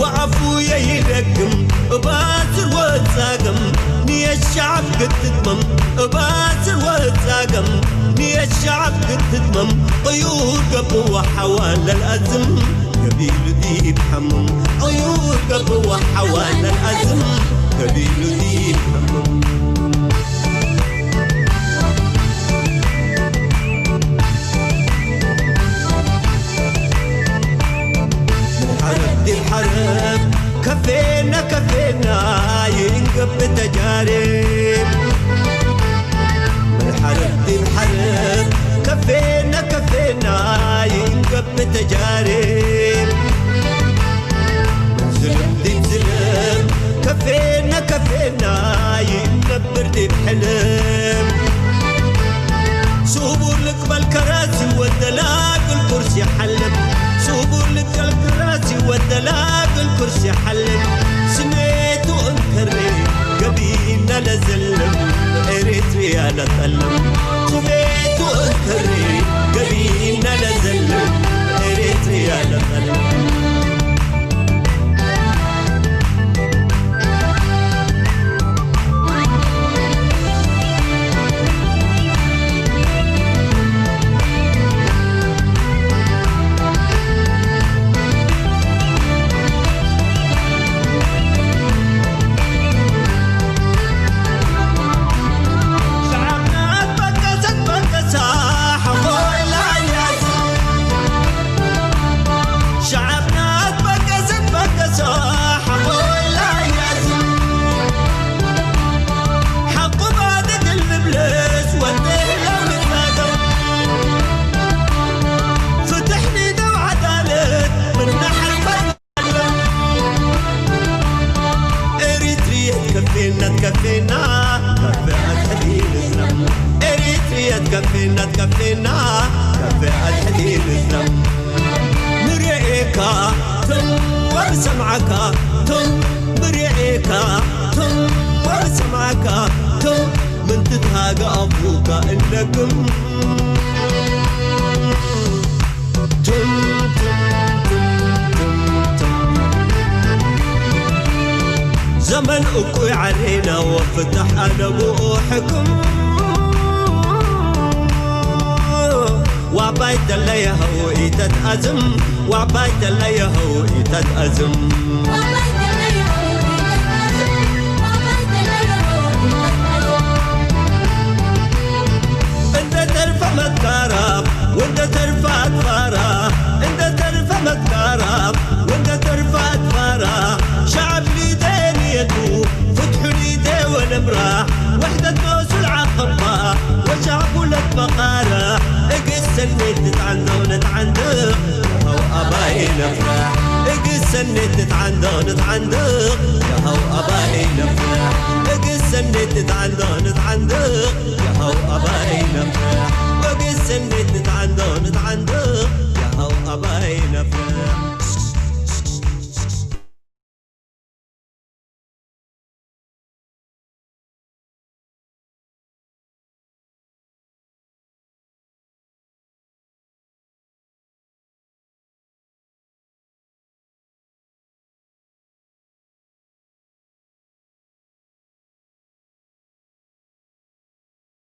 ወኣፉ የይለግም እባዝር ወጻገም ንየሻዕብ ክትትመም እባዝር ወጻገም ንየሻዕብ ክትትመም ቅዩር ገብዋ ሓዋለል ኣዝም ገቢሉ ዲብ ሓምም ቅዩር ገብዋ ሓዋለል ኣዝም ገቢሉ ዲብ ሓምም ተጃሬ ምን ሓረብ ዲብ ሓረብ ከፌና ከፌና ይንገብ ተጃሬ ዝልም ዲብ ዝልም ከፌና ከፌና ይነብር ዲብ ሕልም ስቡር ልቅበል ከራሲ ወደላግል ኩርሲ ሓልም ስቡር ልቅበል ከራሲ ወደላግል ኩርሲ ሓልም ስሜቱ እንከሬ ገቢና ለዘልም ኤሪትሪያ ለጠልም ስሜቱ እንከሬ ገቢና ለዘልም ኤሪትሪያ ለጠልም